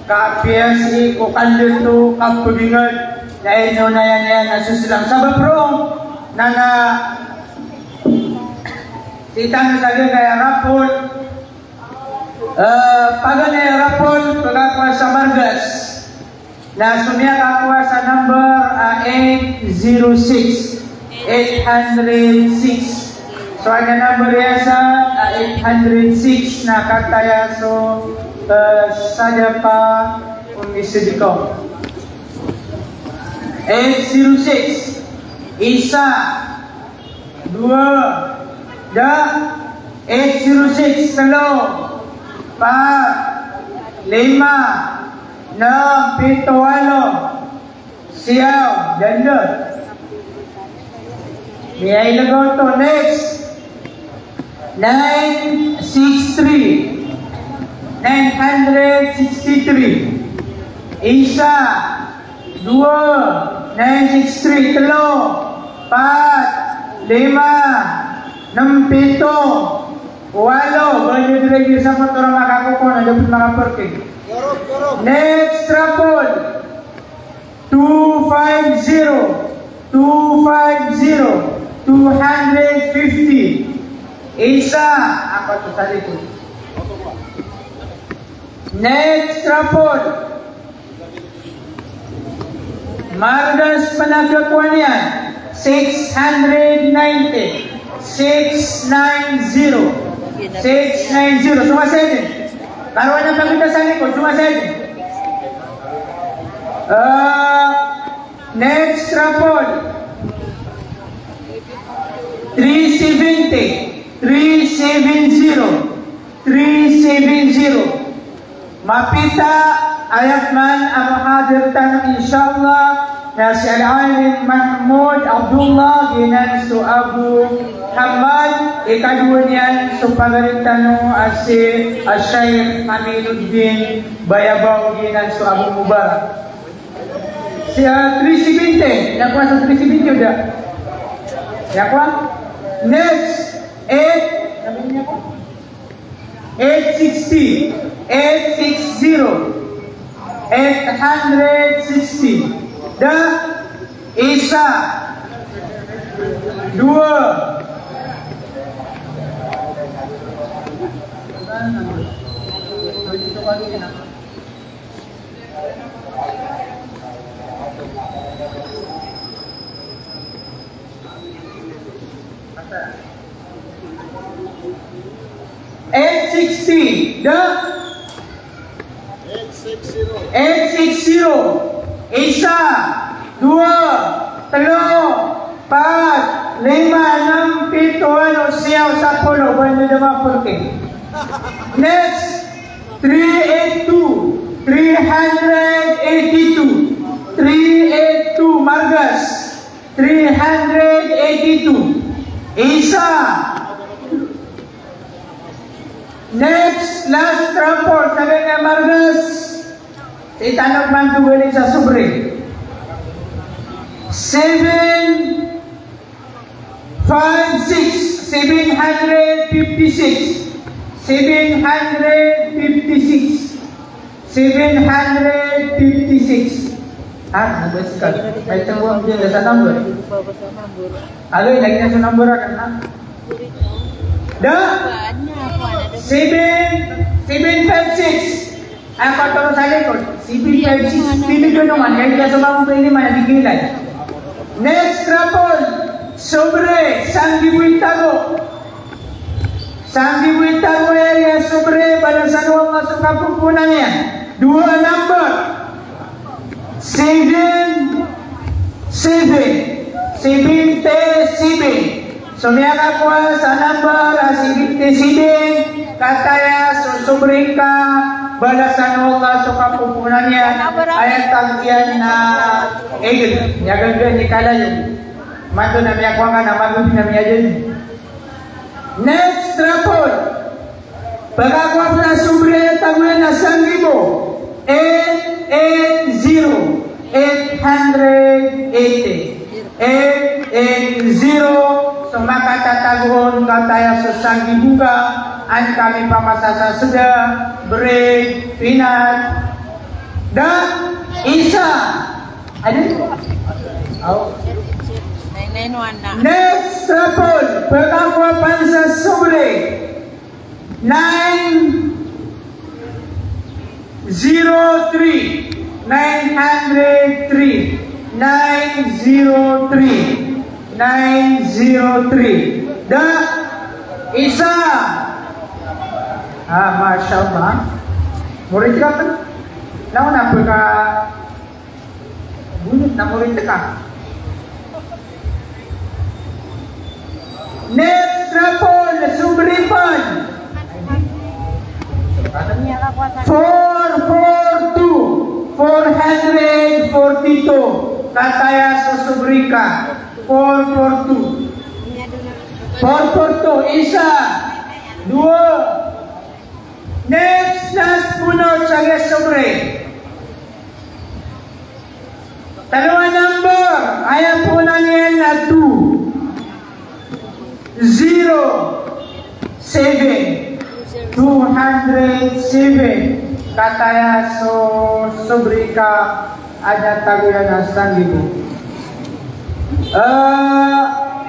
ka apiya sii ko kandto, kapgingd, na ino na iyan iyan na so Islam. Sabap roo na na sii tano sa giyangkaya raffle, eh, paganay a raffle, pkakowa sa margas. Na so miyakakowa sa number a eight zero six, eight hundred six. So aya number iyan sa, ah, eight hundred six na kataya so, eh, Sadaqah Ummi Siddiqah. Eight zero six. Isa. Dowa, da, eight zero six, tlo, pat, lima, nam, pito, walo, siyaw, dn, da. Miyailagoto, next. Nine six three. Nine hundred sixty-three. Isa, dowa, nine six three, tlo, pat, lima, nam, pito, walo. Ba niyo dn sa motor a makakokowa na da pn makaparking. Next raffle. Two five zero, two five zero, two hundred fifty. Isa, apat sa likod. Next raffle. Margas pn a kakowa niyan, six hundred ninety, six nine zero, six nine zero. So masaya dn. Karowa niyan pagita sa likod, so masaya dn. Ah, next raffle. Three seventy, three seven zero, three seven zero. Mapita a aya pman a mahadir tano, insha Allah, na si Al-Alim Mahmoud Abdullah, giyanan so Abu Hamad, ikadowa niyan so pagari tano a si Al-Shaykh Aminuddin Bayabaw, giyanan so Abu Mubarak. Si, ah, three seventy. Aya kowa sa three seventy, o da? Aya kowa? Next. Eight. Sabi niyo po? Eight sixty. Eight six zero. Eight hundred sixty. Da. Isa. Dowa. Eight sixty, da? Eight six zero. Eight six zero. Isa, dowa, tlo, pat, lima, nam, pito, walo, siyaw, sapolo, ba niyo da mapurki. Next, three eight two, three hundred eighty-two, three eight two, margas, three hundred eighty-two. Isa. Next, last raffle, sabi nga margas. Sii tano pman togalin sa sobre. Seven five six, seven hundred fifty-six. Seven hundred fifty-six. Seven hundred fifty-six. Ha? Nabasa ka? Ay, tanggo ang dyan sa number. Alo, ilagay na sa number, ha? Da? Seven, seven five six. Aya katoro sa likod, seven five six, pili ko naman, kaya di ka sumama sa ini, mana di kilay. Next raffle, sobre, sanggibo i tago. Sanggibo i tago iyan a sobre, balasan o Allah so kapoponan iyan. Dowa a number. Seven, seven. Seventy seven. So miyakakowa sa number a seventy seven, kataya so sobre ngka, balasan o Allah so kapoponan iyan, aya tawag iyan na eagle. Miyagaga i kalayo. Mato na miyakowa ngka na mato na miyadn. Next raffle. Pkakowa pn a sobre a tago iyan na sanggibo. Eight eight zero, eight hundred eighty. Eight eight zero. So makatatago on kataya so sanggibo ngka, an kami pamasa sa sda, bread, peanut. Da, isa. Ano? Aw. Next raffle, pkakowa pn sa sobre. Nine zero three, nine hundred three, nine zero three, nine zero three. Da, isa. Ah, masha Allah. Murid ka pn? Naw na pka Bunot na murid ka. Next raffle, sobre pn. Four four two, four hundred forty-two. Kataya so sobre ka. Four four two. Four four two, isa, dowa. Next, last pn sa giya sobre. Tlo a number, aya poonan iyan na two. Zero seven. Two hundred seven. Kataya so sobre ka, adn a tago iyan a sanggibo. Eh,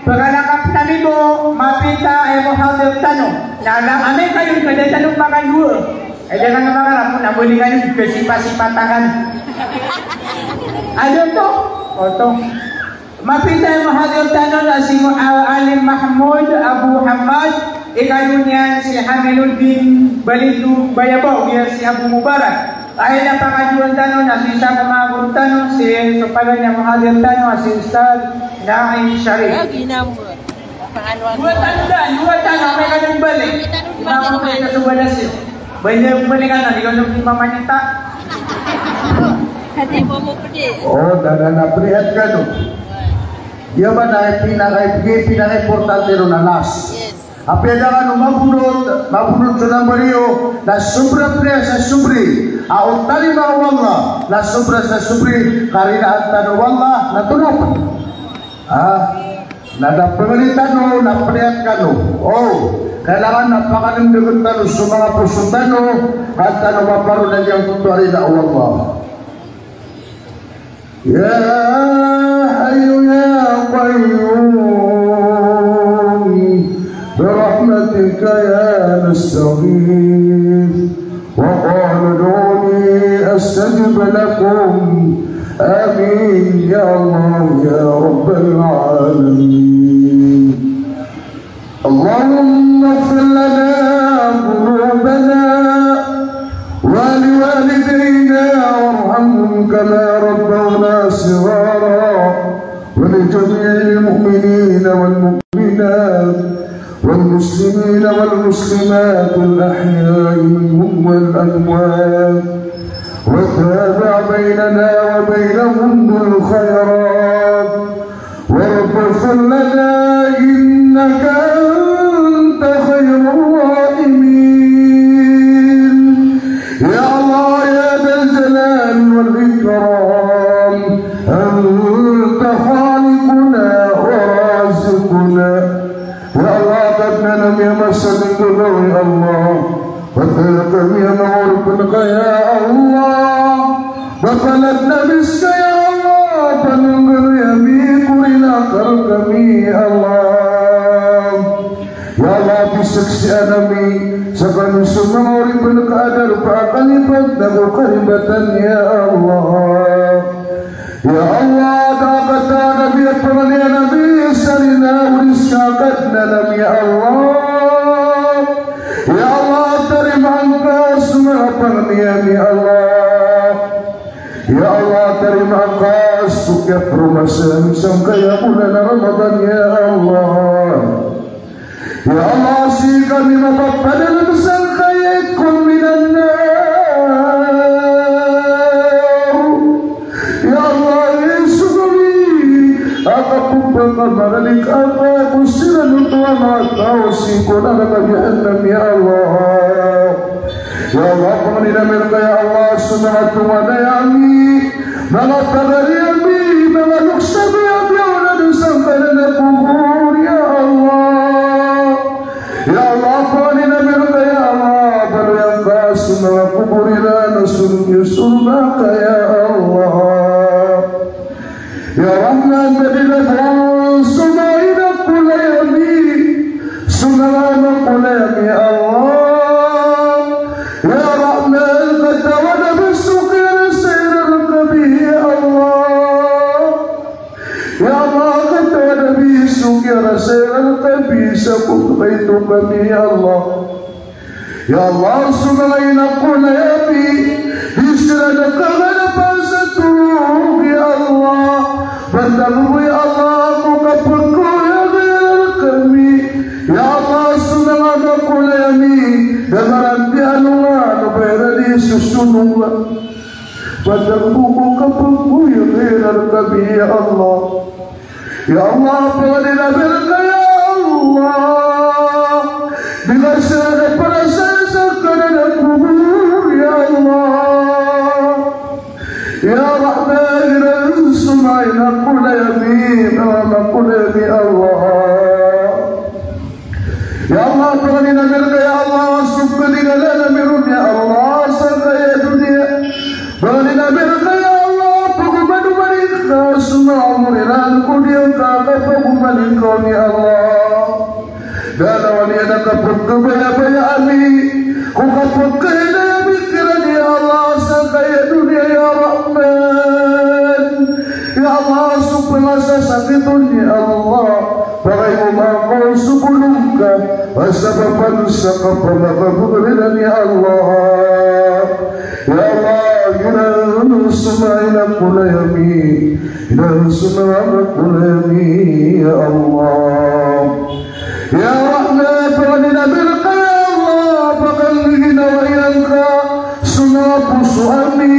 pagana ka pn ami bo, mapita i muhadir tano. Na, na, amay ka dn, pwede tano pakadowa. Ay, di ka na makarapon, na bali ka na, kasipasipat ka na. Adn oto? Oto. Mapita i muhadir tano na si Mu-, ah, Alim Mahmoud Abu Hamad, ikadowa niyan si Hamiluddin Balindo Bayabaw, giya si Abu Mubarak. Aya na pakadowa tano na so isa ko manga guro tano, si, so paganay a muhadir tano, a si Ustadh Naim Sharif. Dowa tano dn, dowa tano, amay ka dn balik. Imam ko na so balas iyo. Balik, balik ka na, di ka na di mamanita. Hati mo mo pwede. O, dadan a prihat ka, no? Iya ba na pinaka, pinaka importante ron na last. Apiya da kano mabonot, mabonot so number iyo, na sobra pn sa sobre. A o tarima o Allah, na sobra sa sobre, karinaan tano o Allah, na tonop. Ah, na da pangalitan tano, na pniyat kano. O, kailangan na pakanindgn tano so manga poso tano, ka an tano maparoon a giyangkoto a rida o Allah. يا حي يا قيوم برحمتك يا نستغيث وقالوا ادعوني أستجب لكم. آمين يا الله يا رب العالمين. اللهم اغفر لنا ذنوبنا ولوالدينا وارحمهم كما ربونا صغارا ولجميع المؤمنين والمؤمنات والمسلمين والمسلمات الأحياء منهم والأموات وتابع بيننا وبينهم بالخيرات وارحمنا إنك أنت خير الراحمين. يا الله يا ذا الجلال والإكرام، أنت خالقنا ورازقنا. Ya Allah, kadnan ami a masa dn ko, ya Allah. Patharo kami a manga orphan ka, ya Allah. Ba palatna ami ska, ya Allah. Panonggaloy ami ko rinakal kami, ya Allah. Ya Allah, bisa Sii ami, sa kami so manga oripen ka a darpa a kalipatan ago karibatan, ya Allah. Ya Allah, da a katawan ami a pangnin ami sa rila o di ska Kadnan ami, ya Allah. Ya Allah, tarimaan ka so manga pangnin ami, ya Allah. Ya Allah, tarimaan ka so kiyapromasaan sangkaya bolan a Ramadan, ya Allah. Ya Allah, sii kami mapapadalm sangkaya itqun minan nar. Ya Allah, sii kami a kapphangamalan i katawan ko siran oto a manga taw sii ko naraka Jahannam, ya Allah. Ya Allah, pangnin ami rka, ya Allah, so manga tonganay ami, manga pagari ami, manga loks ami a miyaona dn sangkanan a kobor, ya Allah. Ya Allah, pangnin ami rka, ya Allah, baloy angka so manga kobor iran, a sorga, sorga ka, ya Allah. Ya Rahman, ba di na pn so manga inakolay ami, so manga makolay ami, ya Allah. Ya Rahman, katawan ami so kiyarasay iran rkami, ya Allah. Ya Allah, katawan ami so kiyarasay iran rkami sa kobor a ito kami, ya Allah. Ya Allah, so manga inakolay ami, di siran kaganapan sa torog, ya Allah. Bantagan bo, ya Allah, ko kapgoyag iran rkami. Ya Allah, so manga makolay ami, da maranti a nonga, o ba iran di sosononga. Bantagan bo ko kapgoyag iran rkami, ya Allah. Ya Allah, pangnin ami rka, ya Allah. Di ka siran parasaya sangkanan a kobor, ya Allah. Ya Rahman, iran so manga inakolay ami, manga makolay ami, ya Allah. Ya Allah, pangnin ami rka, ya Allah, so kinigalan ami ron, ya Allah, sangkaya doniya. Pangnin ami rka, ya Allah, pagomanoman ingka so manga omor iran ko di ngka kapagoman ingka on, ya Allah. Da a lawal iyan a kapagkabayabaya ami ko kapagkailay ami kiran, ya Allah, sangkaya doniya, ya Rahman. Ya Allah, so pngasasakit on, ya Allah, pakaoma ngka on so bolong ka, a sabapan sa kapamakabonoran iran, ya Allah. Ya Allah, iran so manga inakolay ami, iran so manga makolay ami, ya Allah. Ya Rahman, pangnin ami rka, ya Allah, pakanggiginawa iyan ka so manga poso ami,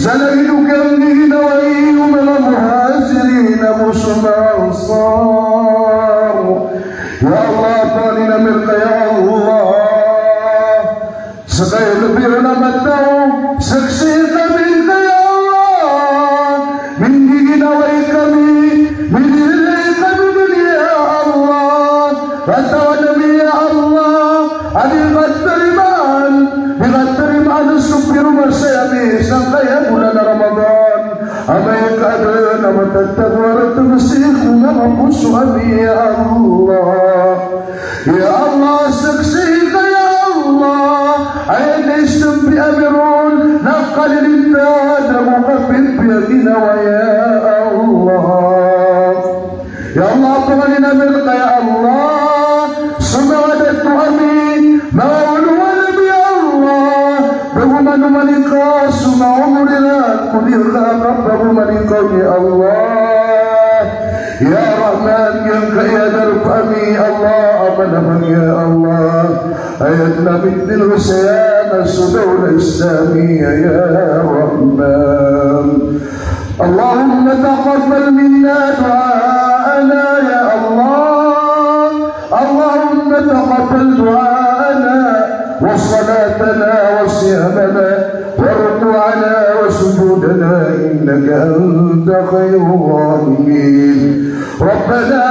sa lagid o kiyanggiginawai o manga Muhajirin ago so manga Ansar. Ya Allah, pangnin ami rka, ya Allah. Sangkaya lbi ron a mataw, saksii kami ngka, ya Allah. Minggiginawai kami, minirilai kami dn, ya Allah. Katawan ami, ya Allah, a di ka tarimaan, di ka tarimaan so piromasay ami sangkaya bolan a Ramadan. Amay ka adn a matatago a rtm sii ko manga poso ami, ya Allah. Ya Allah, saksii ka, ya Allah, aya kaistambi ami ron na kalilintad ago kapimpiya ginawa, ya Allah. Ya Allah, pangnin ami rka, ya Allah, so manga dato ami, manga olowan ami, ya Allah, pagomanoman ingka so manga omor iran ko di ngka kapagoman ingka on, ya Allah. Ya Rahman, giyangkaya darpa ami, ya Allah, a manamang, ya Allah, aya dn a mitnil o saya na so dawlah Islamiyah, ya Rahman. اللهم تقبل منا دعاءنا يا الله. اللهم تقبل دعاءنا وصلاتنا وصيامنا وركوعنا وسجودنا إنك أنت خير الراحمين. ربنا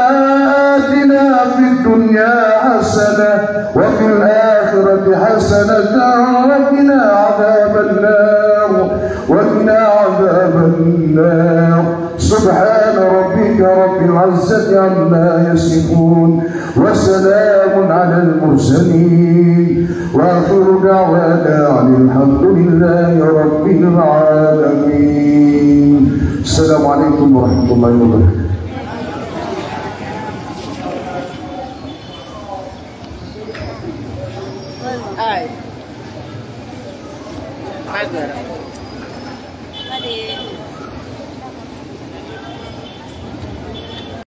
آتنا في الدنيا حسنة وفي الآخرة حسنة وقنا عذاب النار. وقنا عذاب النار. سبحان ربك رب العزة عما يصفون، وسلام على المرسلين، وآخر دعوانا أن الحمد لله رب العالمين. السلام عليكم ورحمة الله وبركاته.